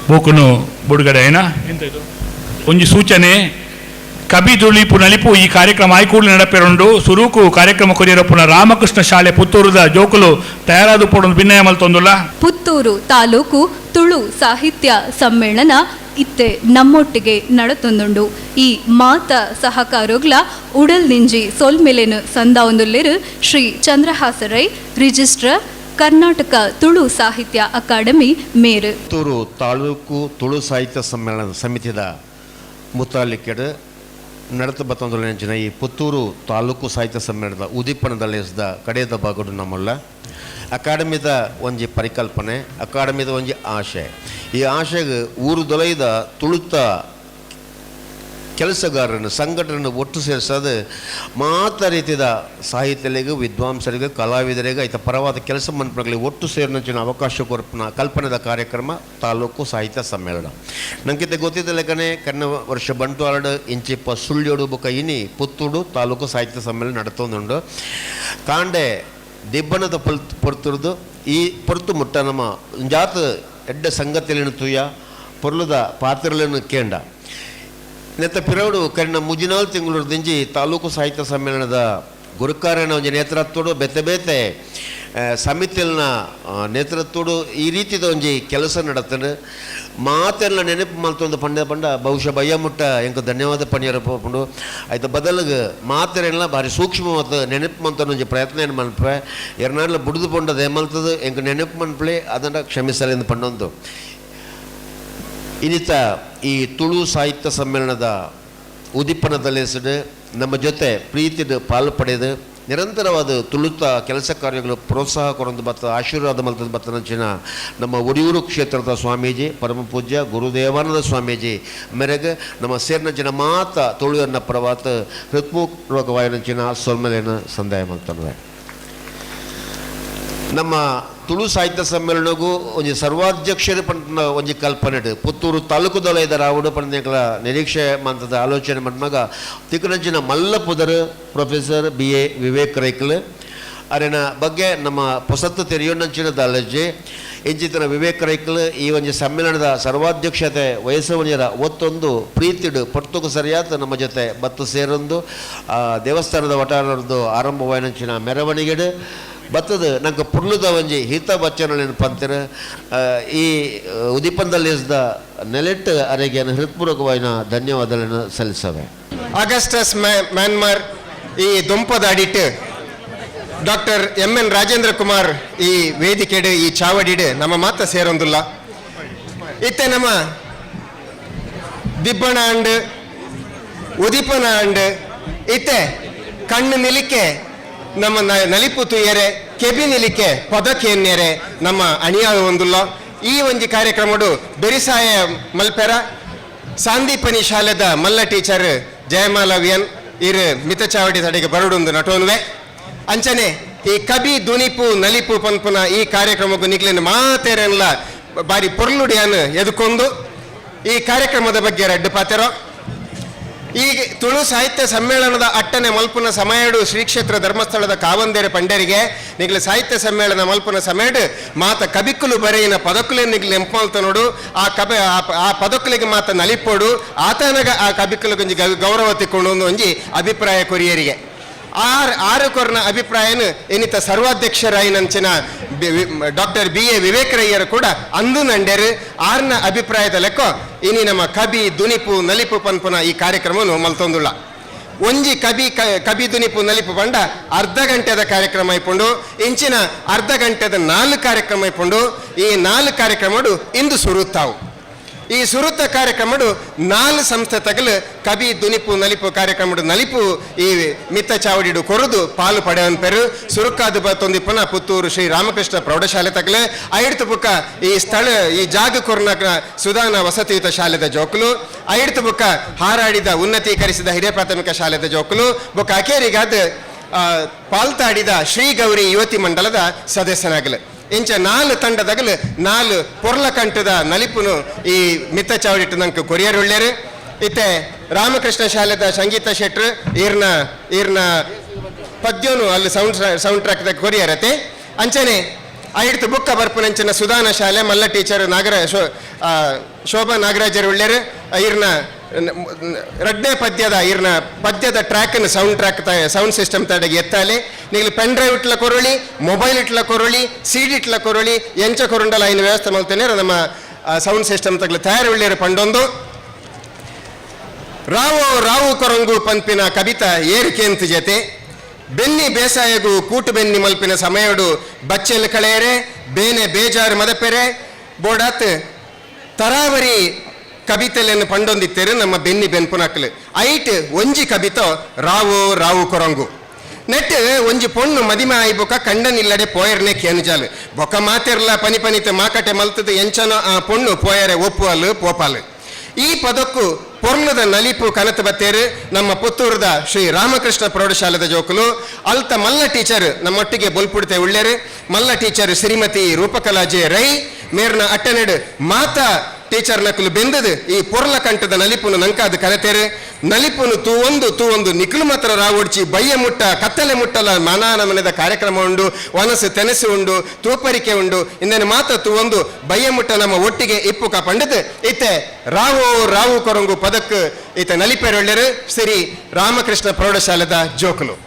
ಬೂಕುನು ಬುಡುಗಡೆ ಏನ ಒಂಜಿ ಸೂಚನೆ ಕಬಿ ತುಳಿಪು ನಲಿಪು ಈ ಕಾರ್ಯಕ್ರಮ ಆಯ್ಕೂಡ್ಲು ನಡಪೆರುಂಡು ಸುರುಕು ಕಾರ್ಯಕ್ರಮ ಕೊರಿಯರಪ್ಪುನ ರಾಮಕೃಷ್ಣ ಶಾಲೆ ಪುತ್ತೂರುದ ಜೋಕುಲು ತಯಾರಾದ ಪೋಡೊಂದು ಭಿನ್ನಯ ಮಲ್ತೊಂದುಲ್ಲ. ಪುತ್ತೂರು ತಾಲೂಕು ತುಳು ಸಾಹಿತ್ಯ ಸಮ್ಮೇಳನ ಇತ್ತೆ ನಮ್ಮೊಟ್ಟಿಗೆ ನಡತೊಂದುಂಡು. ಈ ಮಾತ ಸಹಕಾರೋಗ್ಲ ಉಡಲ್ ನಿಂಜಿ ಸೊಲ್ಮೆಲೆನು ಸಂದಾವೊಂದುಲ್ಲೆರು ಶ್ರೀ ಚಂದ್ರಹಾಸ ರೈ, ರಿಜಿಸ್ಟ್ರರ್, ಕರ್ನಾಟಕ ತುಳು ಸಾಹಿತ್ಯ ಅಕಾಡೆಮಿ ಮೇರು. ಪುತ್ತೂರು ತಾಲೂಕು ತುಳು ಸಾಹಿತ್ಯ ಸಮ್ಮೇಳನ ಸಮಿತಿದ ಮುತಾಲಿಕೆಡು ನಡೆತ ಬತ್ತೊಂದು ಈ ಪುತ್ತೂರು ತಾಲೂಕು ಸಾಹಿತ್ಯ ಸಮ್ಮೇಳನದ ಉದೀಪನದ ಕಡೆಯದ ಭಾಗಡು ನಮ್ಮಲ್ಲ ಅಕಾಡೆಮಿದ ಒಂಜಿ ಪರಿಕಲ್ಪನೆ, ಅಕಾಡೆಮಿದ ಒಂಜಿ ಆಶೆ. ಈ ಆಶೆಗೆ ಊರು ದೊಲೈದ ತುಳುತ್ತ ಕೆಲಸಗಾರರನ್ನು ಸಂಘಟನೆಯನ್ನು ಒಟ್ಟು ಸೇರಿಸೋದು ಮಾತ ರೀತಿಯ ಸಾಹಿತ್ಯಲಿಗೂ ವಿದ್ವಾಂಸರಿಗೂ ಕಲಾವಿದರಿಗೂ ಐತ ಪರವಾದ ಕೆಲಸ ಮನ್ಪಗಳಿಗೆ ಒಟ್ಟು ಸೇರಿನ ಅವಕಾಶ ಕೊರಪನ ಕಲ್ಪನೆದ ಕಾರ್ಯಕ್ರಮ ತಾಲೂಕು ಸಾಹಿತ್ಯ ಸಮ್ಮೇಳನ. ನಂಗಿತ ಗೊತ್ತಿದ್ದ ಲೆಕ್ಕನೆ ಕನ್ನ ವರ್ಷ ಬಂಟ್ವಾಳಡು ಇಂಚಿಪ್ಪ ಸುಳ್ಯೋಡು ಬೊಕ್ಕ ಇನಿ ಪುತ್ತೂಡು ತಾಲೂಕು ಸಾಹಿತ್ಯ ಸಮ್ಮೇಳನ ನಡತೊಂದುಂಡು. ಕಾಂಡೆ ದಿಬ್ಬಣದ ಪೊರ್ತುರ್ದು ಈ ಪೊರ್ತು ಮುಟ್ಟ ನಮ್ಮ ಜಾತ ಎಡ್ಡ ಸಂಗತಿಯನ್ನು ತುಯ್ಯ ಪೊರ್ಲುದ ಪಾತ್ರಗಳನ್ನು ಕೇಂಡ ನೆತ್ತ ಪಿರವಡು ಕರಿನ ಮುಜಿನಾಲ್ ತಿಂಗಳು ದಿಂಜಿ ತಾಲೂಕು ಸಾಹಿತ್ಯ ಸಮ್ಮೇಳನದ ಗುರುಕಾರನ ಒಂಜಿ ನೇತೃತ್ವಡು ಬೇತೆ ಬೇತೆ ಸಮಿತಿಯಲ್ನ ನೇತೃತ್ವಡು ಈ ರೀತಿದ ಒಂಜಿ ಕೆಲಸ ನಡತನು. ಮಾತೆಲ್ಲ ನೆನಪು ಮಲ್ತೊಂದು ಪಂಡ ಪಂಡ ಬಹುಶಃ ಬಯ್ಯ ಮುಟ್ಟ ಎಂಕ ಧನ್ಯವಾದ ಪಣಿಯರ ಪೋಪುಂಡು. ಆಯ್ತು ಬದಲಿಗೆ ಮಾತೆಲ್ಲ ಭಾರಿ ಸೂಕ್ಷ್ಮವಾದ ನೆನಪು ಮಂತನ ಒಂಜಿ ಪ್ರಯತ್ನ ಏನು ಮಲ್ಪೆ ಎರನಾಡ್ಲ ಬುಡ್ದು ಪೊಂಡದ ಏಮಲ್ತದ ಎಂಕ ನೆನಪು ಮನ್ಪಲೆ ಅದನ್ನು ಕ್ಷಮಿಸಲೆಂದು ಪಂಡೊಂದು. ಇನ್ನಿತ ಈ ತುಳು ಸಾಹಿತ್ಯ ಸಮ್ಮೇಳನದ ಉದ್ದೀಪನದಲ್ಲಿ ನಮ್ಮ ಜೊತೆ ಪ್ರೀತಿದ ಪಾಲು ಪಡೆದು ನಿರಂತರವಾದ ತುಳುತ್ತ ಕೆಲಸ ಕಾರ್ಯಗಳು ಪ್ರೋತ್ಸಾಹ ಕೊರೊಂದು ಬತ್ತ ಆಶೀರ್ವಾದ ಮಲ್ತದ ಬತ್ತನಂಚಿನ ನಮ್ಮ ಒಡಿಯೂರು ಕ್ಷೇತ್ರದ ಸ್ವಾಮೀಜಿ ಪರಮ ಪೂಜ್ಯ ಗುರುದೇವಾನಂದ ಸ್ವಾಮೀಜಿ ಮೇರೆಗೆ ನಮ್ಮ ಸೇರಿನಂಚಿನ ಮಾತ ತುಳುವನ್ನ ಪರವಾತ ಹೃತ್ಪೂರ್ವಕವಾಯಿನಂಚಿನ ಸೊಲ್ಮೆಲೆಯನ್ನು ಸಂದಾಯ ಮಲ್ತನ್ವೆ. ನಮ್ಮ ತುಳು ಸಾಹಿತ್ಯ ಸಮ್ಮೇಳನಗೂ ಒಂಜಿ ಸರ್ವಾಧ್ಯಕ್ಷರು ಪಂಡ ಒಂಜಿ ಕಲ್ಪನೆ ಪುತ್ತೂರು ತಾಲೂಕು ದೊಲೈದ ರಾವುಡು ಪಂಡ ನಿರೀಕ್ಷೆ ಮಂತದ ಆಲೋಚನೆ ಮನ್ಮಗ ತಿಕ್ಕನಂಚಿನ ಮಲ್ಲ ಪುದರು ಪ್ರೊಫೆಸರ್ ಬಿ.ಎ. ವಿವೇಕ್ ರೈಕ್ಲ್ ಅರೆನ ಬಗ್ಗೆ ನಮ್ಮ ಪೊಸತ್ತು ತೆರೆಯೋನಂಚಿನ ದಾಲಜ್ಜಿ ಇಂಚಿತನ ವಿವೇಕ್ ರೈಕ್ಲ್ ಈ ಒಂಜಿ ಸಮ್ಮೇಳನದ ಸರ್ವಾಧ್ಯಕ್ಷತೆ ವಯಸ್ಸವನಿಯರ ಒತ್ತೊಂದು ಪ್ರೀತಿಡು ಪರ್ತುಕು ಸರಿಯಾದ ನಮ್ಮ ಜೊತೆ ಬತ್ತು ಸೇರೊಂದು ದೇವಸ್ಥಾನದ ವಟಾರದ್ದು ಆರಂಭವಾಯಿನಂಚಿನ ಮೆರವಣಿಗೆಡು ಬತ್ತದ ನಂಗೆ ಪುರ್ಲುದ ಒಂಜಿ ಹಿತ ವಚನಗಳನ್ನು ಪಂತಿರ ಈ ಉದೀಪನದಲ್ಲಿದ್ದ ನೆಲೆಟ್ಟು ಅರೆಗೆ ಹೃತ್ಪೂರ್ವಕವಾದ ಧನ್ಯವಾದಗಳನ್ನು ಸಲ್ಲಿಸವೆ. ಅಗಸ್ಟಸ್ ಮ್ಯಾನ್ಮಾರ್ ಈ ದೊಂಪದ ಅಡಿಟ್ doctor M N Rajendra Kumar ಈ ವೇದಿಕೆಡು ಈ ಚಾವಡಿಡು ನಮ್ಮ ಮಾತ ಸೇರೊಂದುಲ್ಲ. ಇತ್ತೆ ನಮ್ಮ ದಿಬ್ಬಣ ಅಂಡ್ ಉದೀಪನ ಅಂಡ್ ಇತ್ತೆ ಕಣ್ಣು ನಿಲಿಕೆ ನಮ್ಮ ನಲಿಪು ತುಯ್ಯರೆ ಕೆಬಿ ನಿಲಿಕೆ ಪದಕೇನ್ಯರೆ ನಮ್ಮ ಅಣಿಯಾದ ಒಂದುಲ್ಲ. ಈ ಒಂಜಿ ಕಾರ್ಯಕ್ರಮಡು ಬೆರಿಸಾಯ ಮಲ್ಪೆರ ಸಾಂದೀಪನಿ ಶಾಲೆದ ಮಲ್ಲ ಟೀಚರ್ ಜಯಮಾಲ ವಿಯನ್ ಇರು ಮಿತಚಾವಡಿ ತಡೆಗೆ ಬರಡೊಂದು ನಟೋನ್ವೆ. ಅಂಚನೆ ಈ ಕಬಿ ದುನಿಪು ನಲಿಪು ಪನ್ಪುನ ಈ ಕಾರ್ಯಕ್ರಮಕ್ಕೂ ನಿಕ್ಲಿನ ಮಾತೇರೆಲ್ಲ ಬಾರಿ ಪೊರ್ಲುಡಿಯಾನ್ ಎದುಕೊಂದು ಈ ಕಾರ್ಯಕ್ರಮದ ಬಗ್ಗೆ ರಡ್ಡು ಪಾತೆರೋ. ಈ ತುಳು ಸಾಹಿತ್ಯ ಸಮ್ಮೇಳನದ ಅಟ್ಟನೆ ಮಲ್ಪುನ ಸಮಯಡು ಶ್ರೀ ಕ್ಷೇತ್ರ ಧರ್ಮಸ್ಥಳದ ಕಾವಂದೇರೆ ಪಂಡರಿಗೆ ನಿಗ್ಲ ಸಾಹಿತ್ಯ ಸಮ್ಮೇಳನ ಮಲ್ಪುನ ಸಮಯಡು ಮಾತ ಕಬಿಕ್ಕುಲು ಬರೆಯಿನ ಪದಕುಲೆ ನಿಗ್ಲು ನೆಂಪು ನೋಡು ಆ ಕಬೆ ಆ ಪದಕುಲಿಗೆ ಮಾತ ನಲಿಪೋಡು ಆತನಗ ಆ ಕಬಿಕ್ಕುಲು ಒಂಜಿ ಗೌರವ ತಿಕ್ಕೊಂಡು ಒಂಜಿ ಅಭಿಪ್ರಾಯ ಕೊರಿಯರಿಗೆ. ಆರ್ ಆರು ಕೊರ್ನ ಅಭಿಪ್ರಾಯನು ಎನಿತ ಸರ್ವಾಧ್ಯಕ್ಷರಾಯಿನಂಚಿನ ಡಾಕ್ಟರ್ ಬಿ ಎ ವಿವೇಕರಯ್ಯರು ಕೂಡ ಅಂದು ನಂಡೇರು. ಆರ್ನ ಅಭಿಪ್ರಾಯದ ಲೆಕ್ಕ ಇನಿ ನಮ್ಮ ಕಬಿ ದುನಿಪು ನಲಿಪು ಪನ್ಪುನ ಈ ಕಾರ್ಯಕ್ರಮವನ್ನು ಮಲ್ತೊಂದುಳ್ಳ. ಒಂಜಿ ಕಬಿ ಕಬಿ ದುನಿಪು ನಲಿಪು ಪಂಡ ಅರ್ಧ ಗಂಟೆದ ಕಾರ್ಯಕ್ರಮ ಇಪ್ಪುಂಡು, ಇಂಚಿನ ಅರ್ಧ ಗಂಟೆದ 4 ಕಾರ್ಯಕ್ರಮ ಇಪ್ಪುಂಡು. ಈ 4 ಕಾರ್ಯಕ್ರಮಡು ಇಂದು ಸುರುತ್ತಾವು. ಈ ಸುರುತ್ತ ಕಾರ್ಯಕ್ರಮಡು 4 ಸಂಸ್ಥೆ ತಗಲು ಕಬಿ ದುನಿಪು ನಲಿಪು ಕಾರ್ಯಕ್ರಮಡು ನಲಿಪು ಈ ಮಿತ್ತ ಚಾವಡಿಡು ಕೊರದು ಪಾಲು ಪಡೆಯನ್ ಪೆರು. ಸುರುಕಾದು ಬತ್ತೊಂದಿಪ್ಪನ ಪುತ್ತೂರು ಶ್ರೀ ರಾಮಕೃಷ್ಣ ಪ್ರೌಢಶಾಲೆ ತಗಲು, ಐಡ್ತು ಬುಕ್ಕ ಈ ಸ್ಥಳ ಈ ಜಾಗ ಕೊರ್ನ ಸುಧಾನ ವಸತಿಯುತ ಶಾಲೆದ ಜೋಕುಲು, ಐಡ್ತು ಬುಕ್ಕ ಹಾರಾಡಿದ ಉನ್ನತೀಕರಿಸಿದ ಹಿರಿಯ ಪ್ರಾಥಮಿಕ ಶಾಲೆದ ಜೋಕುಲು, ಬುಕ್ಕ ಅಕೇರಿಗಾದ ಪಾಲ್ತಾಡಿದ ಶ್ರೀ ಗೌರಿ ಯುವತಿ ಮಂಡಲದ ಸದಸ್ಯನಾಗಲು. ಇಂಚ 4 ತಂಡದಗಲು 4 ಪೊರ್ಲಕಂಠದ ನಲಿಪುನು ಈ ಮಿತ್ತ ಚಾವಡಿಟ್ಟು ನಂಗೆ ಕೊರಿಯರ್ ಉಳ್ಳೇರು. ಇತ್ತೆ ರಾಮಕೃಷ್ಣ ಶಾಲೆದ ಸಂಗೀತ ಶೆಟ್ರು ಈರ್ನ ಈರ್ನ ಪದ್ಯೋನು ಅಲ್ಲಿ ಸೌಂಡ್ ಟ್ರ್ಯಾಕ್ದಾಗ ಕೊರಿಯರತೆ. ಅಂಚನೆ ಐಡ್ತು ಬುಕ್ಕ ಬರ್ಪುನಂಚಿನ ಸುಧಾನ ಶಾಲೆ ಮಲ್ಲ ಟೀಚರ್ ನಾಗರ ಶೋಭಾ ನಾಗರಾಜರು ಉಳ್ಳೇರು. ಈರ್ನ ರಡ್ನೇ ಪದ್ಯದ ಈರ್ನ ಪದ್ಯದ ಟ್ರ್ಯಾಕನ್ನು ಸೌಂಡ್ ಟ್ರ್ಯಾಕ್ ಸೌಂಡ್ ಸಿಸ್ಟಮ್ ತಡೆಗೆ ಎತ್ತಾಲೆ. ನೀವು ಪೆನ್ ಡ್ರೈವ್ ಇಟ್ಲ ಕೊರೊಳಿ, ಮೊಬೈಲ್ ಇಟ್ಲ ಕೊರೊಳಿ, ಸಿ ಡಿ ಇಟ್ಲ ಕೊರೊಳಿ, ಎಂಚ ಕೊರುಂಡಲ ಐನು ವ್ಯವಸ್ಥೆ ಮಲ್ತೇನೆ ನಮ್ಮ ಸೌಂಡ್ ಸಿಸ್ಟಮ್ ತಗಲು ತಯಾರು ಉಳ್ಳೇರು ಪಂಡೊಂದು. ರಾವೋ ರಾವು ಕೊರಂಗು ಪಂಪಿನ ಕವಿತಾ ಏರಿಕೆಂತ ಜೊತೆ ಬೆನ್ನಿ ಬೇಸಾಯಗು ಕೂಟು ಬೆನ್ನಿ ಮಲ್ಪಿನ ಸಮಯಡು ಬಚ್ಚೆಲ್ ಕಳೆಯರೆ ಬೇನೆ ಬೇಜಾರು ಮದಪೆರೆ ಬೋಡಾತ್ ತರಾವರಿ ಕವಿತೆಲೆಯನ್ನು ಪಂಡೊಂದಿತ್ತೇರು ನಮ್ಮ ಬೆನ್ನಿ ಬೆನ್ಪುನಕ್ಲು. ಐಟ್ ಒಂಜಿ ಕವಿತೋ ರಾವು ರಾವು ಕೊರಂಗು ನೆಟ್ ಒಂಜಿ ಪೊಣ್ಣು ಮದಿಮೆ ಆಯಿ ಬೊಕ ಕಂಡನಿಲ್ಲಡೆ ಪೋಯರ್ನೆ ಕೇನುಜಾಲು ಬೊಕ ಮಾತೆರ್ಲ ಪನಿ ಪನಿತ ಮಾಕಟೆ ಮಲ್ತದ ಎಂಚನೋ ಆ ಪೊಣ್ಣು ಪೋಯರೆ ಒಪ್ಪುವಲು ಪೋಪಾಲು. ಈ ಪದಕ್ಕೂ ಪೊರ್ಲದ ನಲಿಪು ಕನತು ಬತ್ತೇರು ನಮ್ಮ ಪುತ್ತೂರದ ಶ್ರೀ ರಾಮಕೃಷ್ಣ ಪ್ರೌಢಶಾಲೆದ ಜೋಕುಲು. ಅಲ್ತ ಮಲ್ಲ ಟೀಚರ್ ನಮ್ಮೊಟ್ಟಿಗೆ ಬೊಲ್ಪುಡ್ತೆ ಉಳ್ಳೇರು. ಮಲ್ಲ ಟೀಚರ್ ಶ್ರೀಮತಿ ರೂಪಕಲಾ ಜೆ ರೈ ಮೇರ್ನ ಅಟ್ಟನೆಡು ಮಾತಾ ಟೀಚರ್ ನಕಲು ಬೆಂದದು ಈ ಪೊರ್ಲ ಕಂಠದ ನಲಿಪುನು ನಂಕಾದ ಕನತೇರು. ನಲಿಪುನು ತೂವೊಂದು ತೂವೊಂದು ನಿಖಲು ಮಾತ್ರ ರಾವೊಡ್ಚಿ ಬಯ್ಯ ಮುಟ್ಟ ಕತ್ತಲೆ ಮುಟ್ಟಲ ಮನಾನ ಮನೆದ ಕಾರ್ಯಕ್ರಮ ಉಂಡು, ವನಸು ತೆನಸು ಉಂಡು, ತೂಪರಿಕೆ ಉಂಡು. ಇಂದನೆ ಮಾತ್ರ ತೂವೊಂದು ಬಯ್ಯ ಮುಟ್ಟ ನಮ್ಮ ಒಟ್ಟಿಗೆ ಇಪ್ಪುಕ ಪಂಡದು ಇತ್ತೆ ರಾವು ರಾವು ಕೊರಂಗು ಪದಕ್ಕೆ ಈತ ನಲಿಪೇರೊಳ್ಳೆರು ಶ್ರೀ ರಾಮಕೃಷ್ಣ ಪ್ರೌಢಶಾಲೆದ ಜೋಕುಲು.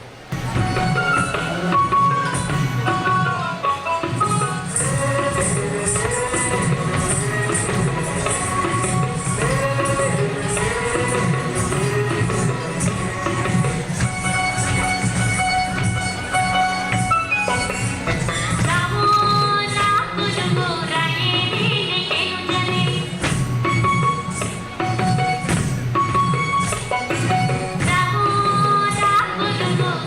Ramu, Ramu,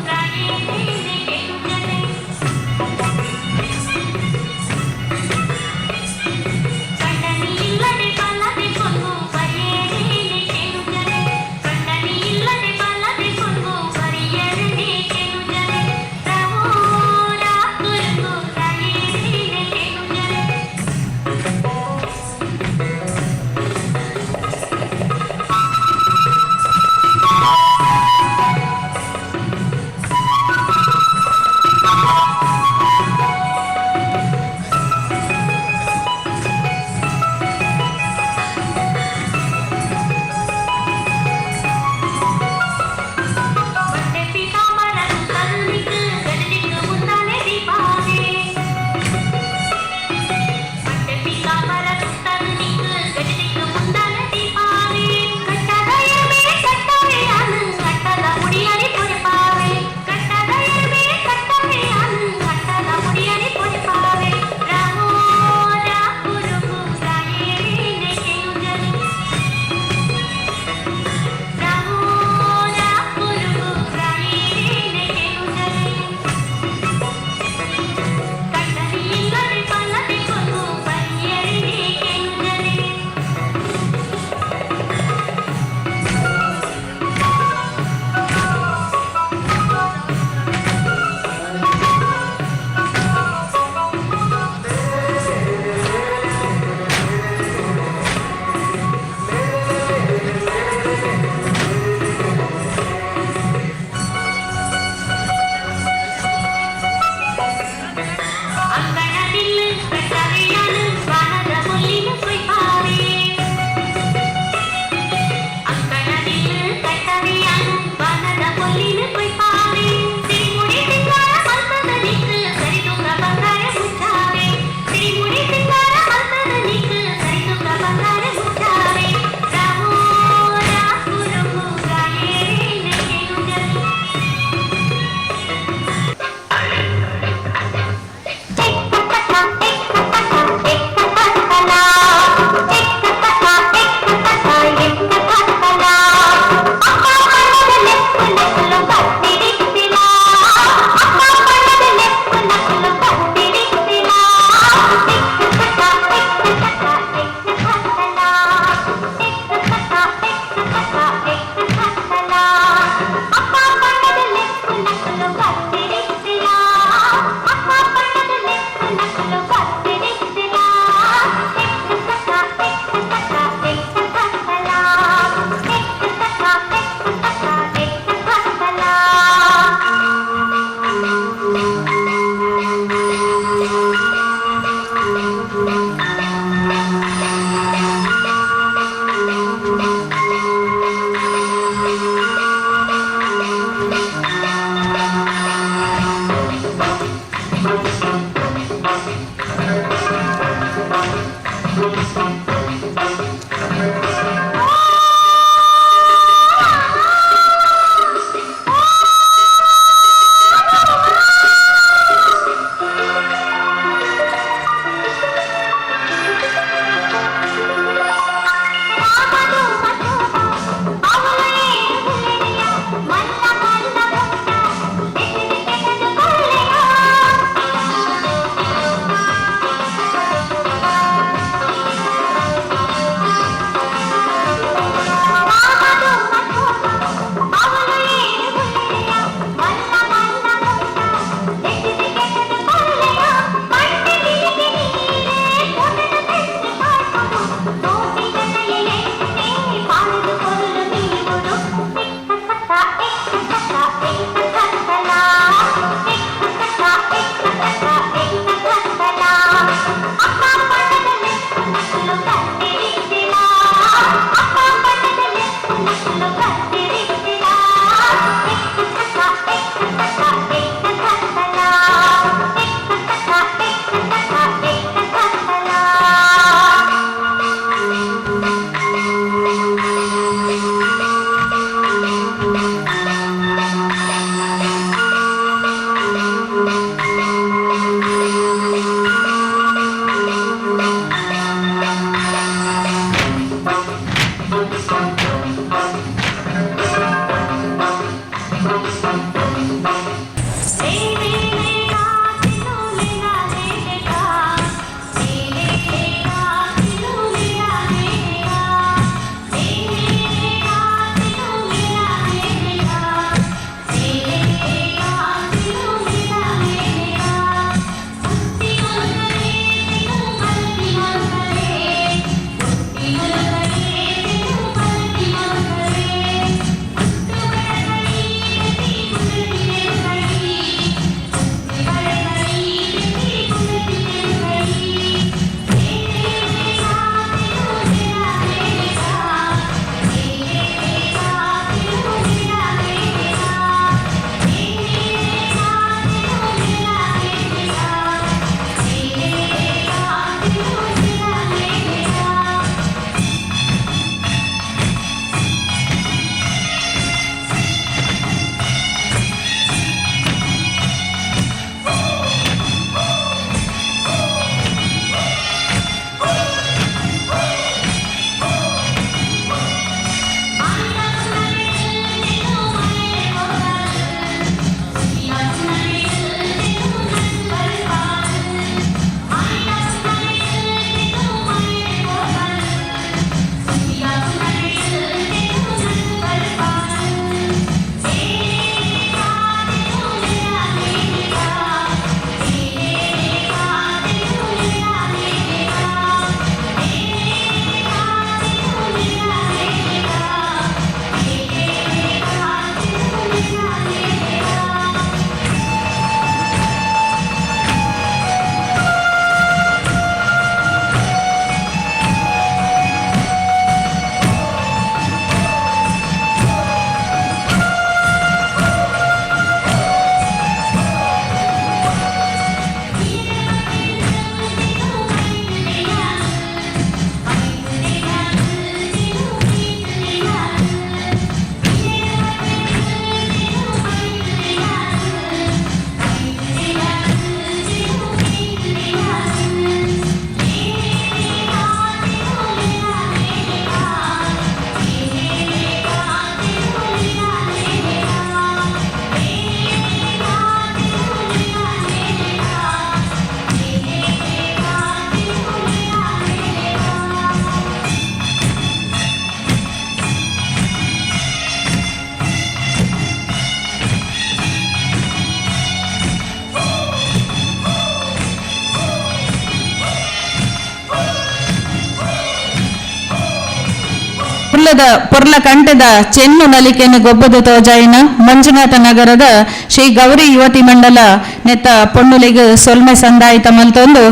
ಪೊರ್ಲ ಕಂಠದ ಚೆನ್ನು ನಲಿಕೆಯನ್ನು ಗೊಬ್ಬದ ತೋಜಾಯಿನ ಮಂಜುನಾಥ ನಗರದ ಶ್ರೀ ಗೌರಿ ಯುವತಿ ಮಂಡಲ ನೆತ್ತ ಪೊಣ್ಣುಲಿಗ್ ಸೊಲ್ಮೆ ಸಂದಾಯಿತ ಮಲ್ತೊಂದು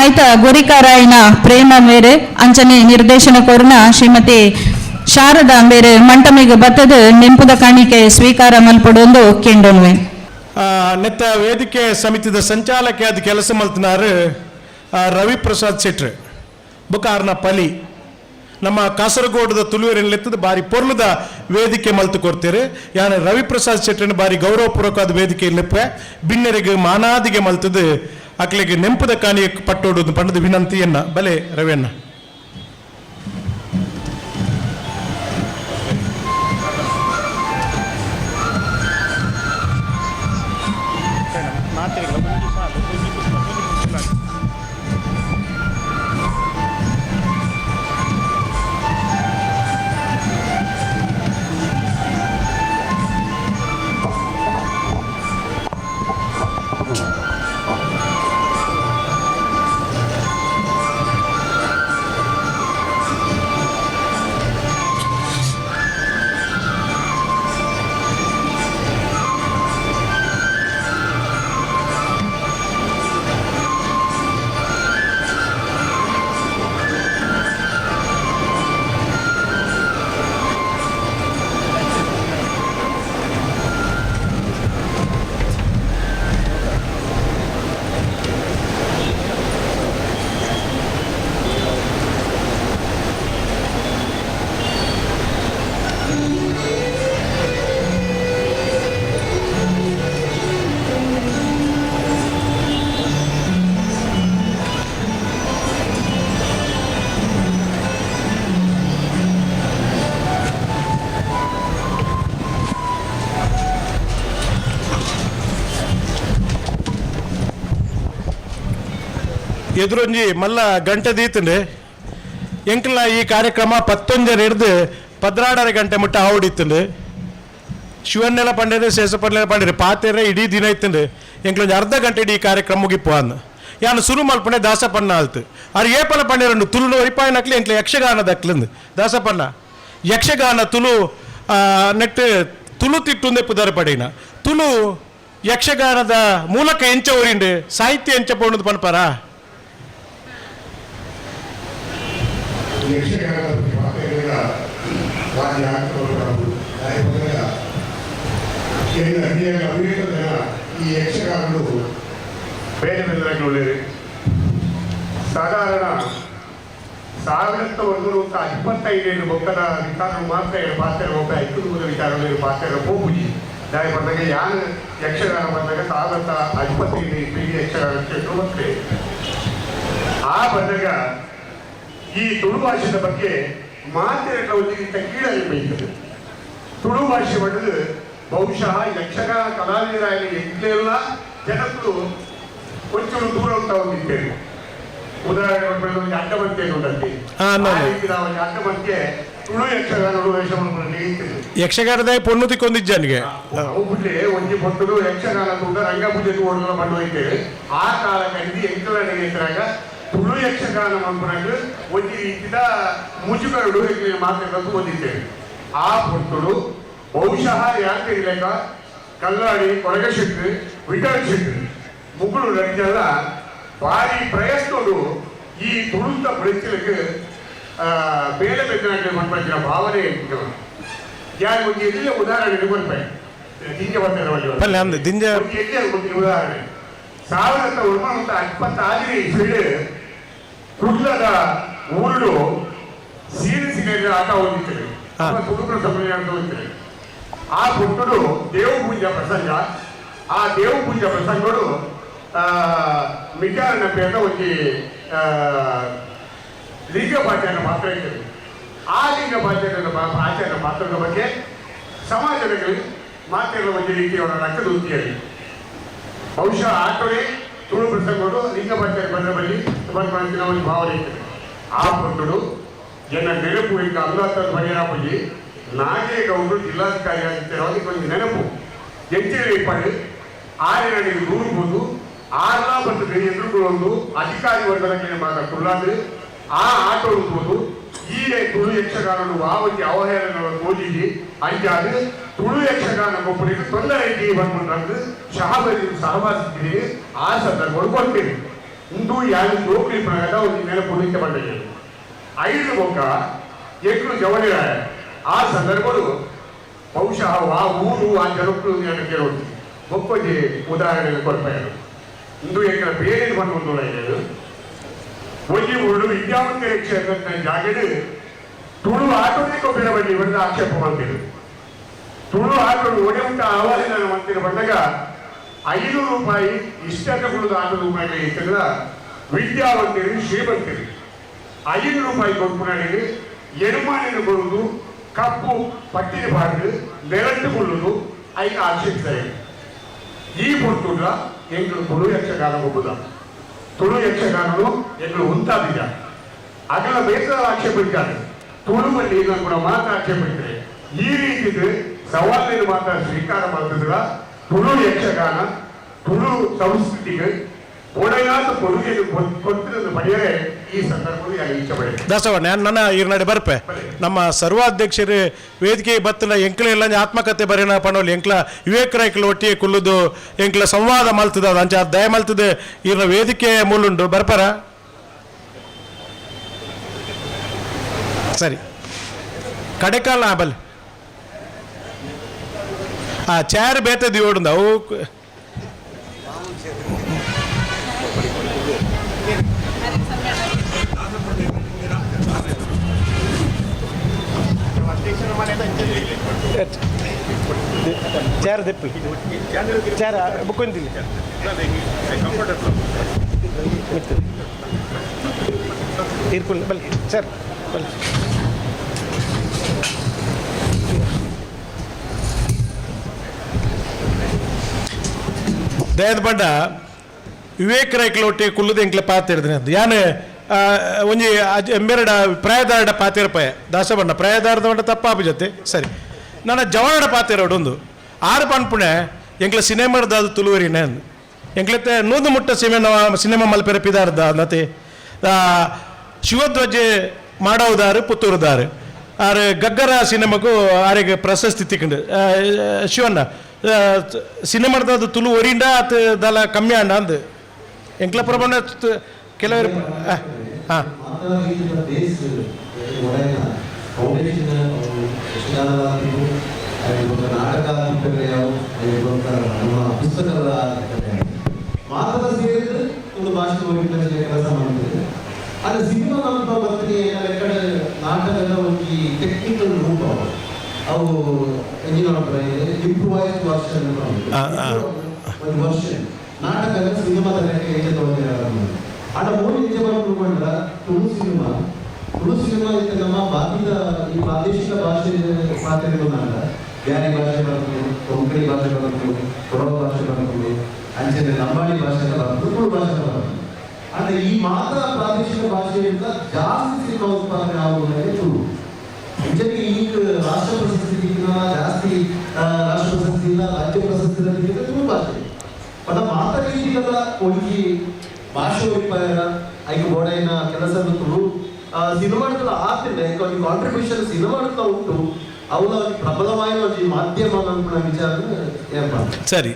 ಆಯ್ತ ಗುರಿಕಾರಾಯನ ಪ್ರೇಮ ಮೇರೆ ಅಂಚನೆ ನಿರ್ದೇಶನ ಕೋರ್ನ ಶ್ರೀಮತಿ ಶಾರದಾ ಮೇರೆ ಮಂಟಮಿಗೆ ಬತ್ತದ ನೆಂಪುದ ಕಾಣಿಕೆ ಸ್ವೀಕಾರ ಮಲ್ಪಡೊಂದು ಕೆಂಡೊನ್ವೆ. ನೆತ್ತ ವೇದಿಕೆ ಸಮಿತಿದ ಸಂಚಾಲಕ ಅದು ಕೆಲಸ ಮಲ್ತನಾರು ರವಿಪ್ರಸಾದ್ ಶೆಟ್ರು ಬೊಕ ಆರ್ನ ಪಲಿ ನಮ್ಮ ಕಾಸರಗೋಡದ ತುಳುವೆರೆನ್ಲೆತ್ತದ ಬಾರಿ ಪೊರ್ಲುದ ವೇದಿಕೆ ಮಲ್ತು ಕೊಡ್ತೀರಿ. ಯಾನ್ ರವಿಪ್ರಸಾದ್ ಶೆಟ್ಟರ್ನ ಬಾರಿ ಗೌರವಪೂರ್ವಕವಾದ ವೇದಿಕೆ ಇಲ್ಲಪ್ಪೆ ಬಿನ್ನೆರಿಗೆ ಮಾನಾದಿಗೆ ಮಲ್ತದು ಅಕ್ಲೆಗೆ ನೆಂಪುದ ಕಾಣಿಯ ಪಟ್ಟೋಡು ಪಂಡದ ವಿನಂತಿಯನ್ನ ಬಲೆ ರವಿಯಣ್ಣ. ಎದುರೊಂಜಿ ಮಲ್ಲ ಗಂಟೆ ದೀತಂಡೆ ಎಂಕಲ ಈ ಕಾರ್ಯಕ್ರಮ 11 ಹಿಡ್ದು 12.5 ಗಂಟೆ ಮುಟ್ಟ ಆವಡಿತ್ತಂಡು. ಶಿವನ್ನೆಲ್ಲ ಪಂಡೇರೆ ಶೇಷಪಂಡೆಲ್ಲ ಪಂಡೇರೆ ಪಾತೆರೆ ಇಡೀ ದಿನ ಇತ್ತಂಡು. ಎಂಕಲೊಂಜಿ ಅರ್ಧ ಗಂಟೆ ಇಡೀ ಕಾರ್ಯಕ್ರಮ ಮುಗಿಪು ಅಂದ್ ಯಾನು ಸುರು ಮಲ್ಪಂಡೆ ದಾಸಪಣ್ಣ ಆಲ್ತು ಆರು ಏಪಲ ಪಂಡೇರಂಡು ತುಳು ಒರಿಪಾಯನಕ್ಲಿ ಎಂಕ್ಲ ಯಕ್ಷಗಾನದಕ್ಲಂದು ದಾಸಪಣ್ಣ ಯಕ್ಷಗಾನ ತುಳು ನೆಟ್ ತುಳು ತಿಟ್ಟುಂದೆ ಪುದರ್ ಪಡೀನ ತುಳು ಯಕ್ಷಗಾನದ ಮೂಲಕ ಎಂಚ ಊರಿಂಡು ಸಾಹಿತ್ಯ ಎಂಚ ಪೋಣದು ಪನ್ಪಾರ. ಯಕ್ಷಗಾನದ ಪಾತ್ರಗಳ ವಾದ್ಯ ಈ ಯಕ್ಷಗಾನಗಳು ಬೇರೆ ಬೇರೆ ಸಾಧಾರಣ 1925 ಬೊಕ್ಕದ ವಿಚಾರ ಮಾತ್ರ ಪಾತ್ರ ಒಬ್ಬ ಐದು ವಿಚಾರ ಪಾತ್ರ ಹೋಗುಜಿ ದಾಯ ಬಂದಾಗ ಯಾನ್ ಯಕ್ಷಗಾನ ಬಂದಾಗ 1025 ಯಕ್ಷಗಾನ ಬರ್ತದೆ. ಆ ಬಂದಾಗ ಈ ತುಳು ಭಾಷೆದ ಬಗ್ಗೆ ಮಾತಿನ ಒಂದಿಗಿಂತ ಕೀಳಲ್ಲಿ ಬೈತದೆ. ತುಳು ಭಾಷೆ ಬಣ್ಣದು ಬಹುಶಃ ಯಕ್ಷಗಾನ ಕಲಾವಿದರಾಗಲಿ ಎಂಟ್ಲೆಲ್ಲ ಜನಕ್ಕೂ ಕೊಂಚ ದೂರ ಅಂತ ಹೋಗಿದ್ದೇನೆ. ಉದಾಹರಣೆ ಒಂದು ಅಡ್ಡಮಂತೆ ಉಂಟಂತೆ, ಅಡ್ಡಮಂತೆ ತುಳು ಯಕ್ಷಗಾನ ವೇಷವನ್ನು ಯಕ್ಷಗಾನದ ಪೊಣ್ಣು ತಿಕ್ಕೊಂದಿಜ್ಜನಿಗೆ ಹೋಗ್ಬಿಟ್ರೆ ಒಂಜಿ ಪೊಟ್ಟುದು ಯಕ್ಷಗಾನ ಕೂಡ ರಂಗಪೂಜೆ ಓಡಲು ಬಂದು ಹೋಗ್ತೇವೆ. ಆ ಕಾಲ ಕಡಿದು ಎಂಟು ತುಳು ಯಕ್ಷಗಾನ ಮನ್ಪುನಗ ಒಂಜಿ ರೀತಿದ ಮುಜುಗರಡು ಮಾತಾಡೋದು ಓದಿದ್ದೇವೆ. ಆ ಪೊಟ್ಟುಡು ಬಹುಶಃ ಯಾಕೆ ಲೆಕ್ಕ ಕಲ್ಲಾಡಿ ಕೊರಗ ಶೆಟ್ರು ವಿಠಲ್ ಶೆಟ್ರು ಮುಗುಳು ನಡಿಜಲ್ಲ ಭಾರಿ ಪ್ರಯತ್ನಡು ಈ ತುಳುತ ಬೆಳೆಸಲಿಕ್ಕೆ ಬೇರೆ ಬೇರೆ ಮನ್ಪಂಚಿನ ಭಾವನೆ ಯಾರು ಒಂಜಿ ಎಲ್ಲ ಉದಾಹರಣೆ ಕೊಡ್ಪೆ ದಿಂಜ ಬರ್ತಾರೆ ಉದಾಹರಣೆ 1926 ಇಸ್ವಿಡ್ ಕುಡ್ಲದ ಊರು ಸೀರಿಸಿನ ಆಟ ಹೋಗಿರ್ತದೆ, ತುಳುಕರ ಸಮ್ಮೇಳನ ಹೋಗ್ತದೆ. ಆ ಪುಟ್ಟುಡು ದೇವ ಪೂಜಾ ಪ್ರಸಂಗ. ಆ ದೇವ ಪೂಜಾ ಪ್ರಸಂಗಡು ಮಿಠಾರನ ಪೇಟ ಒಂಜಿ ಲಿಂಗಪಾಚಾರ್ಯ ಪಾತ್ರ ಇರ್ತದೆ. ಆ ಲಿಂಗಪಾಚಾರ್ಯನ ಆಚಾರ್ಯ ಪಾತ್ರದ ಬಗ್ಗೆ ಸಮಾಜದಲ್ಲಿ ಮಾತೆಲ್ಲ ಒಂಜಿ ರೀತಿಯವರ ರಕ್ತದ ವೃತ್ತಿಯಲ್ಲಿ ಬಹುಶಃ ಆಟೋಡೆ ತುಳು ಪ್ರಸಂಗಗಳು ಲಿಂಗಪಾಚಾರ್ಯ ಬಂದ ಬಳಿ ಒಂದು ಭಾವನೆ ಇರ್ತದೆ. ಆ ಪುಟ್ಟುಡು ಜನ ನೆನಪು ಈಗ ಅಲ್ಲಾತ ಬಗೆರಾಪುಜಿ ನಾಗೇಗೌಡರು ಜಿಲ್ಲಾಧಿಕಾರಿ ಆಗಿರ್ತಾರೆ. ಅದಕ್ಕೆ ಒಂದು ನೆನಪು ಎಂಚೇಳಿ ಪಡೆ ಆರಿನಡಿಗೆ ದೂರ್ಬೋದು ಆರ್ಲಾ ಮತ್ತು ಎದುರುಕೊಳ್ಳೊಂದು ಅಧಿಕಾರಿ ವರ್ಗದ ಮಾತ್ರ ಕುಳ್ಳಾದ್ರೆ ಆ ಆಟೋ ಉಂಟು ಈ ತುಳು ಯಕ್ಷಗಾನನು ಆ ಒಂದು ಅವಹೇಳನ ತೋಜಿಗೆ ಅಂಚಾದ ತುಳು ಯಕ್ಷಗಾನ ಒಬ್ಬರಿಗೆ ತೊಂದರೆ ಬಂದು ಶಹಬರಿ ಸಹವಾಸಿದ್ದೀರಿ ಆ ಸಂದರ್ಭಗಳು ಕೊಡ್ತೀರಿ. ಇಂದು ಯಾರು ಜೋಕ್ಲಿ ಪ್ರಕಾರ ಒಂದು ನೆನಪು ಬಂದ ಐದು ಬೊಕ್ಕ ಎಂಟು ಜವಳಿರಾಯ ಆ ಸಂದರ್ಭಗಳು ಬಹುಶಃ ಆ ಊರು ಆ ಜನಕ್ಕೂ ಕೇಳೋದು ಒಪ್ಪಜಿ ಉದಾಹರಣೆ ಕೊಡ್ತಾ ಇಂದು ಎಂಕಲ ಬೇರೆ ಬಂದು ಒಂದು ಒಂಜಿ ಊರು ವಿದ್ಯಾವಂತರ ಕ್ಷೇತ್ರದ ಜಾಗಡ್ ತುಳು ಆಟೋನೇ ಕೊಬ್ಬಿನ ಬನ್ನಿ ಬಂದ ಆಕ್ಷೇಪ ಮಾಡ್ತೀರಿ. ತುಳು ಆಟೋ ಒಡೆ ಉಂಟ ಆವಾಜಿನ ಮಾಡ್ತೀರಿ ಬಂದಾಗ 5 ರೂಪಾಯಿ ಇಷ್ಟನ್ನು ಆಟೋ ರೂಪಾಯಿ ಇತ್ತಲ್ಲ ವಿದ್ಯಾವಂತರಿ ಶ್ರೀಮಂತರಿ 5 ರೂಪಾಯಿ ಕೊಡ್ಪುನಾಡಿಗೆ ಎರುಮಾನಿನ ಕೊಡುವುದು ಕಪ್ಪು ಪಟ್ಟಿನ ಬಾರ್ದು ನೆರಟುಕೊಳ್ಳುವುದು ಐದು ಆಕ್ಷೇಪಿಸ್ತಾರೆ. ಈ ಪೊರ್ತುಡ್ಲ ಎಂಗಳು ತುಳು ಯಕ್ಷಗಾನ ಒಬ್ಬುದ ತುಳು ಯಕ್ಷಗಾನನು ಎಂಗಳು ಉಂಟಾದಿಲ್ಲ ಅಗಲ ಬೇಸರ ಆಕ್ಷೇಪ ಇದ್ದಾರೆ ತುಳುವಲ್ಲಿ ಕೂಡ ಮಾತ್ರ ಆಕ್ಷೇಪ ಇದ್ದಾರೆ. ಈ ರೀತಿದು ಸವಾಲಿನ ಮಾತ್ರ ಸ್ವೀಕಾರ ಮಾಡ್ತಿದ್ರ ತುಳು ಯಕ್ಷಗಾನ ತುಳು ಸಂಸ್ಕೃತಿಗೆ ಒಡೆಯಾದ ಕೊಡುಗೆಯನ್ನು ಕೊಟ್ಟಿರೋದು ಪಡೆಯರೆ ಈ ಸಂದರ್ಭದಲ್ಲಿ ನಾನು ಇಚ್ಛೆ ಪಡೆಯುತ್ತೇನೆ. ದಾಸವಣ್ಣ ನನ್ನ ಈರ್ನಾಡೆ ಬರ್ಪೆ ನಮ್ಮ ಸರ್ವಾಧ್ಯಕ್ಷರು ವೇದಿಕೆ ಬತ್ತಲ ಎಂಕ್ಲ ಎಲ್ಲ ಆತ್ಮಕತೆ ಬರೇನ ಪಣೋಲಿ ಎಂಕ್ಲ ವಿವೇಕ ರೈಕ್ಲ ಒಟ್ಟಿಗೆ ಕುಲ್ಲುದು ಎಂಕ್ಲ ಸಂವಾದ ಮಲ್ತದ ಅಂಚ ದಯ ಮಲ್ತದೆ ಈರ್ನ ವೇದಿಕೆ ಮೂಲುಂಡು ಬರ್ಪರ ಸರಿ ಕಡೆಕಾಲ ಬಲ್ ಆ ಚೇರ್ ಬೇತದಿ ಓಡುಂದ ಅವು ಚೇರ್ ದೆಪ್ಪು ಚೇರ್ ಬುಕ್ಕೊಂದಿಲ್ಲ ತೀರ್ಕೊಳ್ಳಿ ಬಲ್ಲಿ ಸರ್ ಬಲ್ಲಿ. ದಯದ ಬಂಡ ವಿವೇಕ್ ರೈಕ್ಲ ಒಟ್ಟಿಗೆ ಕುಲ್ಲುದು ಎಂಕ್ಲ ಪಾತಿರ್ದಿನ ಯಾನ್ ಒಂಜಿ ಎಂಬೆರಡ ಪ್ರಾಯದಾರಡ ಪಾತಿರಪಾಯ ದಾಸಬಣ್ಣ ಪ್ರಾಯದಾರದ ಬಂಡ ತಪ್ಪಾಪು ಜೊತೆ ಸರಿ ನನ್ನ ಜವಾಡ ಪಾತಿರೋಡು ಒಂದು ಆರು ಪನ್ಪುಣೆ ಎಂಕ್ಲ ಸಿನಿಮಾದ ಅದು ತುಳುವರಿನೇ ಎಂಕ್ಲತ್ತೆ ನೂದು ಮುಟ್ಟ ಸಿನಿಮಾ ಸಿನಿಮಾ ಮಲ್ಪೆರ ಪಿದಾರ್ದ ನತೆ ಶಿವಧ್ವಜೆ ಮಾಡೋದಾರು ಪುತ್ತೂರುದಾರು ಆರು ಗಗ್ಗರ ಸಿನಿಮಾಗೂ ಆರಿಗೆ ಪ್ರಶಸ್ತಿ ತಿಕ್ಕಂಡು ಶಿವಣ್ಣ ಸಿನಿಮಾದ ಅದು ತುಳು ಒರಿಂಡ ಆತ ದಲ ಕಮ್ಮಿ ಅಂಡ ಅಂದು ಎಂಕ್ಲ ಪ್ರಮಾಣ ಕೆಲವರು ಹಾಂ ಮಾತ್ರ ಸೇರಿದ್ರೆ ಒಂದು ಭಾಷೆ ಕೆಲಸ ಮಾಡ್ತದೆ. ಆದರೆ ಸಿನಿಮಾ ನಮ್ಮ ಬರ್ತೀನಿ ಕಡೆ ನಾಟಕದ ಒಂದು ಟೆಕ್ನಿಕಲ್ ರೂಪ ಅವು ಇಂಪ್ರೂವೈಸ್ಡ್ ವರ್ಷನ್ ಒಂದು ವರ್ಷನ್ ನಾಟಕದ ಸಿನಿಮಾದ ಲೆಕ್ಕ ಹೆಚ್ಚು ತಗೊಂಡಿರೋದು. ಆಟ ಮೂರು ನಿಜ ಬಂದ್ರ ತುಳು ಸಿನಿಮಾ ತುಳು ಸಿನಿಮಾ ಇತ್ತು ನಮ್ಮ ಬಾಕಿದ ಈ ಪ್ರಾದೇಶಿಕ ಭಾಷೆ ಪಾತ್ರೆಗಳು ಬ್ಯಾರಿ ಭಾಷೆ ಬರ್ತದೆ, ಕೊಂಕಣಿ ಭಾಷೆ ಬರ್ತದೆ, ಕೊಡವ ಭಾಷೆ ಬರ್ತದೆ, ಅಂಚನೆ ಲಂಬಾಣಿ ಭಾಷೆ ಬರ್ತದೆ, ತುಳು ಭಾಷೆ ಬರ್ತದೆ. ಆದರೆ ಈ ಮಾತ್ರ ಪ್ರಾದೇಶಿಕ ಭಾಷೆಯಿಂದ ಜಾಸ್ತಿ ಸಿನಿಮಾ ಉತ್ಪಾದನೆ ಆಗುವುದಾಗಿ ತುಳು. ಅಂಚನೆ ಈಗ ರಾಷ್ಟ್ರ ಪ್ರಶಸ್ತಿ ಜಾಸ್ತಿ ರಾಷ್ಟ್ರ ಪ್ರಶಸ್ತಿ ಇಲ್ಲ ರಾಜ್ಯ ಪ್ರಶಸ್ತಿ ತುಳು ಭಾಷೆ. ಪದ ಮಾತ್ರ ರೀತಿಗಳ ಒಂಜಿ ಭಾಷೆ ಉಪಾಯ ಐಕ್ ಬೋಡೈನ ಕೆಲಸ ತುಳು ಸಿನಿಮಾಡ್ತಲ ಆತಿಲ್ಲ ಒಂಜಿ ಕಾಂಟ್ರಿಬ್ಯೂಷನ್ ಸಿನಿಮಾಡ್ತಾ ಉಂಟು ಅವಳ ಪ್ರಬಲವಾದ ಒಂಜಿ ಮಾಧ್ಯಮ ಅನ್ಪುನ ವಿಚಾರ. ಸರಿ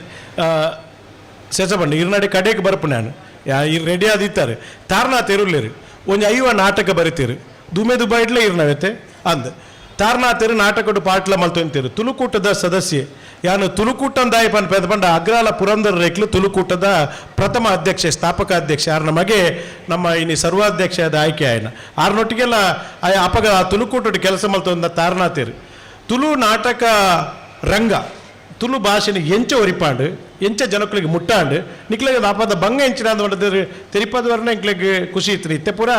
ಸೇಸಬಣ್ಣ ಇರ್ನಾಡಿ ಕಡೆಗೆ ಬರ್ಪು ನಾನು ಈ ರೆಡಿ ಆದಿತ್ತಾರೆ ತಾರ್ನಾಥ್ ಇರುಲ್ಲೇರು ಒಂಜಿ ಐವ ನಾಟಕ ಬರಿತೀರು ದುಮೆ ದುಬೈಡ್ಲೇ ಇರ್ನವೆತ್ತೆ ಅಂದ್ ತಾರ್ನಾಥರು ನಾಟಕಡು ಪಾಟ್ಲ ಮಲ್ತೊಂತೀರು ತುಳುಕೂಟದ ಸದಸ್ಯೆ ಯಾನು ತುಳುಕೂಟಂದಾಯಿ ಪನ್ ಪೆದ ಪಂಡ ಅಗ್ರಾಲ ಪುರಂದರ ರೇಕ್ಲು ತುಳುಕೂಟದ ಪ್ರಥಮ ಅಧ್ಯಕ್ಷೆ ಸ್ಥಾಪಕ ಅಧ್ಯಕ್ಷ ಆರ್ ನಮಗೆ ನಮ್ಮ ಇನಿ ಸರ್ವಾಧ್ಯಕ್ಷ ಆಯ್ಕೆ ಆಯ್ನ ಆರ್ನೊಟ್ಟಿಗೆಲ್ಲ ಅಪಗ ತುಳುಕೂಟದ ಕೆಲಸ ಮಲ್ತೊಂದ ತಾರ್ನಾಥರು ತುಳು ನಾಟಕ ರಂಗ ತುಳು ಭಾಷೆನ ಎಂಚ ಒರಿಪಾಂಡು ಎಂಚ ಜನಕ್ಕಳಿಗೆ ಮುಟ್ಟಾಂಡು ನಿಕ್ಲೆಗೆ ಅಪದ ಬಂಗ ಎಂಚಿನ ತೆರಿಪದವರನ್ನ ಎಂಕ್ಲೆಗ್ ಖುಷಿ ಇತ್ತು. ಇತ್ತೆ ಪೂರ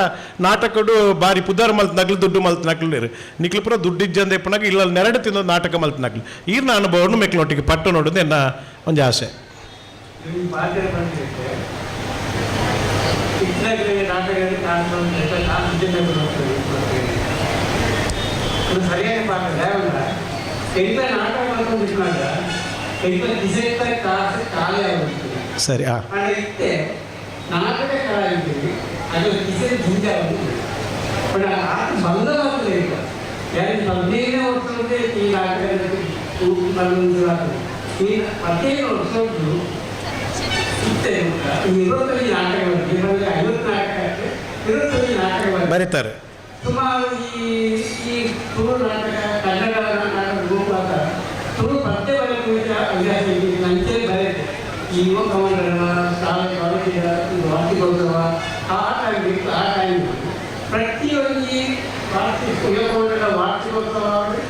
ನಾಟಕಡು ಬಾರಿ ಪುದಾರ್ ಮಲ್ತ್ ನಗ್ಲು ದುಡ್ಡು ಮಲ್ತ್ ನಗ್ಲು ನಿಕ್ಲು ಪೂರ ದುಡ್ಡಿಜ್ಜಂದ ಇಪ್ಪನಾಗ ಇಲ್ಲ ನೆರಡು ತಿಂದ ನಾಟಕ ಮಲ್ತ್ ನಗ್ಲು ಈರ್ನ ಅನುಭವವನ್ನು ಮೆಕ್ಲೊಟ್ಟಿಗೆ ಪಟ್ಟು ನೋಡೋದು ಎನ್ನ ಒಂದು ಆಸೆ. ಸರಿ ನಾಟಕ ಕಲಾವಿದರಿಗೆ ಅದು ಕಿಸೆ ಜಿಂಜ ಬಟ್ ಆತ ಬಂದವಾಗಲೇ ಇಲ್ಲ. ಯಾರು 15 ವರ್ಷದಂತೆ ಈ ನಾಟಕದಲ್ಲಿ ಈ 15 ವರ್ಷದ್ದು ಇತ್ತೆ ಈ 25 ನಾಟಕ 50 ನಾಟಕ 25 ನಾಟಕ ಬರೀತಾರೆ ಸುಮಾರು ಈ ಈ ತುಳು ನಾಟಕ ಕನ್ನಡ ನಾಟಕ ರೂಪಾಂತರ ತುಳು ಪದ್ಯ ಬರೆಯುವ ಅಭ್ಯಾಸ ಇದೆ. ನಂಚೆ ಬರೆಯುತ್ತೆ ಈ ಯುವ ಕಮಂಡಲ ಶಾಲೆ ಕಾಲೇಜಿನ ವಾರ್ಷಿಕೋತ್ಸವ ಆ ಟೈಮ್ ಆ ಟೈಮ್ ಪ್ರತಿಯೊಂದು ವಾರ್ಷಿಕ ಯುವಕರ ವಾರ್ಷಿಕೋತ್ಸವ ಆಗಲಿ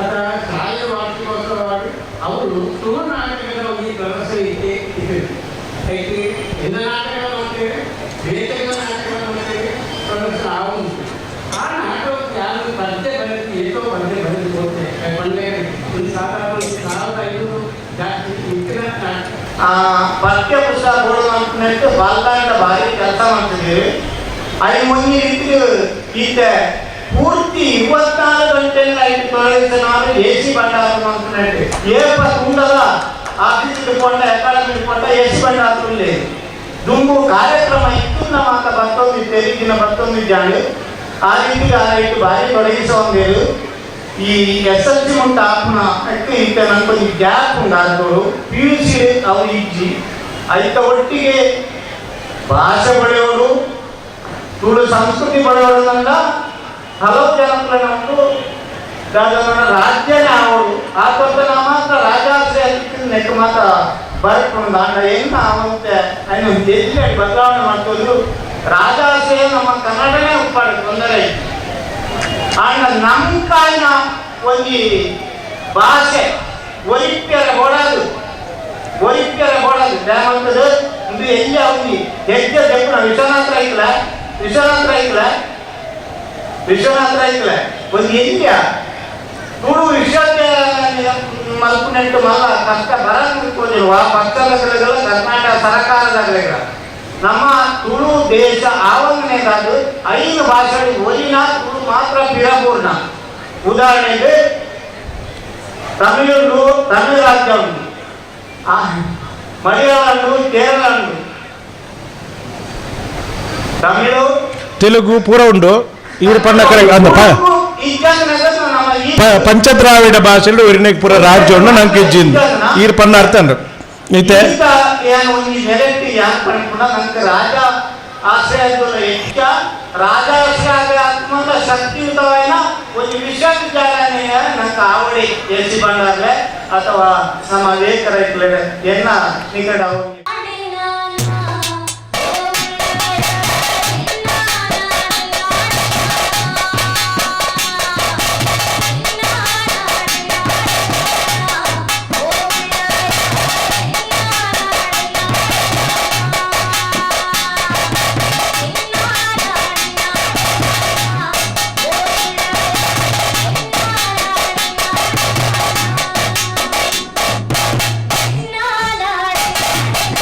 ಅಥವಾ ಶಾಲೆಯ ವಾರ್ಷಿಕೋತ್ಸವ ಆಗಲಿ ಅವರು ತುಳು ನಾಟಕದ ಒಂದು ಪ್ರದರ್ಶನ ಇಟ್ಟೇ ಇರ್ತದೆ. ಯಾಕೆ ಎಲ್ಲ ನಾಟಕಗಳು ಅಂತೇಳಿ ಬೇರೆ ನಾಟಕಗಳು ಅಂತೇಳಿ ಪ್ರದರ್ಶನ ಆಗುಂಟು. ಆ ನಾಟಕಕ್ಕೆ ಯಾರು ಪದ್ಯ ಬರೆದು ಏಕೋ ಪದ್ಯ ಬರೆದು ಕೊಡ್ತೇವೆ ಪಂಡೆ ಒಂದು ಸಾಧಾರಣ ಒಂದು 1500 ಜಾಸ್ತಿ ಇತ್ತಿನ ನಾಟಕ. ಪಠ್ಯ ಪುಸ್ತಕ ಬೋರ್ಡ್ ಬಾಲ್ಕಾಂಡ ಭಾರಿ ಕೆಲಸ ಮಾಡ್ತಿದ್ದೀವಿ. ಐದು ಮಂದಿ ರೀತಿ ಈತ ಪೂರ್ತಿ 24 ಗಂಟೆ ಲೈಟ್ ತೊಳೆದ ಎ ಸಿ ಭಂಡಾರ ಅಂತಂದ್ರೆ ಏಪ ತುಂಡದ ಆಫೀಸ್ ಇಟ್ಕೊಂಡ ಅಕಾಡೆಮಿ ಇಟ್ಕೊಂಡ ಎ ಸಿ ಭಂಡಾರ ತುಂಡಿ ದುಂಬು ಕಾರ್ಯಕ್ರಮ ಇತ್ತು ನಮ್ಮ ಬರ್ತೊಂದಿದ್ದೆ ದಿನ ಬರ್ತೊಂದಿದ್ದಾಳೆ. ಆ ರೀತಿ ಆ ರೈಟ್ ಭಾರಿ ತೊಡಗಿಸೋಂದೇಳು. ಈ ಎಸ್ ಎಲ್ ಸಿ ಮುಟ್ಟ ಆತ್ಮ ಈತ ನನ್ಕೊಂದು ಗ್ಯಾಪ್ ಉಂಟಾಗ್ತೋಳು ಪಿ ಯು ಸಿ ಅವು ಇಜ್ಜಿ ಐತ ಒಟ್ಟಿಗೆ ಭಾಷೆ ಬಳೆಯೋರು ತುಳು ಸಂಸ್ಕೃತಿ ಬಳೆಯೋಳನ್ನ ಹಲವು ಜನಕ್ಕೂ ರಾಜ್ಯನೇ ಅವರು ಆ ತೊಂದರೆ ಮಾತ್ರ ರಾಜಾಶ್ರಯ ನೆಕ್ ಮಾತ್ರ ಬರ್ಕೊಂಡು ಅಂಡ ಏನು ಅವಂತೆ ಅಯ್ಯೋ ಎಲ್ಲಿ ಬದಲಾವಣೆ ಮಾಡ್ತೋದ್ರು ರಾಜಾಶ್ರಯ ನಮ್ಮ ಕನ್ನಡನೇ ಉಪ್ಪಾಡು ತೊಂದರೆ. ಆಂಡ ನಮ್ಮ ಕಾಯಿನ ಒಂಜಿ ಭಾಷೆ ಒರಿಪ್ಯರ ಕೊಡದು ಒರಿಪ್ಯರ ಕೊಡದು ಡ್ಯಾಮಂತದ್ದು ಇದು ಎಲ್ಲಿ ಅವನಿ ಹೆಜ್ಜೆ ದೆಪ್ಪುನ ವಿಶ್ವನಾಥ ಐಕ್ಲ ವಿಶ್ವನಾಥ ಐಕ್ಲ ವಿಶ್ವನಾಥ ಐಕ್ಲ ಒಂದು ಎಲ್ಲಿಯ ತುಳು ವಿಶ್ವವಿದ್ಯಾಲಯ ಮಲ್ಪುನೆಂಟು ಮಲ್ಲ ಕಷ್ಟ ಬರಂದಿರುವ ಪಕ್ಷದಗಳ ಕರ್ನಾಟಕ ಸರ್ಕಾರದಗಳ ನಮ್ಮ ತುಳು ದೇಶ ಆವಂಗನೆಗಾದು 5 ಭಾಷೆ ಒಲಿನ ತುಳು ಮಾತ್ರ ಪಿರಪೂರ್ಣ. ಉದಾಹರಣೆಗೆ ತಮಿಳು ತಮಿಳು ರಾಜ್ಯ ಉಂಟು, ಮಲಯಾಳಂ ಕೇರಳ ಉಂಟು, ತಮಿಳು ತೆಲುಗು ಪೂರ ಉಂಡು. ಇವರು ಪಂಡ ಪಂಚದ್ರಾವಿಡ ಭಾಷೆಲು ಇರಿನೆಗ್ ಪೂರ ರಾಜ್ಯ ಉಂಡು ನಂಗೆ ಇಜ್ಜಿಂದು ಈರ್ ಪಣ್ಣ ಅರ್ಥ ಇತ್ತೆ ರಾಜಾಶ್ರಯ ಶಕ್ತಿಯುತವಾದ ಒಂದು ವಿಶ್ವವಿದ್ಯಾಲಯ ನಂಗೆ ಆವಡಿ ಎಸ್ ಸಿ ಭಂಡಾರ್ಲೆ ಅಥವಾ ನಮ್ಮ ಲೇಖರ ಎನ್ನ ನಿಕಟ. La la la.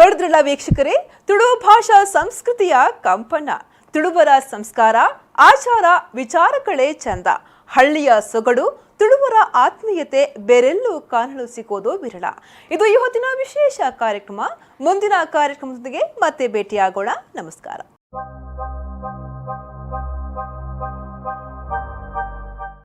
ನೋಡಿದ್ರಲ್ಲ ವೀಕ್ಷಕರೇ, ತುಳು ಭಾಷಾ ಸಂಸ್ಕೃತಿಯ ಕಂಪನ, ತುಳುವರ ಸಂಸ್ಕಾರ, ಆಚಾರ ವಿಚಾರಗಳೇ ಚಂದ, ಹಳ್ಳಿಯ ಸೊಗಡು, ತುಳುವರ ಆತ್ಮೀಯತೆ ಬೇರೆಲ್ಲೂ ಕಾಣಲು ಸಿಗೋದು ವಿರಳ. ಇದು ಈ ಹೊತ್ತಿನ ವಿಶೇಷ ಕಾರ್ಯಕ್ರಮ. ಮುಂದಿನ ಕಾರ್ಯಕ್ರಮದೊಂದಿಗೆ ಮತ್ತೆ ಭೇಟಿಯಾಗೋಣ. ನಮಸ್ಕಾರ.